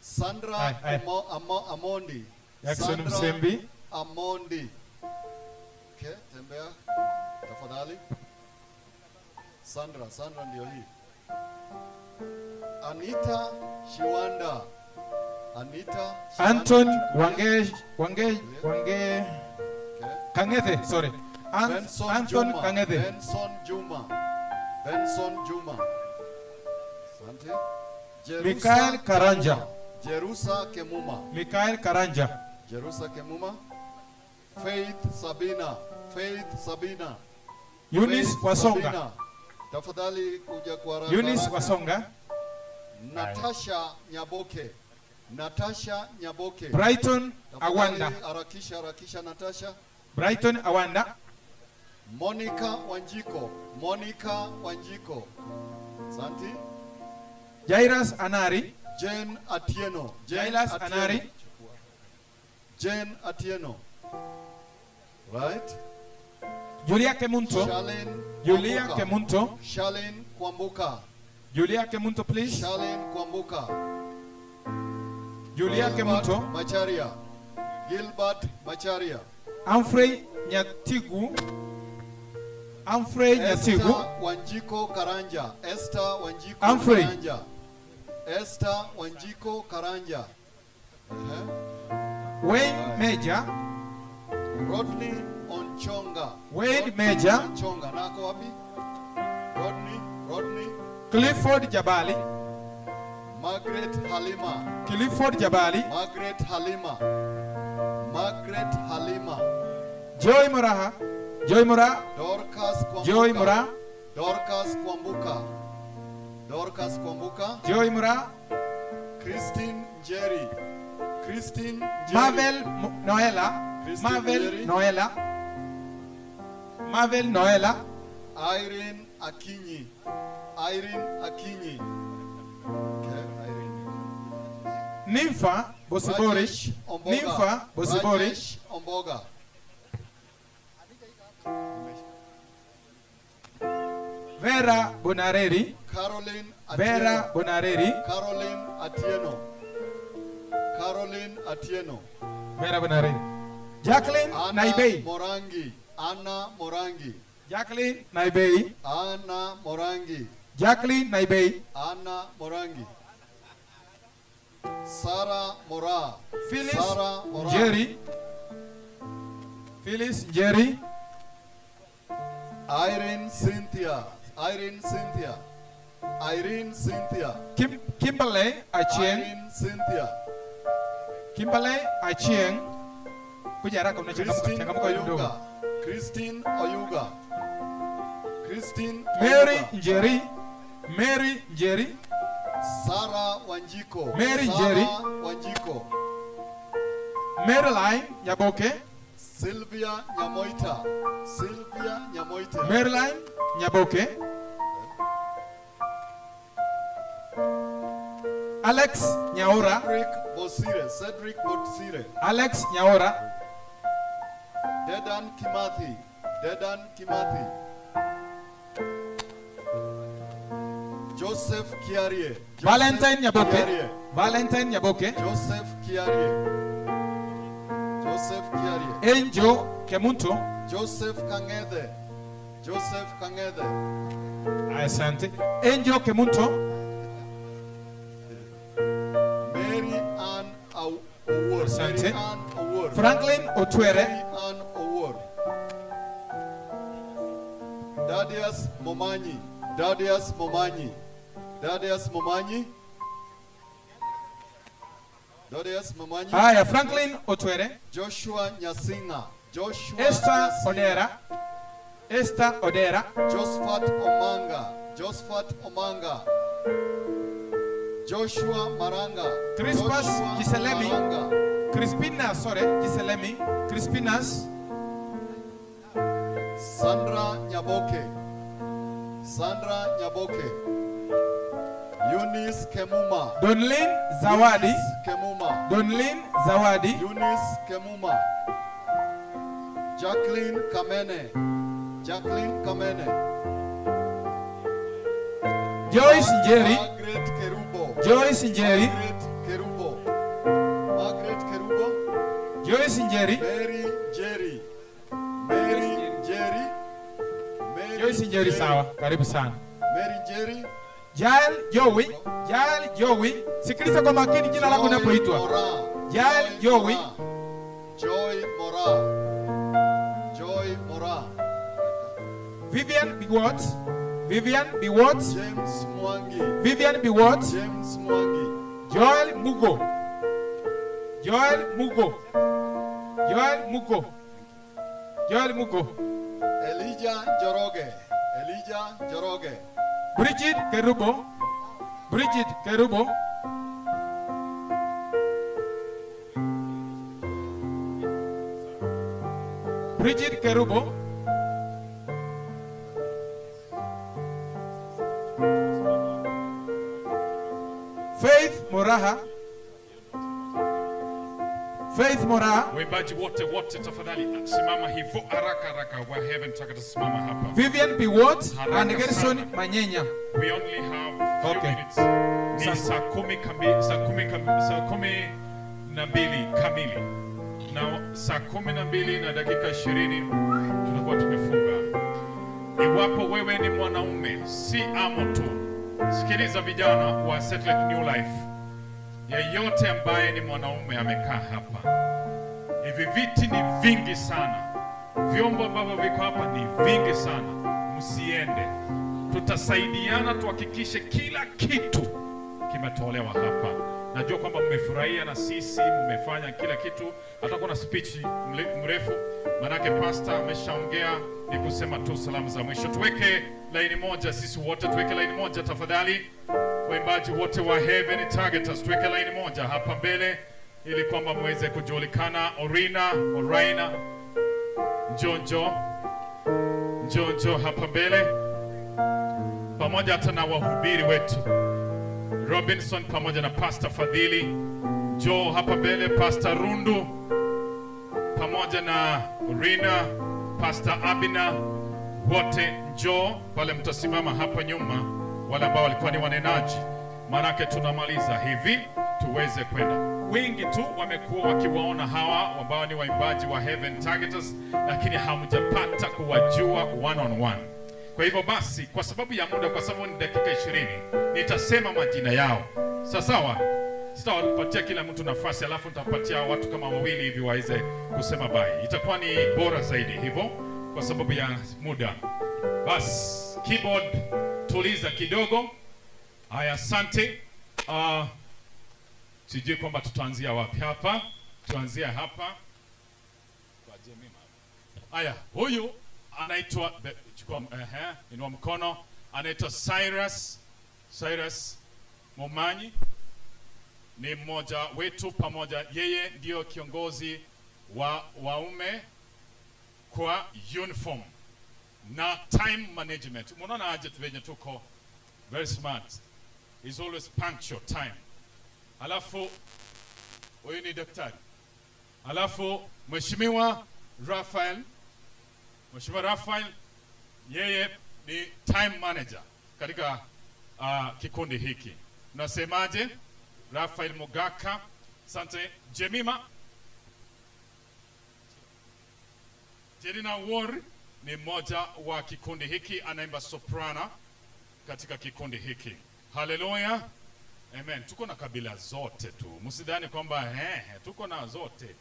Sandra Aye, aye. Amondi. Jackson Sandra Msembi. Amondi. Okay, tembea tafadhali. Sandra, Sandra ndio hii. Anita Shiwanda. Anita Shiwanda. Anton Wange Wange Wange Kangethe, sorry. Benson Anton Juma. Kangethe. Benson Juma. Benson Juma. Asante. Jerusa Mikael Karanja. Kemuma. Jerusa Kemuma. Mikael Karanja. Jerusa Kemuma. Faith Sabina. Faith Sabina. Eunice Faith Wasonga. Sabina. Tafadhali kuja kwa haraka. Eunice haraka. Wasonga. Natasha Nyaboke. Natasha Nyaboke. Brighton Tafadhali Awanda. Harakisha harakisha Natasha. Brighton Awanda. Monica Wanjiko. Monica Wanjiko. Asante. Jairus Anari. Jane Atieno. Jane Jairus Atieno. Anari. Jane Atieno. Right? Julia Kemunto. Charlene Julia Kwambuka. Kemunto. Charlene Kwambuka. Julia Kemunto, please. Charlene Kwambuka. Julia Gilbert Kemunto. Macharia. Gilbert Macharia. Humphrey Nyatigu. Humphrey Nyatigu. Esther Wanjiko Karanja. Esther Wanjiko Humphrey. Karanja. Esther Wanjiko Karanja. Wayne Major. Rodney Onchonga. Wayne Rodney Major. Onchonga. Nako wapi? Rodney, Rodney. Clifford Jabali. Margaret Halima. Clifford Jabali. Margaret Halima. Margaret Halima. Joy Moraha. Joy Mora. Dorcas Kwambuka. Joy Mora. Dorcas Kwambuka. Dorcas Kwambuka. Joy Mora. Christine Njeri. Christine Njeri. Marvel Noela. Christine Marvel Njeri. Noela. Marvel Noela. Irene Akinyi. Irene Akinyi. Okay, Irene. Nympha Bosibori. Rajesh Omboga. Nympha Bosibori. Rajesh Omboga. Vera Bonareri. Caroline Atieno. Vera Bonareri. Caroline Atieno. Caroline Atieno. Vera Bonareri. Jacqueline Anna Naibei. Morangi. Anna Morangi. Jacqueline Naibei. Anna Morangi. Jacqueline Naibei. Anna Morangi. Sarah Mora. Phyllis Sarah Mora. Njeri. Phyllis Njeri. Irene Cynthia. Irene Cynthia. Irene Cynthia. Kimberly Achieng. Irene Cynthia. Kimberly Achieng. Kuja haraka, unachangamka, Christine changamka wewe mdogo. Oyuga. Christine Oyuga. Christine Mary Oyuga. Njeri. Mary Njeri. Sarah Wanjiko. Mary Sarah Njeri. Wanjiko. Maryline Nyaboke. Sylvia Nyamoita. Sylvia Nyamoita. Maryline Nyaboke. Alex Nyaora. Cedric Bosire. Cedric Bosire. Alex Nyaora. Dedan Kimathi. Dedan Kimathi. Joseph Kiarie. Joseph Valentine Nyaboke. Kiarie. Valentine Nyaboke. Joseph Kiarie. Joseph Kiarie. Angel Kemunto. Joseph Kang'ethe. Joseph Kang'ethe. Asante. Angel Kemunto. Mary Ann Owuor. Asante. Mary Ann Owuor. Franklin Otwere. Mary Ann Owuor. Dadius Momanyi. Dadius Momanyi. Dadius Momanyi. Dadius Momanyi. Haya, Franklin Otwere. Joshua Nyasinga. Joshua Esther Nyasinga. Odera. Esther Odera. Josephat Omanga. Josephat Omanga. Joshua Maranga. Crispus Joshua Giselemi. Maranga. Crispina, sorry, Giselemi. Crispinas. Sandra Nyaboke. Sandra Nyaboke. Eunice Kemuma. Donlin Zawadi. Eunice Kemuma. Donlin Zawadi. Eunice Kemuma. Jacqueline Kamene. Jacqueline Kamene. Joyce Njeri. Margaret Kerubo. Joyce Njeri. Margaret Kerubo. Margaret Kerubo. Joyce Njeri. Mary Njeri. Mary Njeri. Mary Joyce Njeri, sawa. Karibu sana. Mary Njeri. Jael Jowi. Jael Jowi. Sikiliza kwa makini jina lako Joy linapoitwa. Mora. Jael Jowi. Joy Mora. Joy Mora. Vivian Biwott. Vivian Biwott. James Mwangi. Vivian Biwott. James Mwangi. Joel Mugo. Joel Mugo. Joel Mugo. Joel Mugo. Elijah Njoroge. Elijah Njoroge. Bridget Kerubo. Bridget Kerubo. Bridget Kerubo. Faith Moraha. Faith Moraha. Waimbaji wote wote, tafadhali simama hivyo haraka haraka. Wa Heaven tutakaposimama hapa. Vivian Biwott Haraka and Gerson sana. Manyenya. We only have few Okay. minutes. Ni 12:00 kamili. Na 12:20 tunakuwa tumefunga. Iwapo wewe ni mwanaume, si amo tu. Sikiliza vijana wa Satellite New Life. Yeyote ambaye ni mwanaume amekaa hapa. Hivi viti ni vingi sana. Vyombo ambavyo viko hapa ni vingi sana. Msiende. Tutasaidiana tuhakikishe kila kitu kimetolewa hapa. Najua kwamba mmefurahia na sisi, mmefanya kila kitu. Hata kuna speech mrefu, manake pastor ameshaongea, ni kusema tu salamu za mwisho. Tuweke laini moja sisi wote, tuweke laini moja tafadhali. Waimbaji wote wa Heaven Targeters, tuweke laini moja hapa mbele ili kwamba muweze kujulikana. Orina, Oraina, Njonjo, Njonjo hapa mbele, pamoja hata na wahubiri wetu Robinson pamoja na Pastor Fadhili. Njoo hapa mbele, Pastor Rundu pamoja na Rina, Pastor Abina, wote njoo pale, mtasimama hapa nyuma, wale ambao walikuwa ni wanenaji, maanake tunamaliza hivi tuweze kwenda. Wengi tu wamekuwa wakiwaona hawa ambao ni waimbaji wa Heaven Targeters, lakini hamjapata kuwajua one on one. Kwa hivyo basi, kwa sababu ya muda, kwa sababu ni dakika 20, nitasema majina yao. Sawa sawa? Sitawapatia kila mtu nafasi, alafu nitapatia watu kama wawili hivi waweze kusema bye. Itakuwa ni bora zaidi hivyo kwa sababu ya muda. Bas, keyboard tuliza kidogo. Haya, asante. Sijui kwamba tutaanzia wapi hapa. Tuanzie hapa. Kwa Jemima. Haya, huyu anaitwa, chukua, inua mkono. Anaitwa Cyrus, Cyrus Momanyi. Ni mmoja wetu pamoja, yeye ndio kiongozi wa waume kwa uniform na time management. Unaona aje venye tuko very smart. He's always punctual time. Alafu huyu ni daktari. Alafu Mheshimiwa Raphael, Mheshimiwa Raphael yeye ni time manager katika kikundi hiki. Unasemaje? Raphael Mogaka. Asante. Jemima Jerina Ward ni mmoja wa kikundi hiki, anaimba soprano katika kikundi hiki. Haleluya. Amen. Tuko na kabila zote tu. Msidhani kwamba tuko na zote.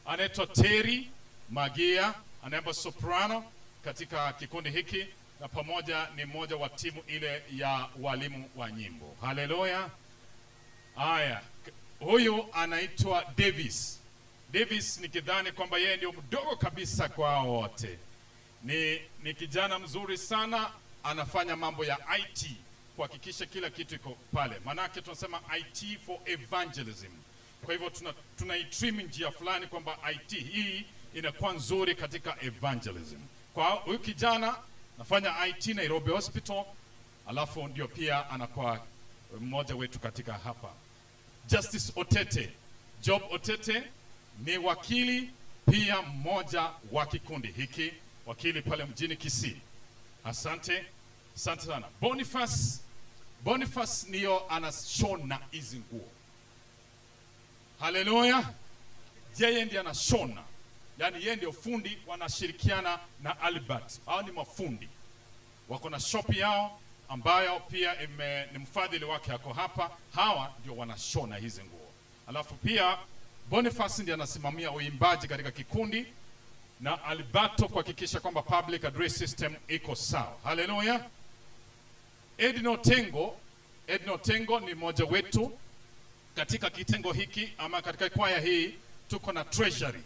Anaitwa Terry Magia, anaimba soprano katika kikundi hiki na pamoja ni mmoja wa timu ile ya walimu wa nyimbo. Haleluya. Haya, huyu anaitwa Davis. Davis nikidhani kwamba yeye ndio mdogo kabisa kwa wote. Ni kijana mzuri sana, anafanya mambo ya IT kuhakikisha kila kitu iko pale. Manake tunasema IT for evangelism. Kwa hivyo tunaitrim njia fulani kwamba IT hii inakuwa nzuri katika evangelism. Kwa huyu kijana anafanya IT Nairobi Hospital, alafu ndio pia anakuwa mmoja wetu katika hapa. Justice Otete, Job Otete ni wakili pia mmoja wa kikundi hiki, wakili pale mjini Kisii. Asante, asante sana. Boniface Boniface ndiyo anashona hizi nguo. Haleluya! Yeye ndiye anashona, yaani yeye ndio fundi, wanashirikiana na Albert. Hao ni mafundi, wako na shop yao ambayo pia ni mfadhili wake ako hapa. Hawa ndio wanashona hizi nguo. Alafu pia Boniface ndiye anasimamia uimbaji katika kikundi na Alberto kuhakikisha kwamba public address system iko sawa. Haleluya! Edno Tengo ni mmoja wetu katika kitengo hiki ama katika kwaya hii. Tuko na treasury.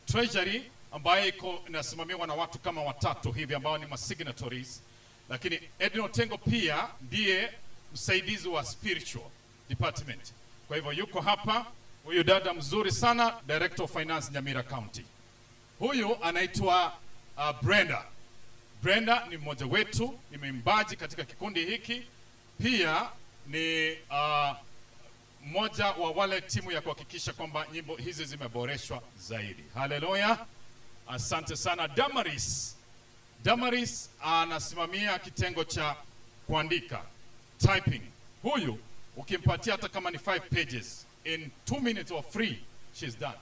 Treasury ambayo iko inasimamiwa na watu kama watatu hivi ambao ni signatories, lakini Edno Tengo pia ndiye msaidizi wa spiritual department. Kwa hivyo yuko hapa huyu dada mzuri sana, Director of Finance Nyamira County. Huyu anaitwa Brenda. Brenda ni mmoja wetu, ni mwimbaji katika kikundi hiki, pia ni mmoja wa wale timu ya kuhakikisha kwamba nyimbo hizi zimeboreshwa zaidi. Haleluya, asante sana. Damaris, Damaris anasimamia kitengo cha kuandika typing. Huyu ukimpatia hata kama ni 5 pages in 2 minutes or 3, she's done.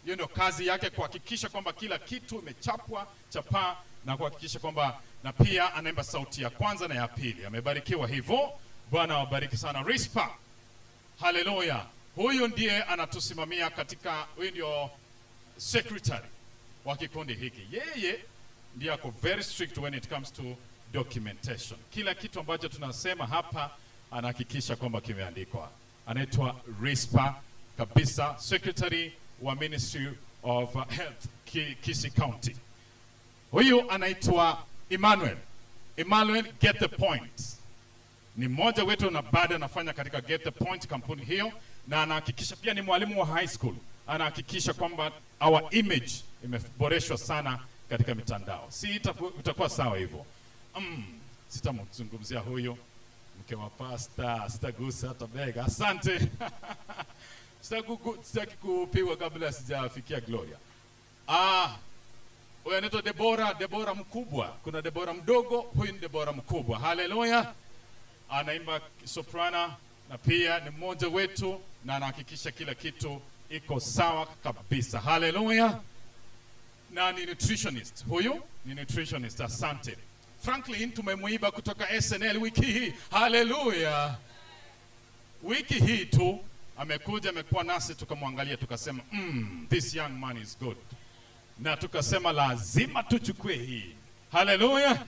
Hiyo ndio kazi yake, kuhakikisha kwamba kila kitu imechapwa chapaa na kuhakikisha kwamba, na pia anaimba sauti ya kwanza na ya pili. Amebarikiwa hivyo, Bwana awabariki sana. Rispa, haleluya. Huyu ndiye anatusimamia katika, huyu ndio secretary wa kikundi hiki. Yeye ndiye ako very strict when it comes to documentation. Kila kitu ambacho tunasema hapa anahakikisha kwamba kimeandikwa. Anaitwa Rispa kabisa, secretary wa Ministry of Health Kisii County. Huyu anaitwa Emmanuel. Emmanuel Get the Point ni mmoja wetu na bado anafanya katika Get the Point kampuni hiyo, na anahakikisha pia ni mwalimu wa high school, anahakikisha kwamba our image imeboreshwa sana katika mitandao. Si itakuwa sawa hivyo? Sitamzungumzia huyo mke wa pasta, sitagusa hata bega. Asante. Sitaki kupigwa kabla sijafikia Gloria. Ah, huyu anaitwa Debora, Debora mkubwa. Kuna Debora mdogo, huyu ni Debora mkubwa. Haleluya. Anaimba soprano na pia ni mmoja wetu na anahakikisha kila kitu iko sawa kabisa. Haleluya. Na ni nutritionist. Huyu ni nutritionist. Asante. Franklin tumemuiba kutoka SNL wiki hii. Haleluya. Wiki hii tu amekuja, amekuwa nasi, tukamwangalia tukasema, this young man is good." Na tukasema lazima tuchukue hii. Haleluya.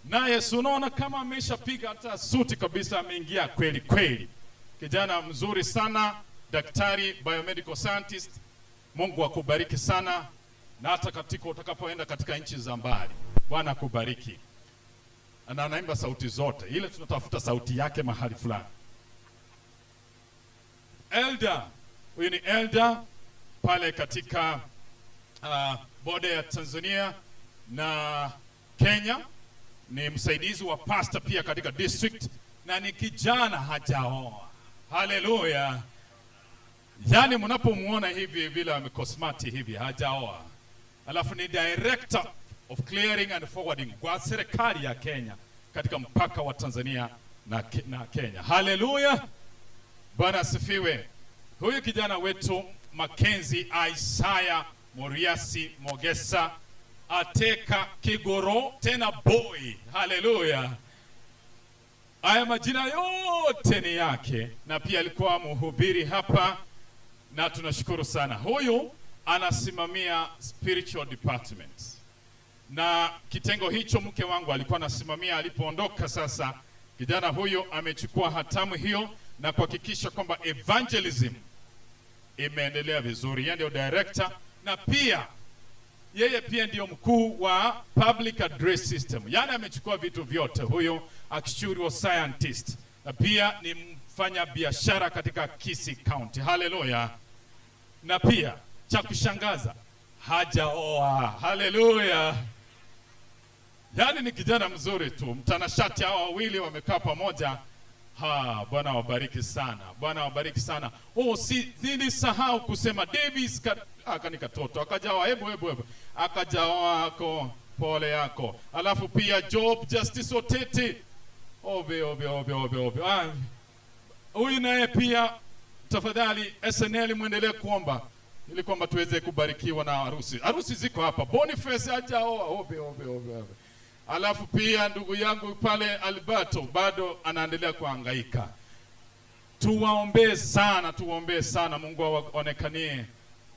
Na Yesu unaona kama ameshapiga hata suti kabisa, ameingia kweli kweli. Kijana mzuri sana, daktari, biomedical scientist. Mungu akubariki sana, na hata katika utakapoenda katika nchi za mbali, Bwana akubariki. Na anaimba sauti zote, ile tunatafuta sauti yake mahali fulani. Elder, huyu ni elder pale katika boda ya Tanzania na Kenya, ni msaidizi wa pastor pia katika district, na ni kijana hajaoa. Haleluya! Yaani mnapomuona hivi vile amekosmati hivi, hajaoa. Alafu ni director of clearing and forwarding kwa serikali ya Kenya katika mpaka wa Tanzania na Kenya. Haleluya! Bwana asifiwe. Huyu kijana wetu Mackenzie Isaiah Moriasi Mogesa Ateka Kigoro tena boy. Haleluya. Haya majina yote ni yake, na pia alikuwa mhubiri hapa, na tunashukuru sana. Huyu anasimamia spiritual department, na kitengo hicho mke wangu alikuwa anasimamia. Alipoondoka sasa, kijana huyu amechukua hatamu hiyo na kuhakikisha kwamba evangelism imeendelea vizuri. Yeye ndio director na pia yeye pia ndio mkuu wa public address system, yaani amechukua vitu vyote. Huyo actuarial scientist na pia ni mfanya biashara katika Kisii County. Haleluya! Na pia cha kushangaza hajaoa. Haleluya! Yaani ni kijana mzuri tu, mtanashati. Hawa wawili wamekaa pamoja. Ha, Bwana wabariki sana, Bwana wabariki sana. Oh, si nilisahau kusema Davis aka ni katoto akajaoa. Hebu hebu hebu, akajaoa ako, pole yako. Alafu pia Job Justice Otete Obe, obe, obe, obe, obe. Huyu naye pia tafadhali SNL muendelee kuomba ili kwamba tuweze kubarikiwa na harusi. Harusi ziko hapa. Boniface hajaoa. Obe, obe, obe, obe. Alafu pia ndugu yangu pale Alberto bado anaendelea kuhangaika. Tuwaombee sana, tuwaombee sana, Mungu awaonekanie.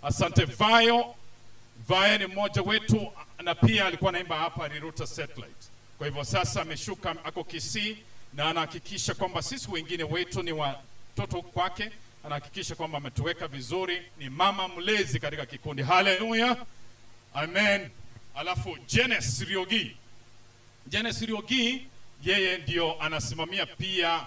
Asante Vayo. Vayo ni mmoja wetu na pia alikuwa anaimba hapa Riruta Satellite. Kwa hivyo sasa ameshuka, ako Kisii na anahakikisha kwamba sisi wengine wetu ni watoto kwake, anahakikisha kwamba ametuweka vizuri, ni mama mlezi katika kikundi. Haleluya, amen. Alafu Jenes Riogi, Jenes Riogi yeye ndio anasimamia pia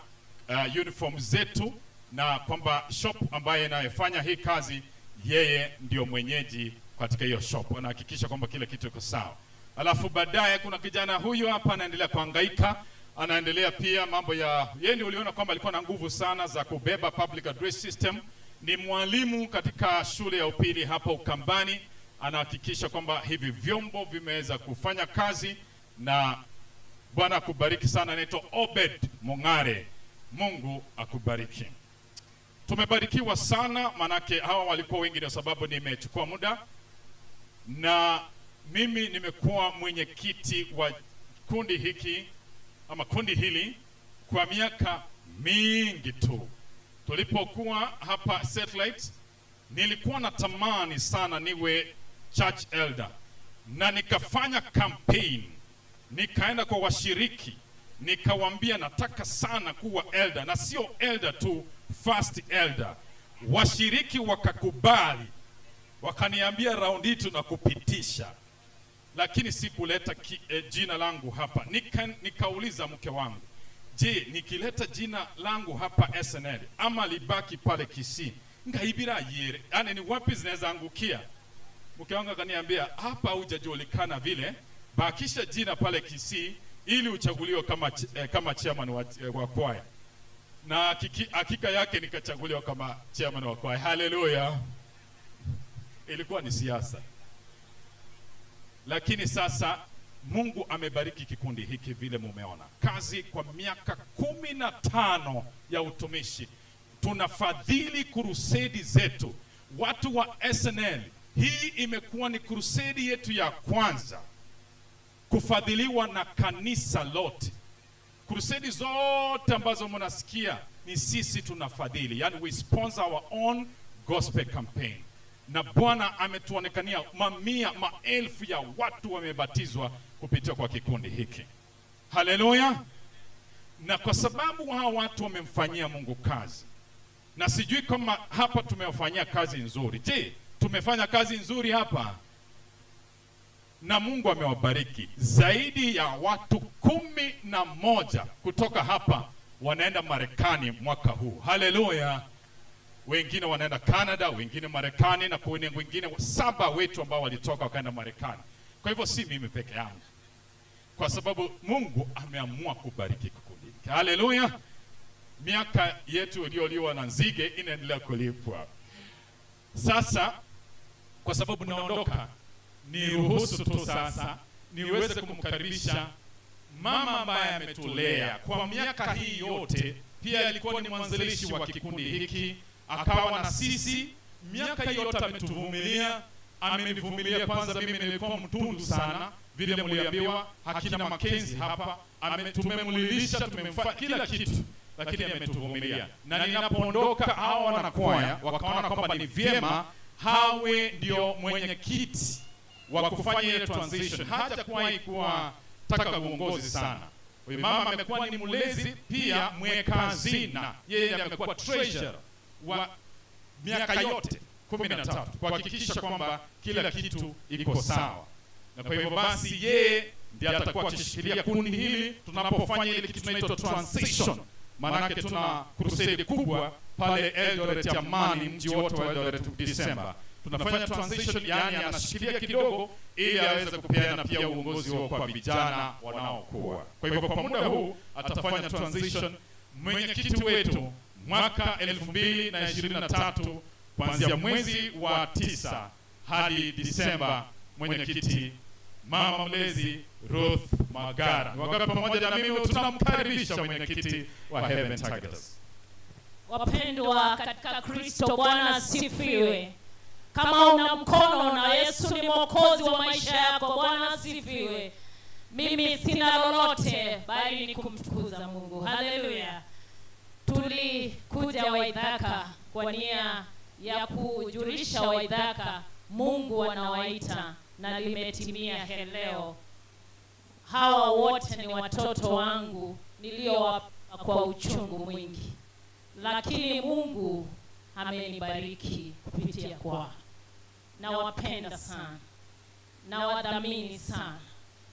uniform zetu, na kwamba shop ambaye inayofanya hii kazi yeye ndio mwenyeji katika hiyo shop, anahakikisha kwamba kila kitu iko sawa. Alafu baadaye kuna kijana huyu hapa anaendelea kuhangaika, anaendelea pia mambo ya yeye, ndio uliona kwamba alikuwa na nguvu sana za kubeba public address system. Ni mwalimu katika shule ya upili hapa Ukambani, anahakikisha kwamba hivi vyombo vimeweza kufanya kazi, na Bwana akubariki sana. Anaitwa Obed Mongare, Mungu akubariki. Tumebarikiwa sana, manake hawa walikuwa wengi, ndio sababu nimechukua muda, na mimi nimekuwa mwenyekiti wa kundi hiki ama kundi hili kwa miaka mingi tu. Tulipokuwa hapa Satellite, nilikuwa natamani sana niwe church elder, na nikafanya campaign, nikaenda kwa washiriki nikawaambia nataka sana kuwa elder, na sio elder tu, first elder. Washiriki wakakubali, wakaniambia raundi hii tunakupitisha, lakini sikuleta jina langu hapa. Nikauliza mke wangu, je, nikileta jina langu hapa SNL ama libaki pale Kisii, ngaibira yere, yani ni wapi zinaweza angukia? Mke wangu akaniambia hapa hujajulikana vile, bakisha jina pale Kisii ili uchaguliwe kama chairman wa kwaya. Na hakika yake nikachaguliwa kama chairman wa kwaya. Haleluya. Ilikuwa ni siasa. Lakini sasa Mungu amebariki kikundi hiki vile mumeona. Kazi kwa miaka 15 ya utumishi. Tunafadhili krusedi zetu. Watu wa SNL, hii imekuwa ni krusedi yetu ya kwanza kufadhiliwa na kanisa lote. Krusedi zote ambazo mnasikia ni sisi tunafadhili. Yani we sponsor our own gospel campaign. Na Bwana ametuonekania mamia, maelfu ya watu wamebatizwa kupitia kwa kikundi hiki. Haleluya. Na kwa sababu hao watu wamemfanyia Mungu kazi, na sijui kama hapa tumewafanyia kazi nzuri. Je, tumefanya kazi nzuri hapa? Na Mungu amewabariki zaidi ya watu 11 kutoka hapa wanaenda Marekani mwaka huu. Haleluya. Wengine wanaenda Canada, wengine Marekani, na kuna wengine 7 wetu ambao walitoka wakaenda Marekani. Kwa hivyo si mimi peke yangu, kwa sababu Mungu ameamua kubariki kikundi hiki. Haleluya. Miaka yetu iliyoliwa na nzige inaendelea kulipwa. Sasa kwa sababu naondoka, niruhusu tu sasa niweze kumkaribisha mama ambaye ametulea kwa miaka hii yote. Pia alikuwa ni mwanzilishi wa kikundi hiki, akawa na sisi miaka yote, ametuvumilia, amenivumilia. Kwanza mimi nilikuwa mtundu sana, vile mliambiwa hakina Makenzi hapa, tumemlilisha, tumemfanya kila kitu, lakini ametuvumilia. Na ninapoondoka hawa wanakwaya wakaona kwamba ni vyema hawe ndio mwenyekiti wa kufanya ile transition. Hajakuwahi kuwa taka uongozi sana. Huyu mama amekuwa ni mlezi pia mweka hazina. Yeye amekuwa treasurer wa miaka yote 13 kuhakikisha kwamba kila kitu iko sawa. Na kwa hivyo basi yeye ndiye atakuwa akishikilia kundi hili tunapofanya ile kitu tunaitwa transition. Maanake tuna crusade kubwa pale Eldoret ya Amani, mji wote wa Eldoret December. Tunafanya transition, yani anashikilia kidogo ili aweze kupeana pia uongozi huo kwa vijana wanaokuwa. Kwa hivyo kwa muda huu atafanya transition. Mwenyekiti wetu mwaka 2023 kuanzia mwezi wa 9 hadi Disemba, mwenyekiti mama mlezi Ruth Magara. Ni wangapi pamoja na mimi tunamkaribisha mwenyekiti wa Heaven Targeters? Wapendwa katika Kristo, Bwana asifiwe. Kama una mkono na Yesu ni mwokozi wa maisha yako, Bwana asifiwe. Mimi sina lolote bali ni kumtukuza Mungu. Haleluya. Tulikuja Waithaka kwa nia ya kujulisha Waithaka Mungu anawaita, na limetimia leo. Hawa wote ni watoto wangu niliowapa kwa uchungu mwingi, lakini Mungu amenibariki kupitia kwao. Nawapenda sana, nawadhamini sana.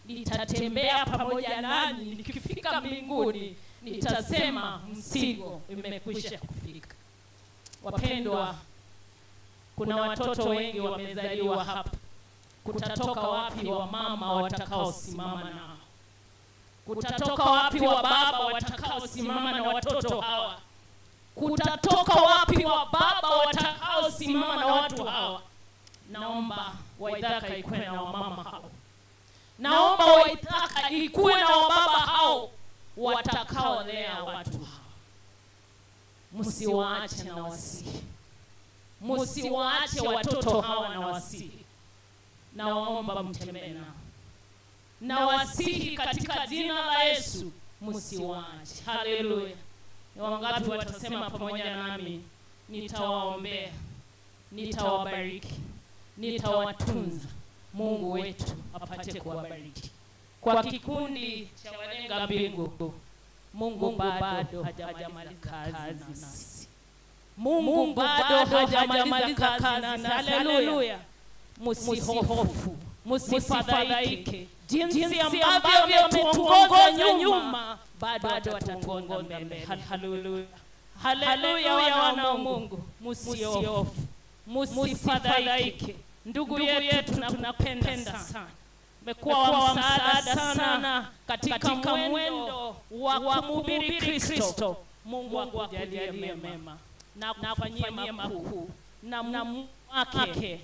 Nitatembea pamoja nanyi, nikifika mbinguni nitasema mzigo imekwisha kufika. Wapendwa, kuna watoto wengi wamezaliwa hapa. Kutatoka wapi wamama watakaosimama nao? Kutatoka wapi wa baba watakaosimama na watoto hawa? Kutatoka wapi wa baba watakaosimama na watu hawa? Naomba Waithaka ikuwe na wamama hao. Naomba Waithaka ikuwe na wababa hao watakaolea watu hao. Msiwaache na wasihi, msiwaache watoto hawa na wasihi. Nawaomba mtembee nao, na wasihi katika jina la Yesu, msiwaache. Haleluya. Ni wangapi watasema pamoja nami, nitawaombea, nitawabariki, nitawatunza. Mungu wetu apate kuwabariki. Kwa kikundi cha walenga mbingu, Mungu bado hajamaliza kazi nasi. Mungu bado hajamaliza kazi nasi. Haleluya. Msihofu, msifadhaike. Jinsi ambavyo ametuongoza nyuma, bado atatuongoza mbele. Haleluya. Haleluya, wana wa Mungu, msihofu, msifadhaike. Ndugu yetu tunakupenda sana. Umekuwa wa msaada sana katika mwendo wa kumhubiri Kristo. Mungu akujalie mema na kufanyie makuu na Mungu wake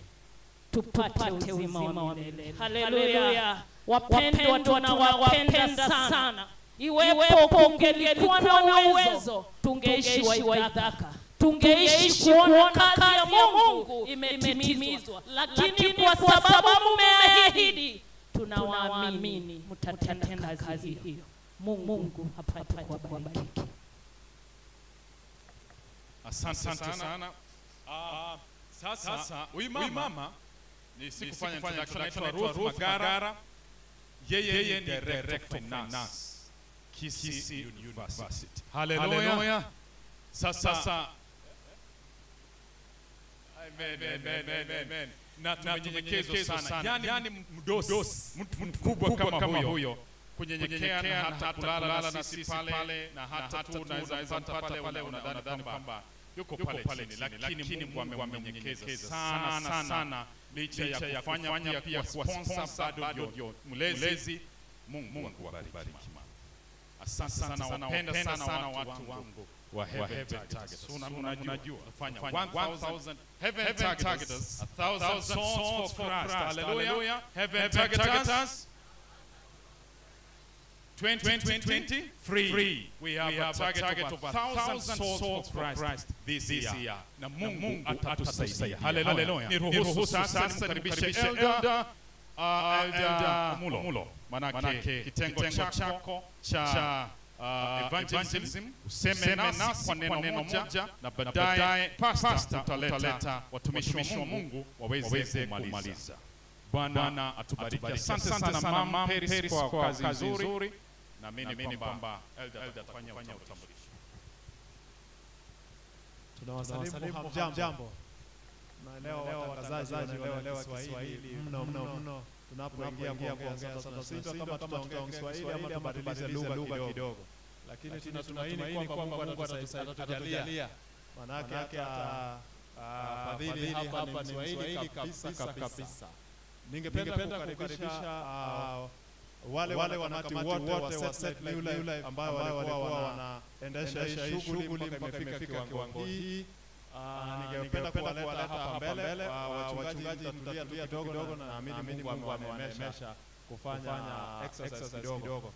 tupate uzima wa milele. Haleluya. Wapendwa, tunawapenda sana. Iwepo kungelikuwa na uwezo, tungeishi Waithaka, tungeishi kuona kazi ya Mungu imetimizwa, lakini kwa sababu mmeahidi, tunawaamini mtatenda kazi hiyo. Mungu apate kuwabariki. Asante sana. Sasa huyu mama ni sikufanya introduction, anaitwa Ruth Magara. Yeye ni director finance Kisii University. Haleluya. Sasa amen, amen, amen. Na tumenyenyekezwa sana, yaani mdosi, mtu mkubwa kama huyo kunyenyekea na hata kulala na sisi pale, na hata tu unaweza pata pale unadhani kwamba yuko pale chini, lakini Mungu amemnyenyekeza sana sana, licha ya kufanya pia kuwa sponsor, bado ndio mlezi. Mungu akubariki mama. Asante sana, wapenda sana watu wangu wa Heaven Targeters. Unajua kufanya 1000 Heaven Targeters, 1000 souls for Christ. Hallelujah. Heaven Targeters 2020 free. We have a target of 1,000 souls for Christ this year. Na Mungu atatusaidia. Hallelujah. Niruhusu sasa nimkaribishe Elder Mulo. Manake kitengo chako cha evangelism, useme nasi kwa neno moja, na baadaye pastor utaleta watumishi wa Mungu waweze kumaliza. Bwana atubariki. Asante sana Mama Peris kwa kazi nzuri. Naamini kwamba Elder atafanya utambulisho. Tunawasalimu hamjambo. Naelewa watangazaji wanaelewa Kiswahili mno mno. Tunapoingia kuongea sasa tunashindwa kama tutaongea Kiswahili ama tubadilishe lugha kidogo, lakini tunatumaini kwamba Mungu atatujalia, manake hata fadhili hapa ni Mswahili kabisa kabisa. Ningependa kukaribisha wale wanakamati wote wa Settle New Life ambao walikuwa wanaendesha hii shughuli mpaka imefika kiwango hii. Ningependa kuwaleta hapa mbele wachungaji, mtatulia kidogo, na naamini Mungu amewaneemesha kufanya exercise kidogo.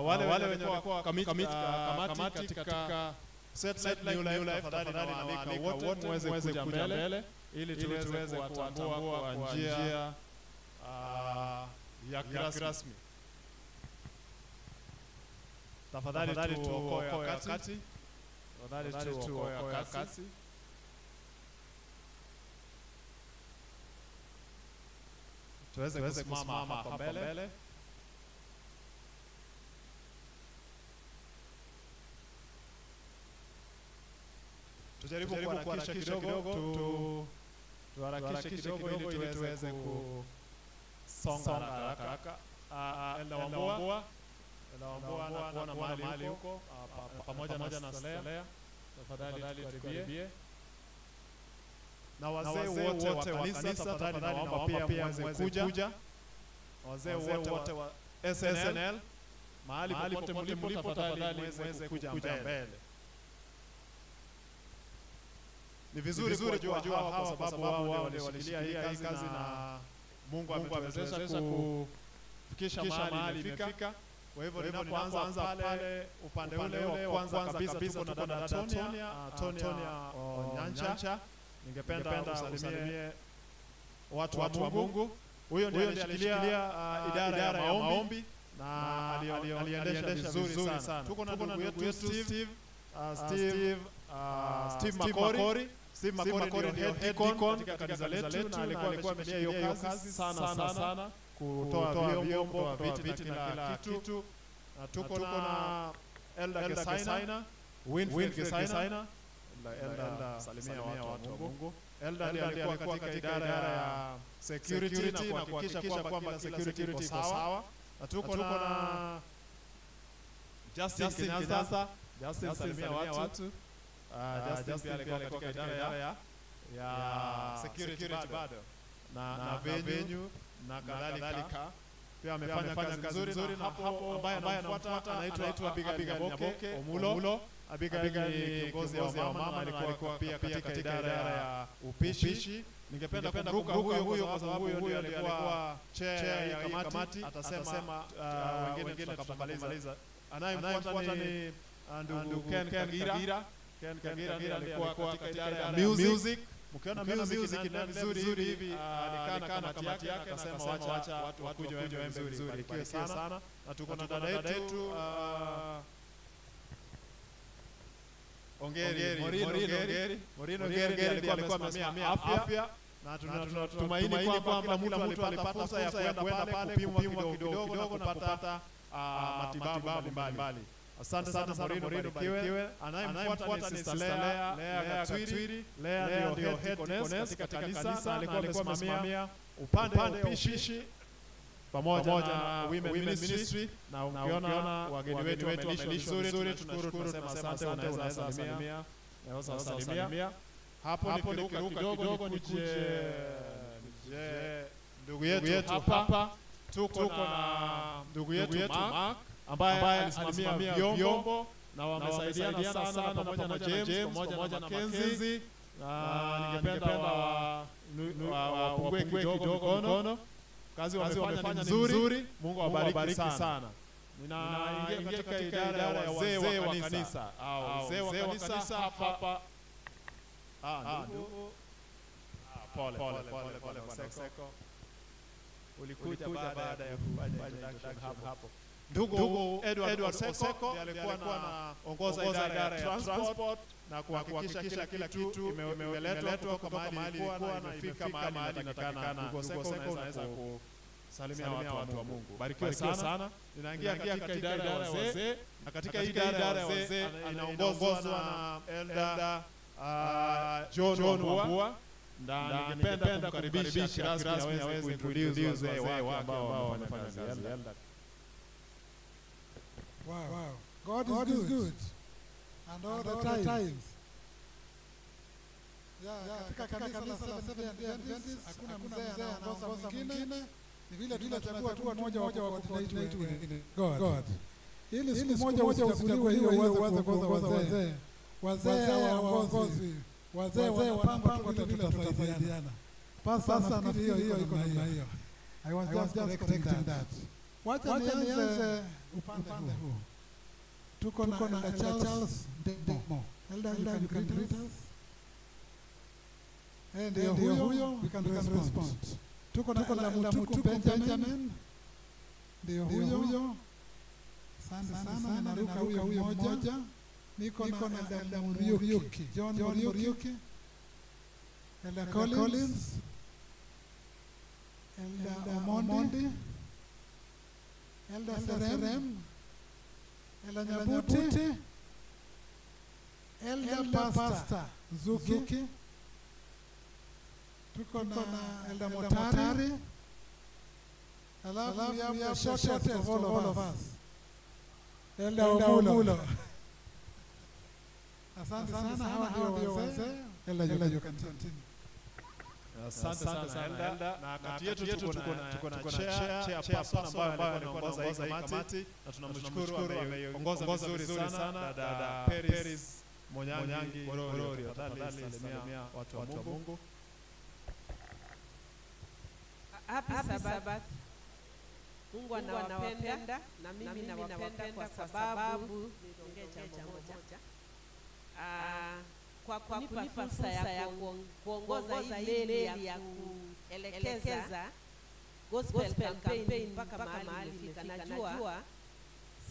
Wale wenye walikuwa kamati katika Satellite New Life, tafadhali nawaalika wote muweze kuja mbele ili tuweze kuwatambua kwa njia ya kirasmi. Tafadhali tuokoe wakati. Tafadhali tuokoe wakati. Tuweze kusimama hapa mbele. Tujaribu kuharakisha kidogo, tuharakishe kidogo ili tuweze kusonga haraka. Elda Wambua na kuona mahali huko pamoja na Salea, tafadhali tukaribie. Na wazee wote wa kanisa, tafadhali naomba pia muweze kuja. Wazee wote wa SNL mahali popote mlipo, tafadhali muweze kuja mbele. Ni vizuri kuwajua hawa kwa sababu wao ndio walishikilia hii kazi na Mungu ametuwezesha kufikisha mahali imefika. Kwa hivyo ninapoanza pale upande ule wa kwanza kabisa, tuko na dada Tonia Onyancha. Ningependa usalimie watu wa Mungu. Huyo ndiye alishikilia idara ya maombi na aliendesha vizuri sana. Tuko na ndugu yetu Steve Makori. Steve Makori ndio head deacon katika kanisa letu na alikuwa ameshikilia hiyo kazi sana sana, kutoa vyombo, kutoa viti na kila kitu. Na tuko na Elder Kesaina, Winfred Kesaina. Elder, salimia watu wa Mungu. Elder alikuwa katika idara ya security na kuhakikisha kwamba security iko sawa. Na tuko na Justin Kenyatta. Justin, salimia watu. Justin pia alikuwa katika idara ya security bado na venue na kadhalika. Pia amefanya kazi nzuri, na hapo ambaye anamfuata anaitwa Abigail Nyaboke Omulo. Abigail ni kiongozi wa mama na alikuwa pia katika idara ya upishi. Ningependa kumruka huyo kwa sababu huyo ndiye alikuwa chair ya kamati. Atasema wengine tutakapomaliza. Anayemfuata ni ndugu Ken Kagira. Ken Kagira ndiye alikuwa katika idara ya music. Mkiona music inaenda vizuri hivi, alikaa na kamati yake akasema wacha watu wakuje waimbe vizuri. Barikiwe sana. Na tuko na dada yetu Ongeri, Morino Ongeri alikuwa amesimamia afya, na tunatumaini kwamba kila mtu alipata fursa ya kwenda pale kupimwa kidogo kidogo na kupata matibabu mbalimbali. Asante sana Morino, barikiwe. Anayemfuata ni Sister Lea Gatwiri. Lea ndio head deaconess katika kanisa na alikuwa amesimamia upande wa upishi pamoja na women ministry. Na ukiona wageni wetu wamelishwa vizuri, tunashukuru, tunasema asante. Unaweza salimia, unaweza salimia. Hapo nikiruka kidogo nikuje ndugu yetu hapa. Tuko na ndugu yetu Mark ambaye alisimamia vyombo na wamesaidiana sana pamoja na James pamoja na Mackenzie. Na ningependa wapungue kidogo mikono. Kazi wamefanya ni nzuri. Mungu awabariki sana. Ninaingia katika idara ya wazee wa kanisa au wazee wa kanisa hapa. Ndugu, pole pole Seko, ulikuja baada ya kufanya introduction hapo. Ndugu Edward Oseko alikuwa anaongoza idara ya transport na kuhakikisha kila kitu imeletwa kutoka mahali ilikuwa na imefika mahali inatakikana. Ndugu Oseko, unaweza kusalimia watu wa Mungu. Barikiwe sana. Ninaingia katika idara ya wazee, na katika idara ya wazee inaongozwa na Elder John Wambua, na ningependa kumkaribisha rasmi aweze kuintroduce wazee wake ambao wamefanya kazi. Wow. God is good. And all the times. Yeah, katika kanisa la Seventh Day Adventist hakuna mzee anaongoza mwingine, ni vile tunachagua tu mmoja wa coordinate wengine. God. Ili siku moja usichaguliwe hiyo uweze kuongoza wazee. Wazee hawaongozwi. Wazee wanapangwa tu vile tutasaidiana. Pastor nafikiri hiyo iko namna hiyo. I was just correcting that. Wacha nianze upande huu. Tuko na Elder Charles Ndemo. Elder, you can greet us. Ndio huyo, we can respond. Tuko na Elder Mutuku Benjamin. Ndio huyo. Asante sana, ninaruka huyo mmoja. Niko na Elder Muriuki, John Muriuki. Elder Collins. Elder Omondi. Elder Serem. Elder Nyabuti. Elder Pastor Nzuki. Tuko na Elder Motari. Alafu we have the shortest of all of us, Elder Omulo. Asante sana, hawa ndio wazee. Elder, you can continue. Asante sana Elda. Na kati yetu tuko na chairperson ambaye alikuwa anaongoza hii kamati, na tunamshukuru, ameongoza vizuri sana, dada Peris Monyangi Bororio. Tafadhali salimia watu wa Mungu. Happy Sabbath. Mungu anawapenda na mimi nawapenda kwa sababu niongee jambo moja. Kwa kunipa fursa ya kuongoza hii meli ya kuelekeza gospel campaign mpaka mahali imefika. Najua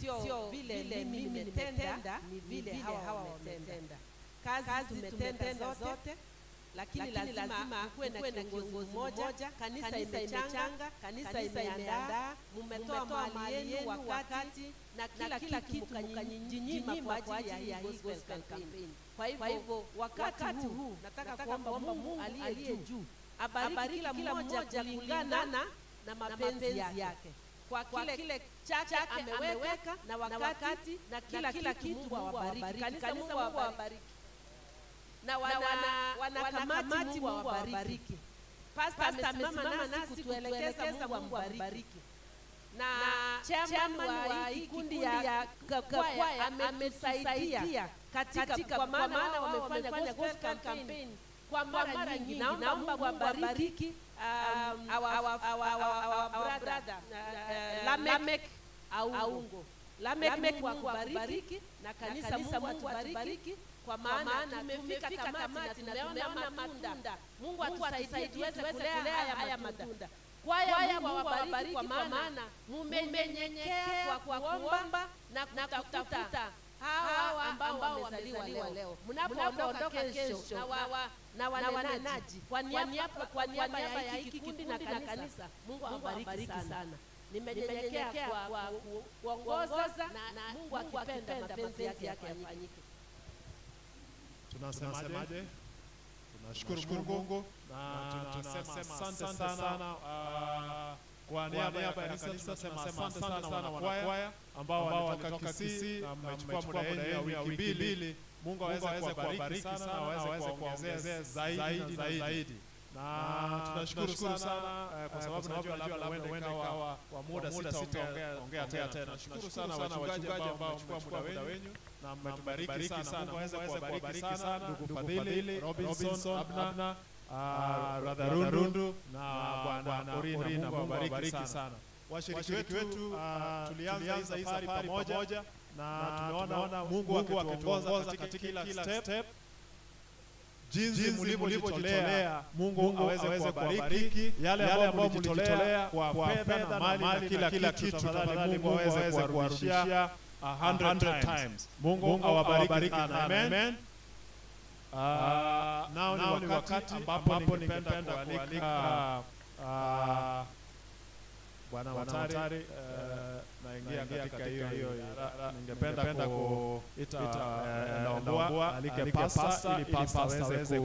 sio vile mimi nimetenda, ni vile hawa wametenda. Kazi tumetenda zote, lakini lazima kuwe na kiongozi mmoja. Kanisa imechanga, kanisa imeandaa, mmetoa mali yenu wakati na kila kitu mkajinyima kwa ajili ya hii gospel campaign. Kwa hivyo wakati huu nataka kuomba Mungu aliye juu abariki kila mmoja kulingana na mapenzi yake, kwa kile chake ameweka na wakati na kila kitu. Mungu awabariki kanisa, Mungu awabariki na wanakamati, Mungu awabariki. Pastor amesimama nasi kutuelekeza, Mungu awabariki. Na chairman wa kikundi ya kwaya ametusaidia katika, kwa maana wamefanya gospel campaign kwa mara nyingi. Naomba Mungu awabariki our brother Lamek Aungo. Lamek, Mungu awabariki na kanisa, Mungu atubariki, kwa maana tumefika kamati na tumeona matunda. Mungu atusaidie tuweze kulea haya matunda. Kwaya, Mungu awabariki, kwa maana mumenyenyekea kwa kuomba na kutafuta hawa ambao wamezaliwa leo. Mnapoondoka kesho na wanenaji, kwa niaba ya hiki kikundi na kanisa, Mungu awabariki sana. Nimenyenyekea kwa kuongoza na Mungu akipenda mapenzi yake yafanyike. Tunasemaje? Tunashukuru Mungu na tunasema asante sana kwa niaba ya kanisa. Tunasema asante sana wanakwaya ambao walitoka Kisii na mmechukua muda wenu ya wiki mbili. Mungu aweze kuwabariki sana na aweze kuwaongezea zaidi na zaidi. Na tunashukuru sana kwa sababu najua labda huenda ikawa kwa muda sitaongea tena. Tunashukuru sana wachungaji ambao mmechukua muda wenu na mmetubariki sana. Mungu aweze kuwabariki sana ndugu Fadhili, Robinson, Abna, Brother Rundu na Bwana Orina. Mungu awabariki sana. Washiriki wetu, tulianza hii safari pamoja na tumeona Mungu akituongoza katika kila step. Jinsi mlivyojitolea, Mungu aweze kuwabariki. Yale ambayo mlijitolea kwa fedha na mali na kila kitu, tafadhali Mungu aweze kuwarudishia 100 times. Mungu awabariki sana. Amen. Nao ni wakati ambapo ningependa kualika Bwana Watari, naingia katika hiyo. Ningependa kuita Naombua alike pasta ili pasta aweze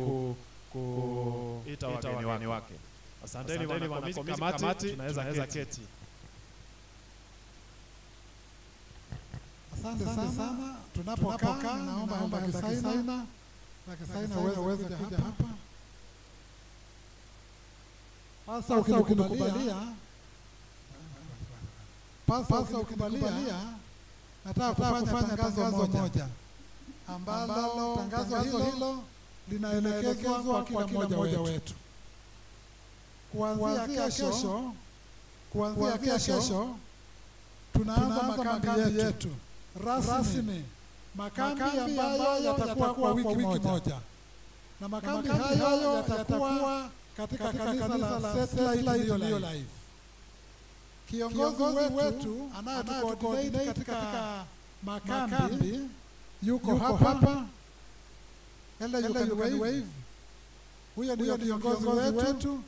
kuita wageni wake. Asanteni wanakamati, tunaweza keti. Asante sana. Tunapokaa naomba Kisaina na Kisaina uweze kuja hapa. Pasta ukinikubalia, Pasta ukikubalia, nataka kufanya tangazo moja ambalo tangazo hilo linaelekezwa kwa kila mmoja wetu. Kuanzia kesho Kuanzia kesho tunaanza makambi yetu rasmi, makambi ambayo yatakuwa kwa wiki moja, na makambi hayo yatakuwa katika kanisa la Satellite New Life. Kiongozi wetu anayetucoordinate katika makambi yuko hapa. Elder, you can wave. Huyo ndio kiongozi wetu.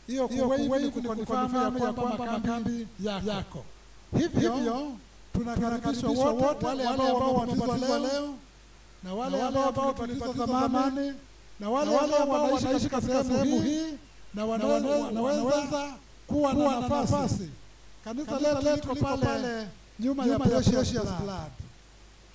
Hiyo kuwave ni kuconfirm ya kwamba makambi yako. Hivyo tunakaribishwa wote wale ambao wamebatizwa leo na wale ambao tulibatizwa zamani na wale ambao wanaishi katika sehemu hii na wanaweza kuwa na nafasi. Kanisa letu liko pale nyuma ya Precious Blood.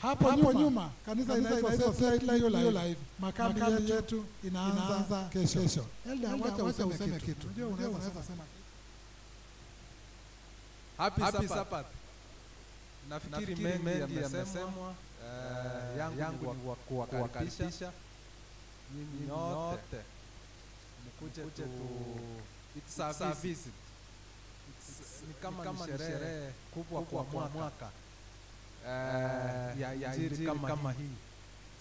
Hapo nyuma kanisa inaitwa Satellite New Life. Makambi yetu inaanza kesho. Elder, wacha useme kitu. Unajua unaweza sema. Happy Sabbath. Nafikiri mengi yamesemwa. Yangu ni kuwakaribisha nyinyi nyote mkuje tu. It's a visit. Ni kama ni sherehe kubwa kwa mwaka ya injili kama hii.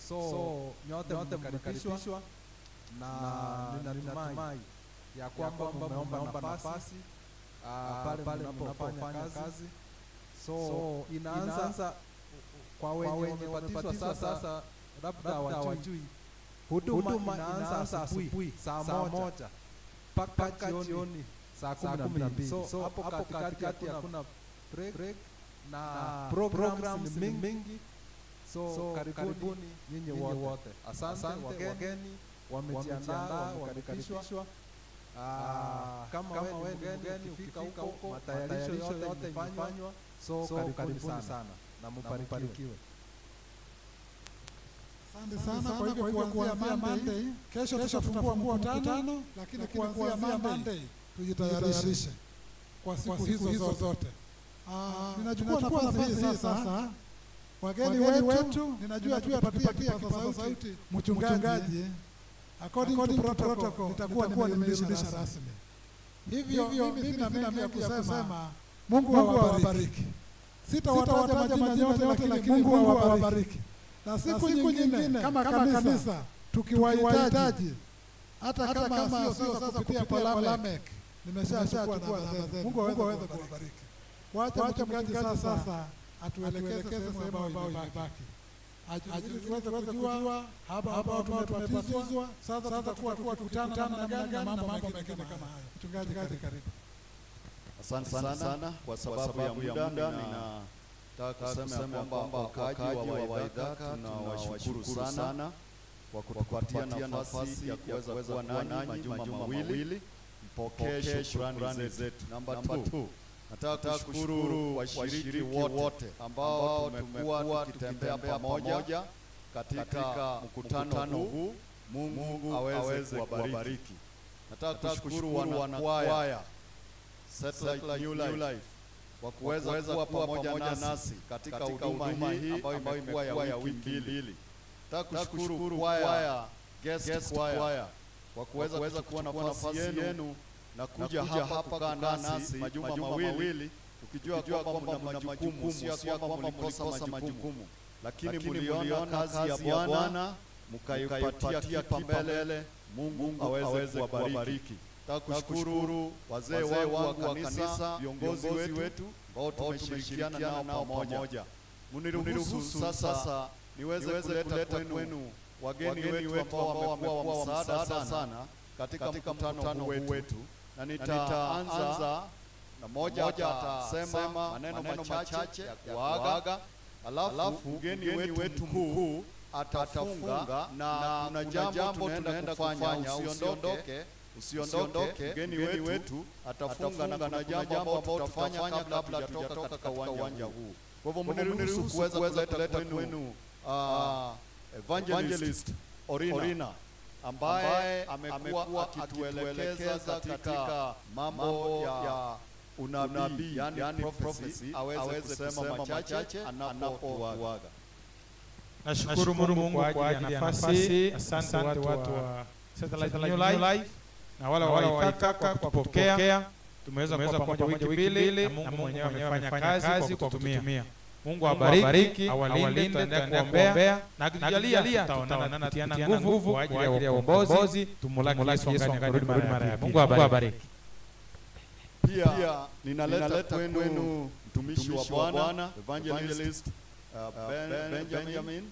So nyote mmekaribishwa na ninatumai ya kwamba mmeomba nafasi pale mnapofanya kazi. So inaanza kwa wenye wamebatizwa sasa, labda hawajui. Huduma inaanza asubuhi saa 1 mpaka jioni saa 12. So hapo katikati hakuna break na programs ni mingi. So karibuni nyinyi wote. Asante wageni wamejiandaa, wamekaribishwa. Kama wewe ni mgeni ukifika huko, matayarisho yote imefanywa. So karibuni sana na mubarikiwe. Asante sana. Kwa hivyo kuanzia Monday, kesho tutafungua mkutano, lakini kuanzia Monday tujitayarishe kwa siku hizo zote. Ninachukua nafasi hii sasa, wageni wetu, ninajua tukipatia kipaza sauti mchungaji, according to protocol nitakuwa nimerudisha rasmi. Hivyo mimi sina mengi ya kusema. Mungu awabariki. Sitawataja majina yote, lakini Mungu awabariki. Na siku nyingine kama kanisa tukiwahitaji, hata kama sio sasa kupitia kwa Lamek, nimeshachukua namba zenu. Mungu aweze kuwabariki. Wacha mchungaji sasa atuelekeze sehemu ambayo imebaki, ili tuweze kujua hapa ambao tumebatizwa sasa tutakuwa tukikutana namna gani na mambo mengine kama hayo. Mchungaji, karibu. Asante sana. Kwa sababu ya muda ninataka kusema kwamba wakaaji wa Waithaka tunawashukuru sana kwa kutupatia nafasi ya kuweza kuwa nanyi majuma mawili. Mpokee shukrani zetu. Namba 2, nataka kushukuru washiriki wote ambao tumekuwa tukitembea pamoja katika mkutano huu. Mungu aweze kuwabariki. Nataka kushukuru wanakwaya Satellite New Life kwa kuweza kuwa pamoja nasi katika huduma hii ambayo imekuwa ya wiki mbili. Nataka kushukuru kwaya guest choir kwa kuweza kuwa nafasi yenu na kuja hapa kukaa nasi majuma mawili, ukijua kwamba mna majukumu, sio kwamba mlikosa majukumu, lakini mliona kazi ya Bwana mkaipatia kipaumbele. Mungu aweze kuwabariki. Nataka kushukuru wazee wangu wa kanisa, viongozi wetu ambao tumeshirikiana nao pamoja. Mniruhusu sasa niweze kuleta kwenu wageni wetu ambao wamekuwa wa msaada sana katika mkutano huu wetu, na nitaanza na mmoja atasema maneno machache ya kuaga, alafu mgeni wetu mkuu atafunga, na kuna jambo tunaenda kufanya. Usiondoke, mgeni wetu atafunga na kuna jambo ambalo tutafanya kabla hatujatoka katika uwanja huu. Kwa hivyo mniruhusu kuweza kuleta kwenu Evangelist Orina ambaye amekuwa akituelekeza katika mambo ya unabii, yani prophecy, aweze kusema machache anapotuaga. Nashukuru Mungu kwa ajili ya nafasi. Asante watu wa Satellite New Life na wale wa Waithaka kwa kupokea. Tumeweza kuwa pamoja wiki mbili na Mungu mwenyewe amefanya kazi kwa kututumia. Mungu awabariki, awalinde, tutaendelea kuombea na akitujalia tutaonana tutiana nguvu kwa ajili ya ukombozi. Tumulaki Yesu angani kurudi mara ya pili. Mungu awabariki. Pia ninaleta kwenu mtumishi wa Bwana Evangelist Benjamin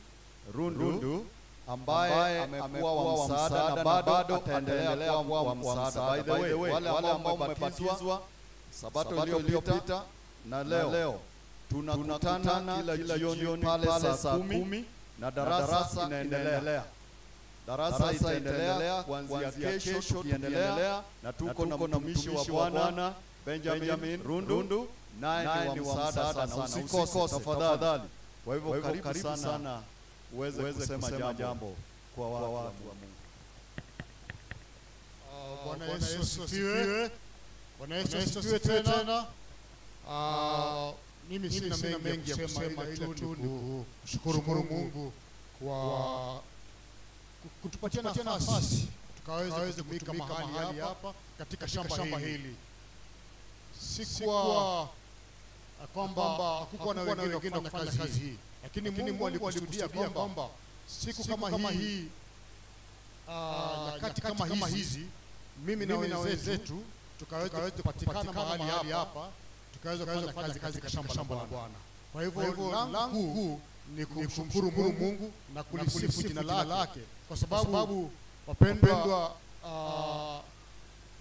Rundu ambaye amekuwa wa msaada na bado ataendelea kuwa wa msaada. By the way, wale ambao mmebatizwa Sabato iliyopita na leo tunakutana kila jioni pale saa 10 na darasa inaendelea. Darasa itaendelea kuanzia kesho tukiendelea, na tuko na mtumishi wa Bwana Benjamin Rundu, naye ni wa msaada sana. Usikose tafadhali. Kwa hivyo karibu sana uweze kusema jambo kwa watu wa Mungu. Bwana Yesu asifiwe. Bwana Yesu asifiwe tena. Mimi sina mengi ya kusema ila tu ni kushukuru Mungu kwa kutupatia nafasi tukaweze kutumika mahali hapa katika shamba hili. Si kwa kwamba hakukuwa na wengine kufanya kazi hii, lakini Mungu alikusudia kwamba siku kama hii, nyakati kama hizi, mimi na wenzetu tukaweze kupatikana mahali hapa, tukaweza kufanya kazi katika shamba la Bwana. Kwa hivyo langu kuu ni kumshukuru Mungu na kulisifu jina lake, kwa sababu wapendwa,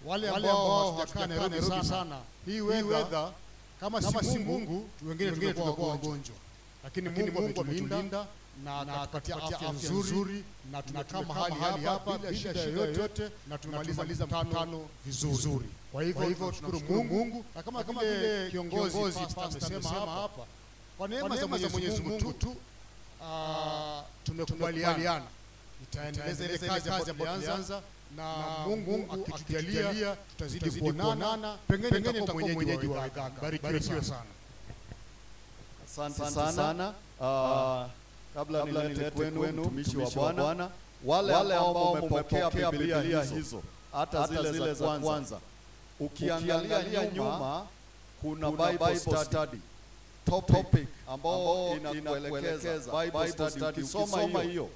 wale ambao hawajakaa Nairobi sana, hii weather kama si Mungu wengine tungekuwa wagonjwa, lakini Mungu ametulinda na akatupatia afya nzuri na tumekaa mahali hapa bila shida yoyote na tumemaliza mkutano vizuri. Kwa hivyo tunashukuru Mungu, na kama vile kiongozi pastor amesema hapa, kwa neema za Mwenyezi Mungu tu tumekubaliana nitaendeleza ile kazi ambayo tulianza, na Mungu akitujalia tutazidi kuonana, pengine nitakuwa mwenyeji wa Uganda. Barikiwe sana. Asante sana. Kabla nilete kwenu mtumishi wa Bwana, wale ambao mmepokea Biblia hizo, hata zile za kwanza, ukiangalia nyuma kuna Bible study topic ambao inakuelekeza Bible study. Ukisoma hiyo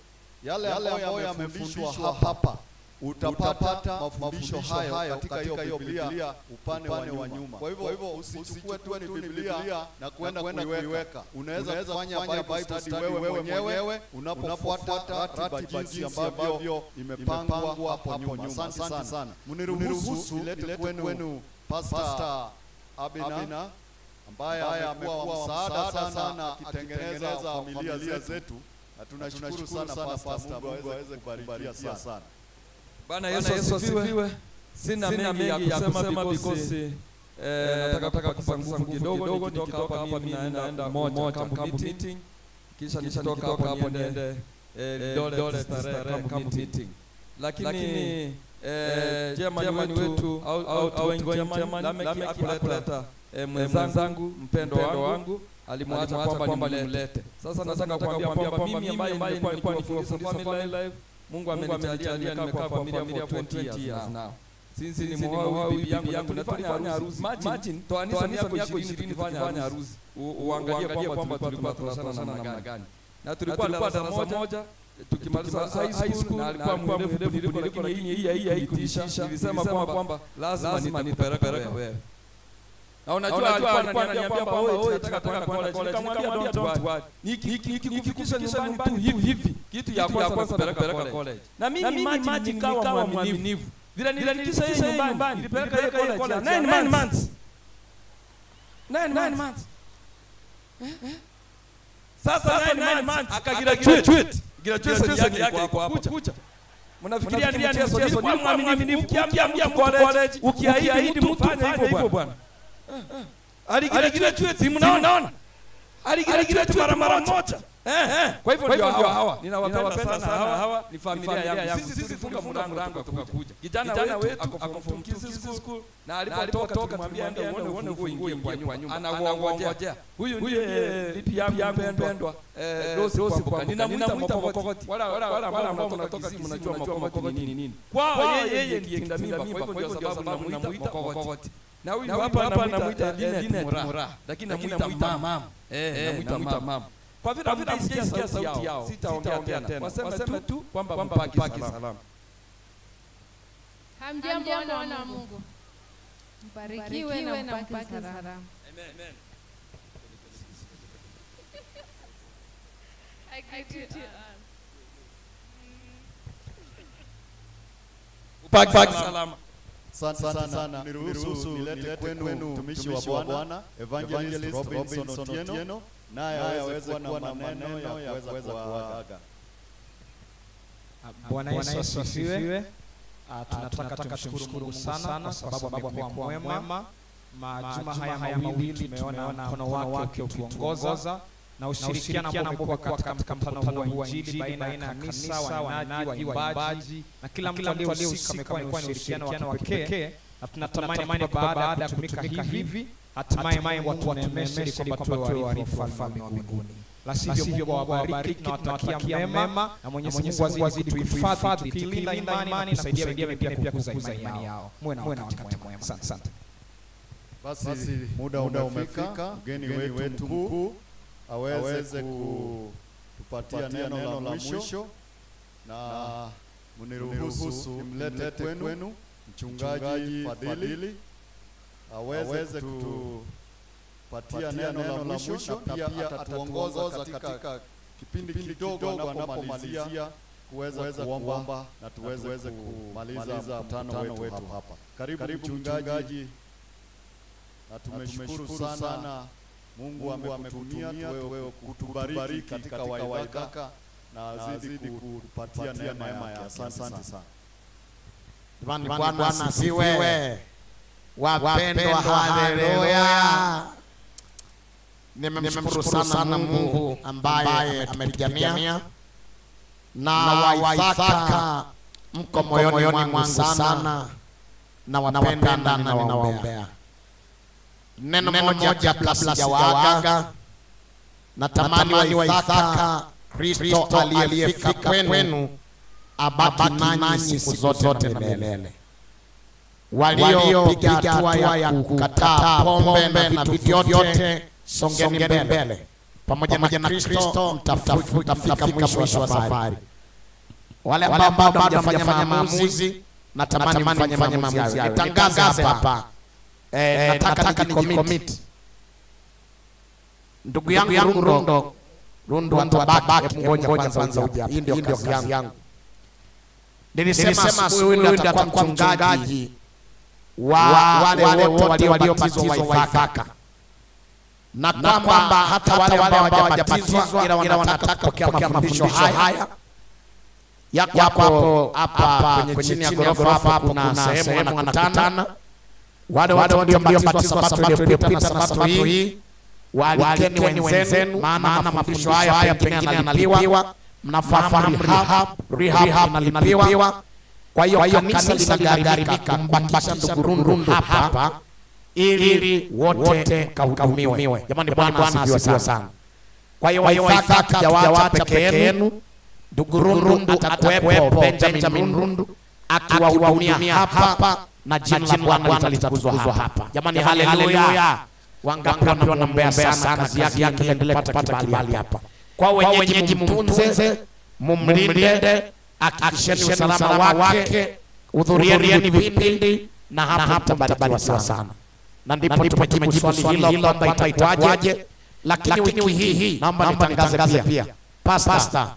yale ambayo yamefundishwa hapa, utapata mafundisho hayo katika hiyo Biblia upande wa nyuma. Kwa hivyo usichukue tu ni Biblia na kwenda kuiweka. Unaweza kufanya Bible study wewe mwenyewe unapofuata ratiba jinsi ambavyo imepangwa hapo nyuma. Asante sana. Mniruhusu nilete kwenu Pastor Abina ambaye amekuwa wa msaada sana akitengeneza familia zetu, na tunashukuru sana Pastor, Mungu aweze kubarikia sana. Bwana Yesu asifiwe. Sina mengi ya kusema because nataka kupa nguvu kidogo. Nikitoka hapa mimi naenda moja camp meeting, kisha nikitoka hapo niende Dole Starehe camp meeting. Lakini chairman wetu au chairman Lameki akuleta mwenzangu mpendo wangu alimwacha kwamba nimlete. Sasa nataka kuambia kwamba mimi ambaye nilikuwa nikiwafundisha family life, Mungu amenijalia nimekaa kwa familia for 20 years now. Since ni mwoa bibi yangu na tulifanya harusi. Imagine toanisha miaka 20 tulifanya harusi. Uangalie kwamba tulikuwa tunashana namna gani. Na tulikuwa darasa moja tukimaliza high school, na alikuwa mrefu kuliko, lakini hii haikutisha. Nilisema kwamba lazima nitakupeleka wewe. Na unajua alikuwa ananiambia kwamba wewe nataka kwenda college, nikamwambia don't worry, nikikufikisha nyumbani tu hivi hivi, kitu ya kwanza kupeleka college. Na mimi imagine nikawa mwaminifu vile nilifikisha yeye nyumbani, nilipeleka yeye college 9 months. 9 months. Sasa 9 months akagraduate. Graduation yake iko hapa kucha. Mnafikiria ni mchezo? Nilikuwa mwaminifu. Ukiambia mtu college, ukiahidi mtu fanya hivyo bwana. Aligraduate, mnaona? Aligraduate mara moja. Kwa hivyo ndio hawa ninawapenda sana, hawa ni familia yangu. Sisi tulifunga mlango tukakuja. Kijana wetu ako form 2 school, na alipotoka tulimwambia ende uone ufunguo ingie kwa nyumba, anangojea. Huyu ndiye bibi yangu mpendwa, Rose Kwamboka. Ninamuita Mokogoti. Wala ambao mnatoka Kisii mnajua Mokogoti ni nini. Kwao yeye ndiye kinda mimba, kwa hivyo ndio sababu namuita Mokogoti. Na huyu hapa namuita Linet Mura, lakini namuita mama. Namuita mama. Kwa vile hamjasikia sauti yao, sitaongea tena. Waseme tu kwamba mpaki salama. Hamjambo wana wa Mungu. Mbarikiwe na mpaki salama. Amen. I greet you all. Upaki salama. Asante sana. Niruhusu nilete kwenu mtumishi wa Bwana Evangelist Robinson Otieno, naye aweze kuwa na maneno ya kuweza kuaga. Bwana Yesu asifiwe. Tunataka tumshukuru Mungu sana kwa sababu amekuwa mwema. Majuma haya mawili tumeona mkono wake ukituongoza na ushirikiano ambao umekuwa katika mkutano huu wa Injili baina ya kanisa, wanenaji, waimbaji na kila mtu aliyehusika, amekuwa ni ushirikiano wa kipekee, na tunatamani kwamba baada ya kutumika hivi hatimaye Mungu atuneemeshe ili kwamba tuwe warithi wa ufalme wa mbinguni. La sivyo Mungu awabariki na watakia mema, na Mwenyezi Mungu azidi kutuhifadhi tukilinda imani na kusaidia wengine pia kukuza imani yao. Muwe na wakati mwema. Asante. Basi muda umefika, mgeni wetu mkuu aweze kutupatia neno la mwisho, na mniruhusu nimlete kwenu mchungaji Fadhili aweze kutupatia neno la mwisho, na pia atatuongoza katika kipindi kidogo anapomalizia kuweza kuomba na tuweze kumaliza mkutano wetu hapa. Karibu mchungaji, na tumeshukuru sana Mungu amekutumia tuwe kutubariki katika Waithaka na azidi kutupatia neema yake. Asante sana. Bwana asifiwe. Wapendwa, haleluya. Nimemshukuru sana Mungu ambaye ametupigania na Waithaka mko moyoni mwangu sana, na wapenda na ninawaombea. Neno moja kabla sijawaaga, natamani Waithaka, Kristo aliyefika kwenu abaki nanyi siku zote na milele. Waliopiga hatua ya kukataa pombe na vitu vyote, songeni mbele pamoja na Kristo, mtafika mwisho wa safari. Wale ambao bado hamjafanya maamuzi, natamani mfanye maamuzi hayo. Nitangaze hapa, nataka nijicommit. Ndugu yangu Rundo atabaki, ngoja kwanza uje. Hii ndio kazi yangu. Nilisema asubuhi huyu ndiye atakuwa mchungaji wa wale wote waliobatizwa Waithaka, na kwamba hata wale ambao hawajabatizwa ila wanataka kupokea mafundisho haya yako hapo hapa kwenye chini ya ghorofa hapo, kuna sehemu wanakutana wale wote waliobatizwa Sabato iliyopita na Sabato hii. Waalikeni wenzenu, maana mafundisho haya pengine yanalipiwa. Mnafahamu rehab inalipiwa. Kwa hiyo kanisa linagharimika kumbakisha ndugu Rundu hapa ili wote mkahudumiwe. Jamani, Bwana asifiwe sana. Kwa hiyo Waithaka hatujawaacha peke yenu. Ndugu Rundu atakuwepo, Benjamin Rundu akiwahudumia hapa, na jina la Bwana litakuzwa hapa. Jamani, haleluya. Wangapi wanaombea sana kazi yake iendelee kupata kibali hapa. Kwa wenyeji mumtunze, mumlinde, hakikisheni usalama wake, hudhurieni vipindi, na hapo mtabarikiwa sana. Na ndipo tumejibu swali hilo kwamba itakuwaje. Lakini wiki hii naomba nitangaze pia, pastor,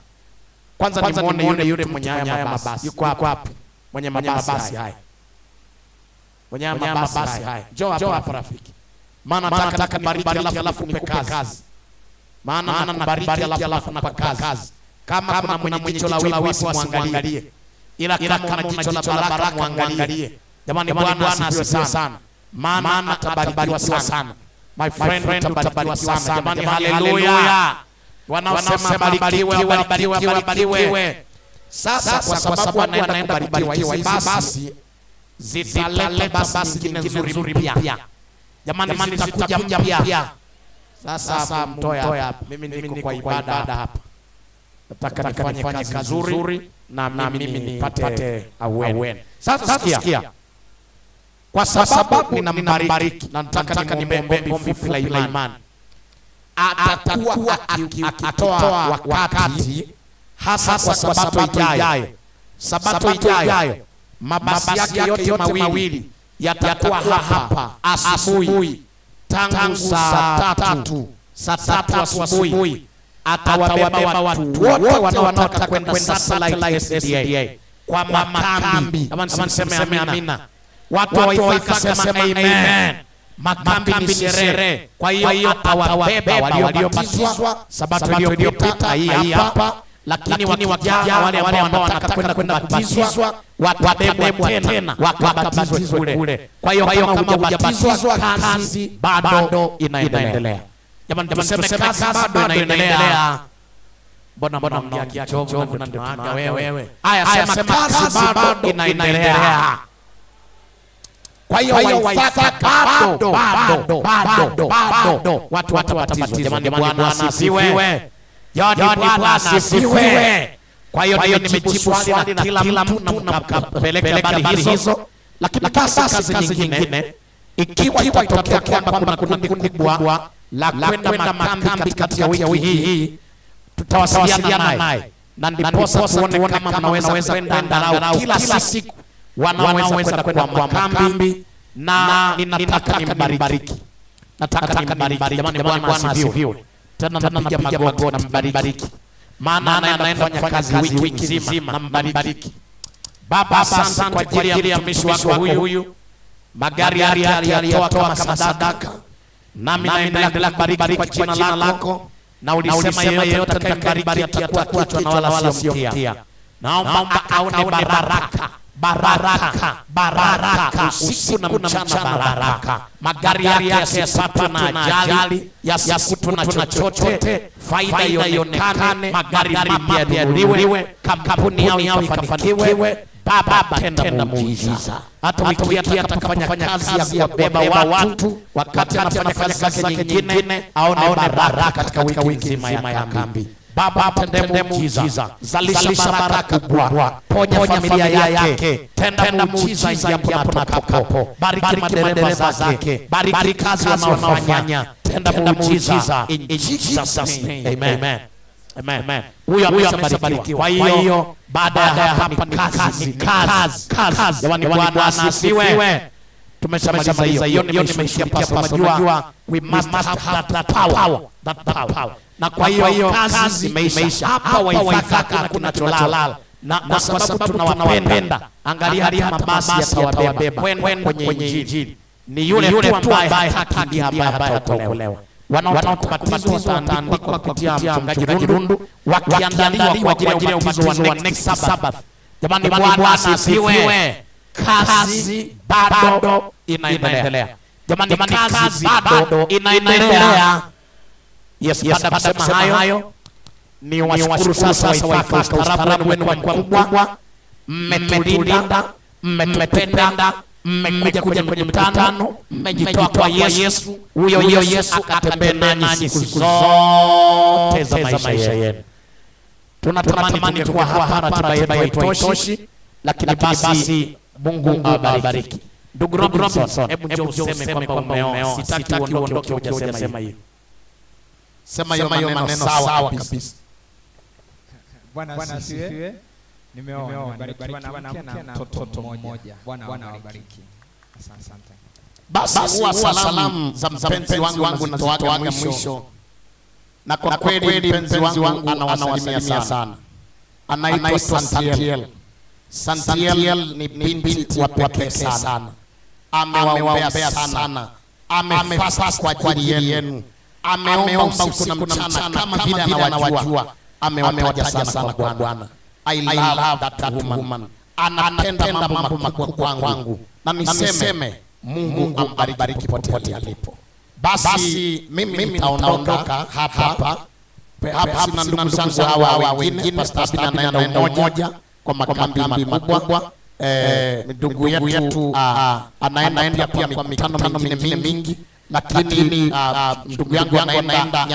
kwanza nimuone yule mwenye haya mabasi. Yuko wapi mwenye mabasi haya? Mwenye mabasi haya, njoo hapa rafiki, maana nataka nibariki alafu nikupe kazi. Maana nakubariki alafu nakupa kazi. Kama kuna mwenye jicho la wivu usimwangalie, ila kama una jicho la baraka muangalie. Jamani, Bwana asifiwe sana, maana atabarikiwa sana. My friend, utabarikiwa sana. Jamani, haleluya. Wanaosema barikiwe, wabarikiwe, wabarikiwe. Sasa kwa sababu wanaenda kubarikiwa, hizi basi zitaleta basi nyingine nzuri mpya. Jamani, zitakuja mpya. Sasa mtoe hapa, mimi niko kwa ibada hapa, nataka nifanye kazi nzuri na mimi nipate aweni. Sasa sikia, kwa sababu ninambariki na nataka nimwombe ombi fupi la imani, atakuwa akitoa wakati hasa kwa sabato ijayo. Sabato ijayo mabasi yake yote mawili yatakuwa hapa asubuhi tangu saa 3 asubuhi. Atawabeba watu wote wanaotaka kwenda Satellite SDA kwa makambi. Kama niseme amina, watu wa Waithaka sema amen. Makambi ni sherehe. Kwa hiyo atawabeba waliobatizwa sabato iliyopita hii hapa, lakini wakija wale ambao wanataka kwenda kubatizwa watabebwa tena wakabatizwe kule. Kwa hiyo kama hujabatizwa, kazi bado inaendelea. Jamani, tuseme kazi bado inaendelea. Mbona mnaongea kichovu na ndio tunaaga wewe? Haya, sema kazi bado inaendelea. Kwa hiyo Waithaka bado watu watabatizwa. Jamani, Bwana asifiwe. Jamani, Bwana asifiwe. Kwa hiyo nimejibu swali na kila mtu na mkapeleka habari hizo, lakini basi kazi nyingine, ikiwa itatokea kwamba kuna kundi kubwa la kwenda makambi katika wiki hii, tutawasiliana naye na ndiposa tuone kama mnaweza kwenda angalau kila siku wanaweza kwenda kwa makambi. Na ninataka nimbariki, nataka nimbariki. Jamani, Bwana asifiwe. Tena napiga magoti na mbariki, maana anaenda kufanya kazi wiki nzima, na mbariki. Baba, asante kwa ajili ya mtumishi wako huyu, magari yake aliyatoa kama sadaka, nami naendelea kubariki kwa jina lako, na ulisema yeyote atakayebariki atakuwa kichwa na wala sio mkia. Naomba aone baraka, baraka, baraka usiku na mchana, baraka. Magari yake yasipatwe na ajali, yasikutwe na chochote, faida ionekane, magari mapya yanunuliwe, kampuni yao ikafanikiwe. Baba, tenda muujiza. Hata wiki atakapofanya kazi ya kubeba watu, wakati anafanya kazi zake nyingine, aone baraka katika wiki nzima ya kambi. Baba, tenda muujiza, zalisha baraka kubwa, ponya familia yake, tenda muujiza ingiapo na tokapo, bariki madereva zake, bariki kazi wanaofanya, tenda muujiza in Jesus name. Amen. Amen. Huyo ameshabarikiwa. Kwa hiyo baada ya hapa ni kazi, kazi, kazi. Jamani, Bwana asifiwe. Tumeshamaliza hiyo, nimeishia pastor. Unajua, we must have that power, that power. Na kwa hiyo kazi imeisha. Hapa Waithaka hakuna tunacholala, na kwa sababu tunawapenda, angalia hata mabasi yatawabeba kwenda kwenye Injili. Ni yule tu ambaye haki ndiye ambaye hataokolewa. Wanaobatizwa wataandikwa kupitia mchungaji Rundu, wakiandaliwa kwa ajili ya ubatizo wa next Sabbath. Jamani, Bwana asifiwe. Kazi bado inaendelea. Jamani, kazi bado inaendelea. Yes, baada kusema hayo, ni washukuru sasa Waithaka, ustaarabu wenu mkubwa, mmetulinda, mmetupenda, mmekuja kwenye mkutano, mmejitoa kwa Yesu. Huyo Yesu akatembee nanyi siku zote za maisha yenu. Tunatamani tungekuwa hapa, ratiba yetu haitoshi, lakini basi Mungu awabariki. Ndugu Robinson, hebu njoo useme kwamba umeoa. Sitaki uondoke hujasema hiyo. Sema hiyo maneno sawa kabisa. Bwana asifiwe. Nimeoa, nimebarikiwa na mke na mtoto mmoja. Bwana awabariki. Asante. Basi huwa salamu za mpenzi wangu nazitoaga mwisho. Na kwa kweli mpenzi wangu anawasalimia sana. Anaitwa Santiel. Santiel ni binti wa pekee sana. Amewaombea sana. Amefast kwa ajili yenu. Ameomba usiku na mchana kama vile anawajua. Amewataja sana kwa Bwana. I love that woman. Anatenda mambo makubwa kwangu. Na niseme Mungu ambariki popote alipo. Basi mimi nitaondoka hapa. Perhaps na ndugu zangu hawa wengine, Pastor Abina anaenda Umoja kwa makambi makubwa. Ndugu yetu anaenda pia kwa mikutano mingine mingi, lakini ndugu yangu anaenda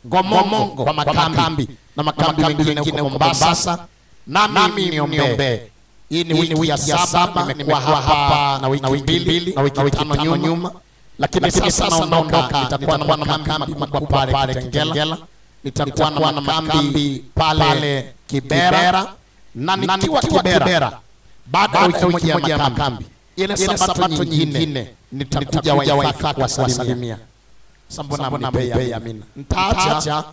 Ngomongo kwa makambi na makambi mengine huko Mombasa. Nami niombe. Hii ni wiki ya 7 nimekuwa hapa na wiki 2 na wiki 5 nyuma, lakini sasa naondoka. Nitakuwa na makambi makubwa pale Kitengela, nitakuwa na makambi pale Kibera, na nikiwa Kibera baada ya wiki moja ya makambi, ile sabato nyingine nitakuja Waithaka kuwasalimia. Sambona mnipea amina. Nitaacha,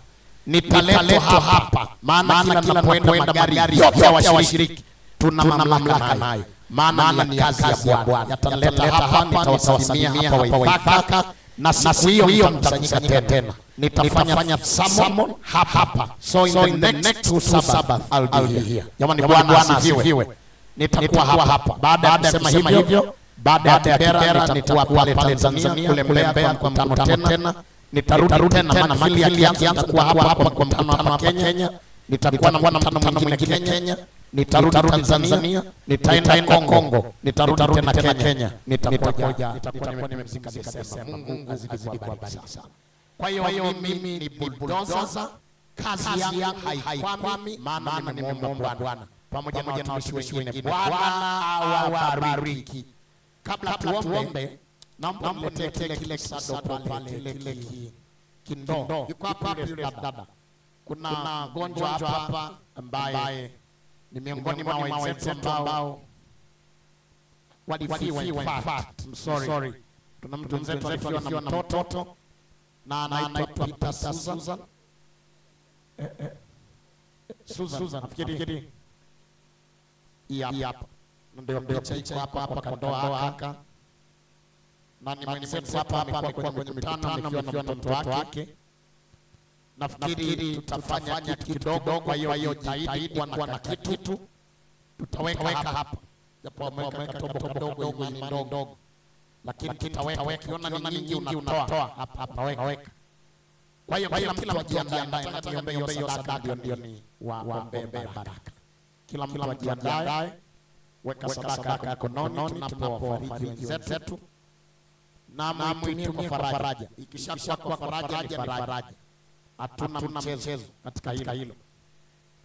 nitaletwa hapa, maana kila ninapoenda magari yote ya washiriki tuna mamlaka nayo, maana ni kazi ya Bwana. Yataleta hapa, nitawasalimia hapa Waithaka, na siku hiyo mtakusanyika tena, nitafanya sermon hapa. So in the next 2 Sabbath I'll be here. Jamani, Bwana asifiwe. Nitakuwa hapa baada ya kusema hivyo, baada ya Kibera nitakuwa pale Tanzania kule Mbeya kwa mkutano tena, nitarudi tena, maana mafili yakianza nitakuwa hapa kwa mkutano hapa Kenya, nitakuwa na mkutano mwingine Kenya, nitarudi Tanzania, nitaenda Kongo, nitarudi tena Kenya, nitakuja, nitakuwa nimemzika Desemba. Mungu azidi kuwabariki sana. Kwa hiyo mimi ni bulldozer, kazi yangu haikwami, maana nimemwomba Bwana pamoja na watumishi wengine. Bwana awabariki. Kabla tuombe, naomba mletee kile kisado pale, kile kindoo. Yuko hapa yule dada. Kuna mgonjwa hapa ambaye ni miongoni mwa wenzetu ambao walifiwa. In fact, I'm sorry. Tuna mtu mwenzetu alifiwa na mtoto na anaitwa Peter Susan. Susan, nafikiri hii hapa ndio picha iko hapa hapa kwa ndoa haka, na ni mwenzetu hapa amekuwa kwenye mikutano amefiwa na mtoto wake. Nafikiri tutafanya kitu kidogo, kwa hiyo jitahidi kuwa na kitu tutaweka hapa, japo ameweka katobo kadogo, imani ndogo, lakini tutaweka. Ukiona ni nyingi unatoa hapa hapa, weka. Kwa hiyo kila mtu ajiandae, nataka niombe hiyo sadaka ndio ni waombe baraka. Kila mtu ajiandae, weka sadaka yako mkononi tunapowafariji wenzetu, na muitumie kwa faraja. Ikishakuwa kwa faraja ni faraja, hatuna mchezo katika hilo.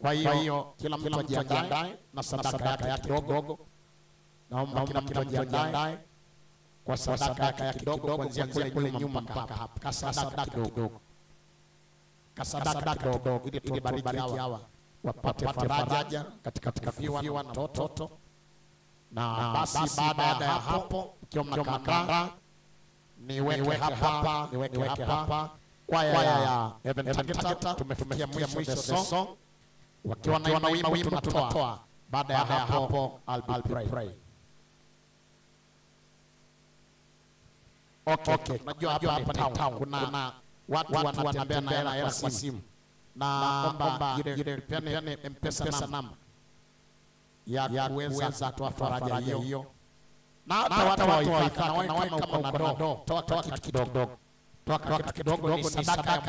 Kwa hiyo kila mtu ajiandae na sadaka yake kidogo. Naomba kila mtu ajiandae kwa sadaka yake kidogo, kuanzia kule nyuma mpaka hapa. Kasadaka kidogo, kasadaka kidogo, ili tubariki hawa wapate faraja katika kufiwa na mtoto. Na basi baada ya hapo, ukiwa mnakaa, niweke hapa, niweke hapa kwaya ya Heaven Targeter. Tumefikia mwisho the song, wakiwa na wimbo tunatoa. Baada ya hapo I'll be praying. Okay, najua hapa ni town, kuna watu wanatembea na hela kwa simu. Naomba yule peane M-Pesa namba ya kuweza kutoa faraja hiyo, na hata watu wa Waithaka, na wewe kama uko na doo, toa kitu kidogo, toa kitu kidogo, ni sadaka.